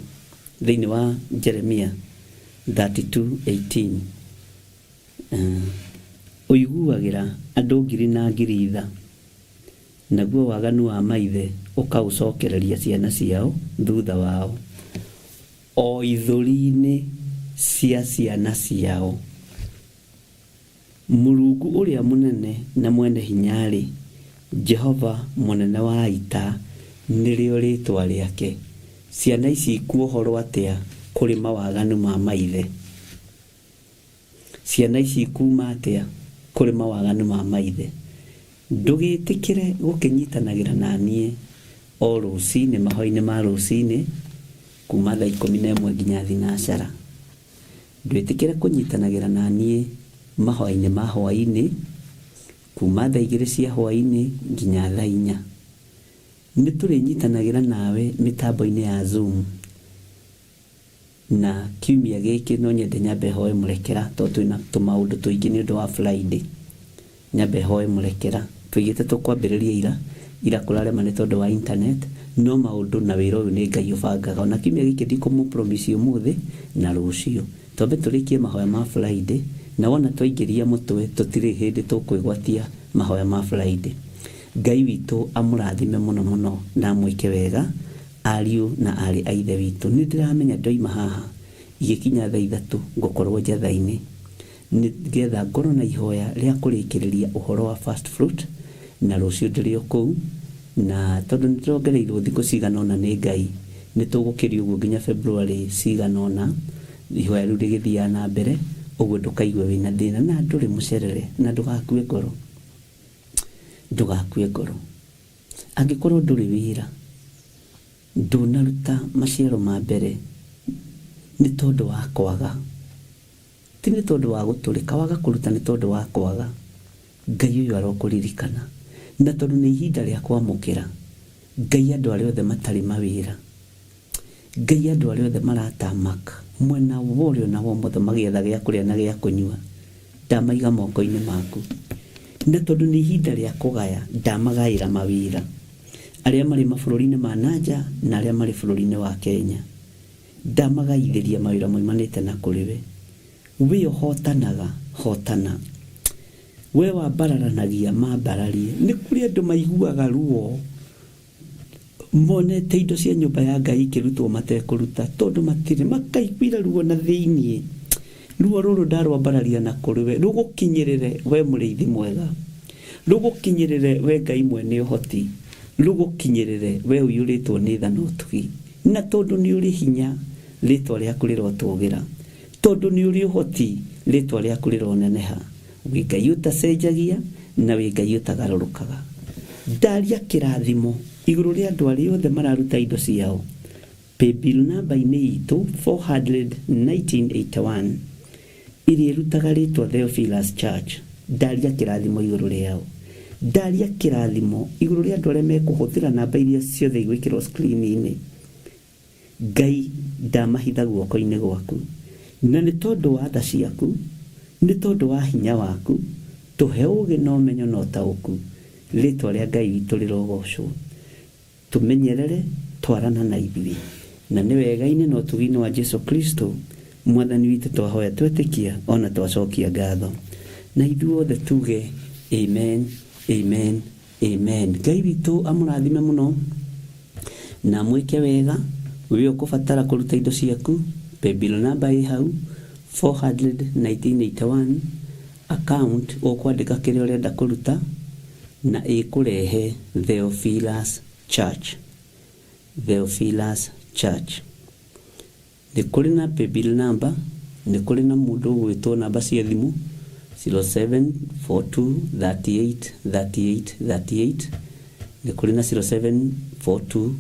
thĩinĩ wa Jeremia 32:18, Ũiguagĩra andũ ngiri na ngiri tha, naguo waganu wa maithe ũkaũcokereria ciana ciao thutha wao, o ithũri-inĩ cia ciana ciao. Mũrungu ũrĩa mũnene na mwene hinya-rĩ, Jehova mũnene wa ita nĩrĩo rĩĩtwa rĩake, ciana ici ikuohorũo atĩa kũrĩ mawaganu ma maithe? Ciana ici ikuuma atĩa kũrĩ mawaganu ma maithe? Ndũgĩĩtĩkĩre gũkĩnyitanagĩra na niĩ o rũcinĩ mahoya-inĩ ma rũcinĩ, kuuma thaa 11 nginya thinacara. Ndwĩtĩkĩre kũnyitanagĩra na niĩ mahoya-inĩ ma hwaĩ-inĩ, kuuma thaa 2 cia hwaĩ-inĩ nginya thaa 4. Nĩ tũrĩnyitanagĩra nawe mĩtambo-inĩ ya Zoom. Na kiumia gĩkĩ no nyende nyambe hoe mũrekera tondũ twĩna tũmaũndũ tũingĩ nĩ ũndũ wa Friday. Nyambe hoe mũrekera. Twoigĩte tũkwambĩrĩria ira, ira kũrarema nĩ tondũ wa internet, no maũndũ na wĩra ũyũ nĩ Ngai ũbangaga. Ona kiumia gĩkĩ ndikũmũ promise ũmũthĩ na rũciũ. Twambe tũrĩkie mahoya ma Friday, na wona twaingĩria mũtwe tũtirĩ hĩndĩ tũkwĩgwatia mahoya ma Friday. Ngai witũ amũrathime mũno mũno na amwĩke wega ariũ na aarĩ a Ithe witũ. Nĩ ndĩramenya ndoima haha igĩkinya thaa 3 ngũkorwo njatha-inĩ. Nĩ getha ngorwo na ihoya rĩa kũrĩkĩrĩria ũhoro wa first fruit, na rũciũ ndĩrĩ o kũu, na tondũ nĩ ndĩrongereirwo thikũ cigana ũna nĩ Ngai, nĩ tũgũkĩria ũguo nginya February cigana ũna, ihoya rĩu rĩgĩthiaga na mbere, ũguo ndũkaigue wĩna thĩna, na ndũrĩ mũcerere, na ndũgakue ngoro, ndũgakue ngoro. Angĩkorwo ndũrĩ wĩra, ndũnaruta maciaro ma mbere, nĩ tondũ wa kwaga. Ti nĩ tondũ wa gũtũrĩka, waga kũruta nĩ tondũ wa kwaga. Ngai ũyũ arokũririkana. Na tondũ nĩ ihinda rĩa kwamũkĩra, Ngai andũ arĩa othe matarĩ mawĩra, Ngai andũ arĩa othe maratamaka mwena wa ũrĩo na wa ũmotho magĩetha gĩa kũrĩa na gĩa kũnyua, ndamaiga moko-inĩ maku. Na tondũ nĩ ihinda rĩa kũgaya, ndamagaĩra mawĩra. Arĩa marĩ mabũrũri-inĩ ma na nja na arĩa marĩ bũrũri-inĩ wa Kenya. Ndamagaithĩria mawĩra moimanĩte na kũrĩ we. We ũhootanaga, hootana. We wambararanagia, mambararie. Nĩ kũrĩ andũ maiguaga ruo monete indo cia nyũmba ya Ngai ikĩrutwo matekũruta tondũ matirĩ, makaiguira ruo na thĩinĩ. Ruo rũrũ ndarwambararia na kũrĩ we, rũgũkinyĩrĩre we mũrĩithi mwega, rũgũkinyĩrĩre we Ngai mwene ũhoti, rũgũkinyĩrĩre we ũiyũrĩtwo nĩ tha na ũtugi. Na tondũ nĩ ũrĩ hinya, rĩĩtwa rĩaku rĩrotũũgĩra, tondũ nĩ ũrĩ ũhoti, rĩĩtwa rĩaku rĩroneneha. Wĩ Ngai ũtacenjagia, na wĩ Ngai ũtagarũrũkaga. Ndaria kĩrathimo igũrũ rĩa andũ arĩa othe mararuta indo ciao. Paybill namba-inĩ itũ 400 1981, iria ĩrutaga rĩtwa Theophilus Church. Ndaria kĩrathimo igũrũ rĩao. Ndaria kĩrathimo igũrũ rĩa andũ arĩa mekũhũthĩra namba iria ciothe igwĩkĩrwo screen-inĩ. Ngai, ndamahitha guoko-inĩ gwaku, na nĩ tondũ wa tha ciaku, nĩ tondũ wa hinya waku, tũhe ũũgĩ na ũmenyo na ũtaũku. Rĩtwa rĩa Ngai witũ rĩrogocwo. Tũmenyerere, twarana na ithuĩ, na nĩ wega-inĩ na ũtugi-inĩ wa Jesu Kristo Mwathani witũ twahoya, twetĩkia ona twacokia ngatho, na ithuothe tuge amen, amen, amen. Ngai witũ amũrathime mũno na mwĩke wega. We ũkũbatara kũruta indo ciaku, paybill number ĩ hau 400 1981, account ũkwandĩka kĩrĩa ũrenda kũruta na ĩkũrehe Theophilus Church. Theophilus Church nĩ kũrĩ na paybill number, nĩ kũrĩ na mũndũ ũgwĩtwo namba cia thimũ 0742 38 38 38, nĩ kũrĩ na 0742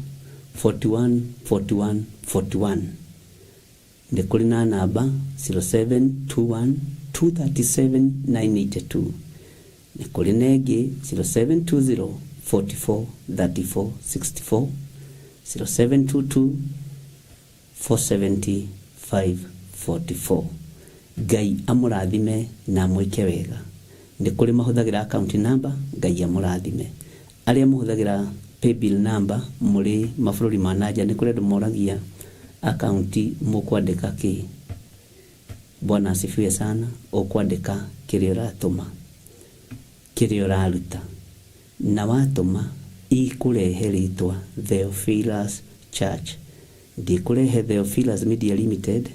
41 41 41, nĩ kũrĩ na namba 0721 237 982, nĩ kũrĩ na ĩngĩ 0720 44 34 64, 0722 470 544. Ngai amũrathime na amwĩke wega. Nĩ kũrĩ mahũthagĩra account number. Ngai amũrathime. Arĩa mũhũthagĩra paybill number mũrĩ mabũrũri ma nanja, nĩ kũrĩ andũ moragia account mũkwandĩka kĩ. Bwana asifiwe sana. Ũkwandĩka kĩrĩa ũratũma, kĩrĩa ũraruta, na watũma ikũrehe rĩtwa Theophilus Church, ndikũrehe Theophilus Media Limited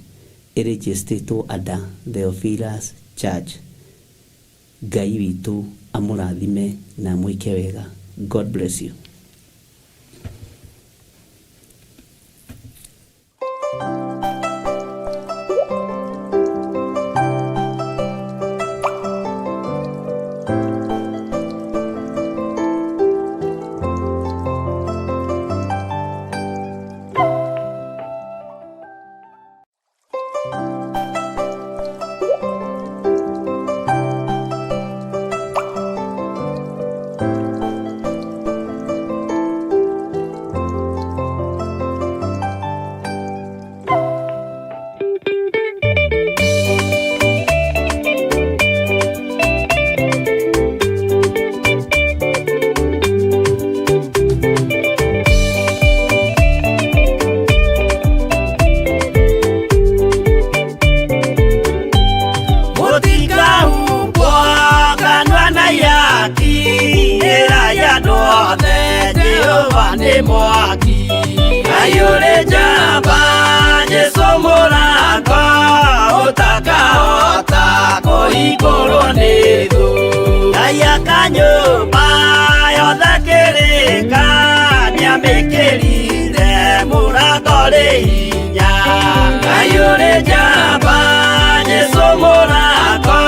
ĩrĩgistĩtwo under Theophilus Church. Ngai witũ amũrathime na amwĩke wega. God bless you. Mũtikahumbwo kanua na ihaki, ĩrai andũ othe Jehova nĩ mwaki. Ngai ũrĩ njamba, Jesũ mũrango ũtakahota kũhingũrwo nĩ thũ. Ngai akanyũmba yothe kĩrĩka, nĩamĩkĩrire mũrango rĩ hinya. Ngai ũrĩ njamba, Jesũ mũrango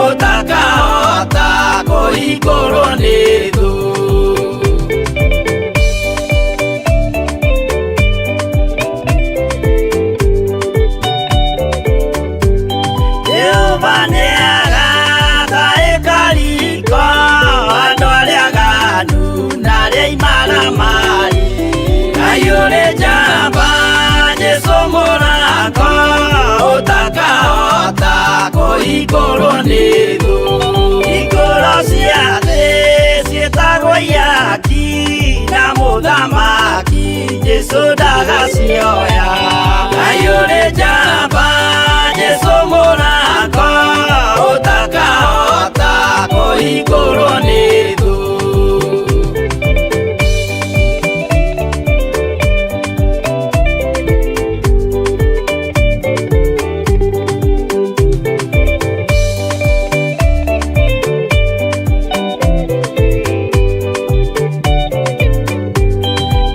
ũtakahota kũhingũrwo nĩ thũ. Jehova nĩagaka ĩkariko andũ arĩa aganu na arĩa imaramari. Ngai ũrĩ njamba, Jesũ mũrango ũtakahota kũhingũrwo nĩ thũ. Hingũro cia thĩ ciĩtagwo ihaki, na mũthamaki Jesũ ndagacioya. Ngai ũrĩ njamba, Jesũ mũrango ũtakahota kũhingũrwo nĩ thũ.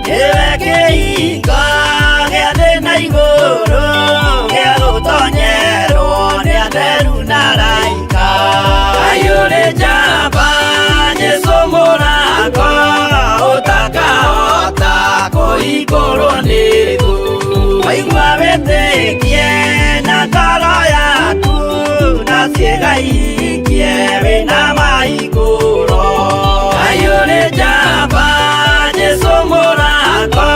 Nĩwe kĩhingo gĩa thĩ na igũrũ, gĩa gũtonyerwo nĩ atheru na araika. Ngai ũrĩ njamba, Jesũ. kũhingũrwo nĩ thũ. Waigua wĩtĩkie na ngoro yaku na ciĩga ihingie wĩna mahingũro. Ngai ũrĩ njamba Jesũ mũrango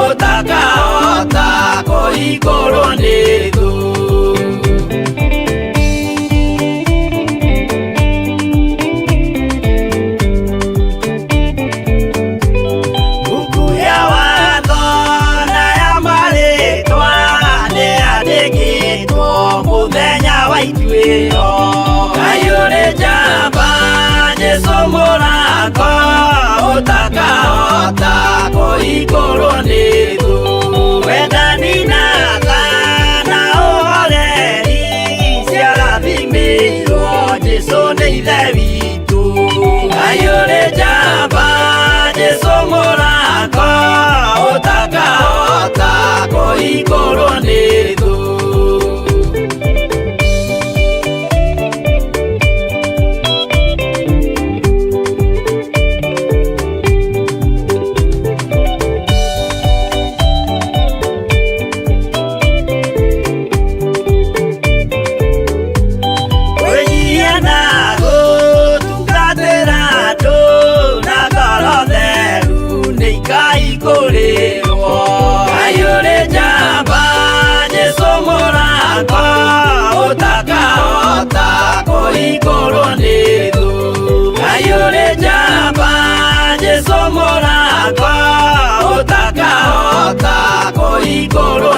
ũtakahota kũhingũrwo nĩ thũ. Buku ya watho na ya marĩtwa nĩyandĩkĩtwo mũthenya wa ituĩro. Ngai ũrĩ njamba Jesũ mũrango ũtakahota kũhingũrwo nĩ thũ. Wendani na tha na ũhoreri ciarathimĩirwo Jesũ nĩ Ithe witũ. Ngai ũrĩ njamba Jesũ mũrango ũtakahota kũhingũrwo nĩ thũ. Kwĩnyihia na gũtungatĩra andũ na ngoro theru nĩikaihingũrĩrwo. Ngai ũrĩ njamba Jesũ mũrango ũtakahota kũhingũrwo nĩ thũ. Ngai ũrĩ njamba Jesũ mũrango ũtakahota kũhingũrwo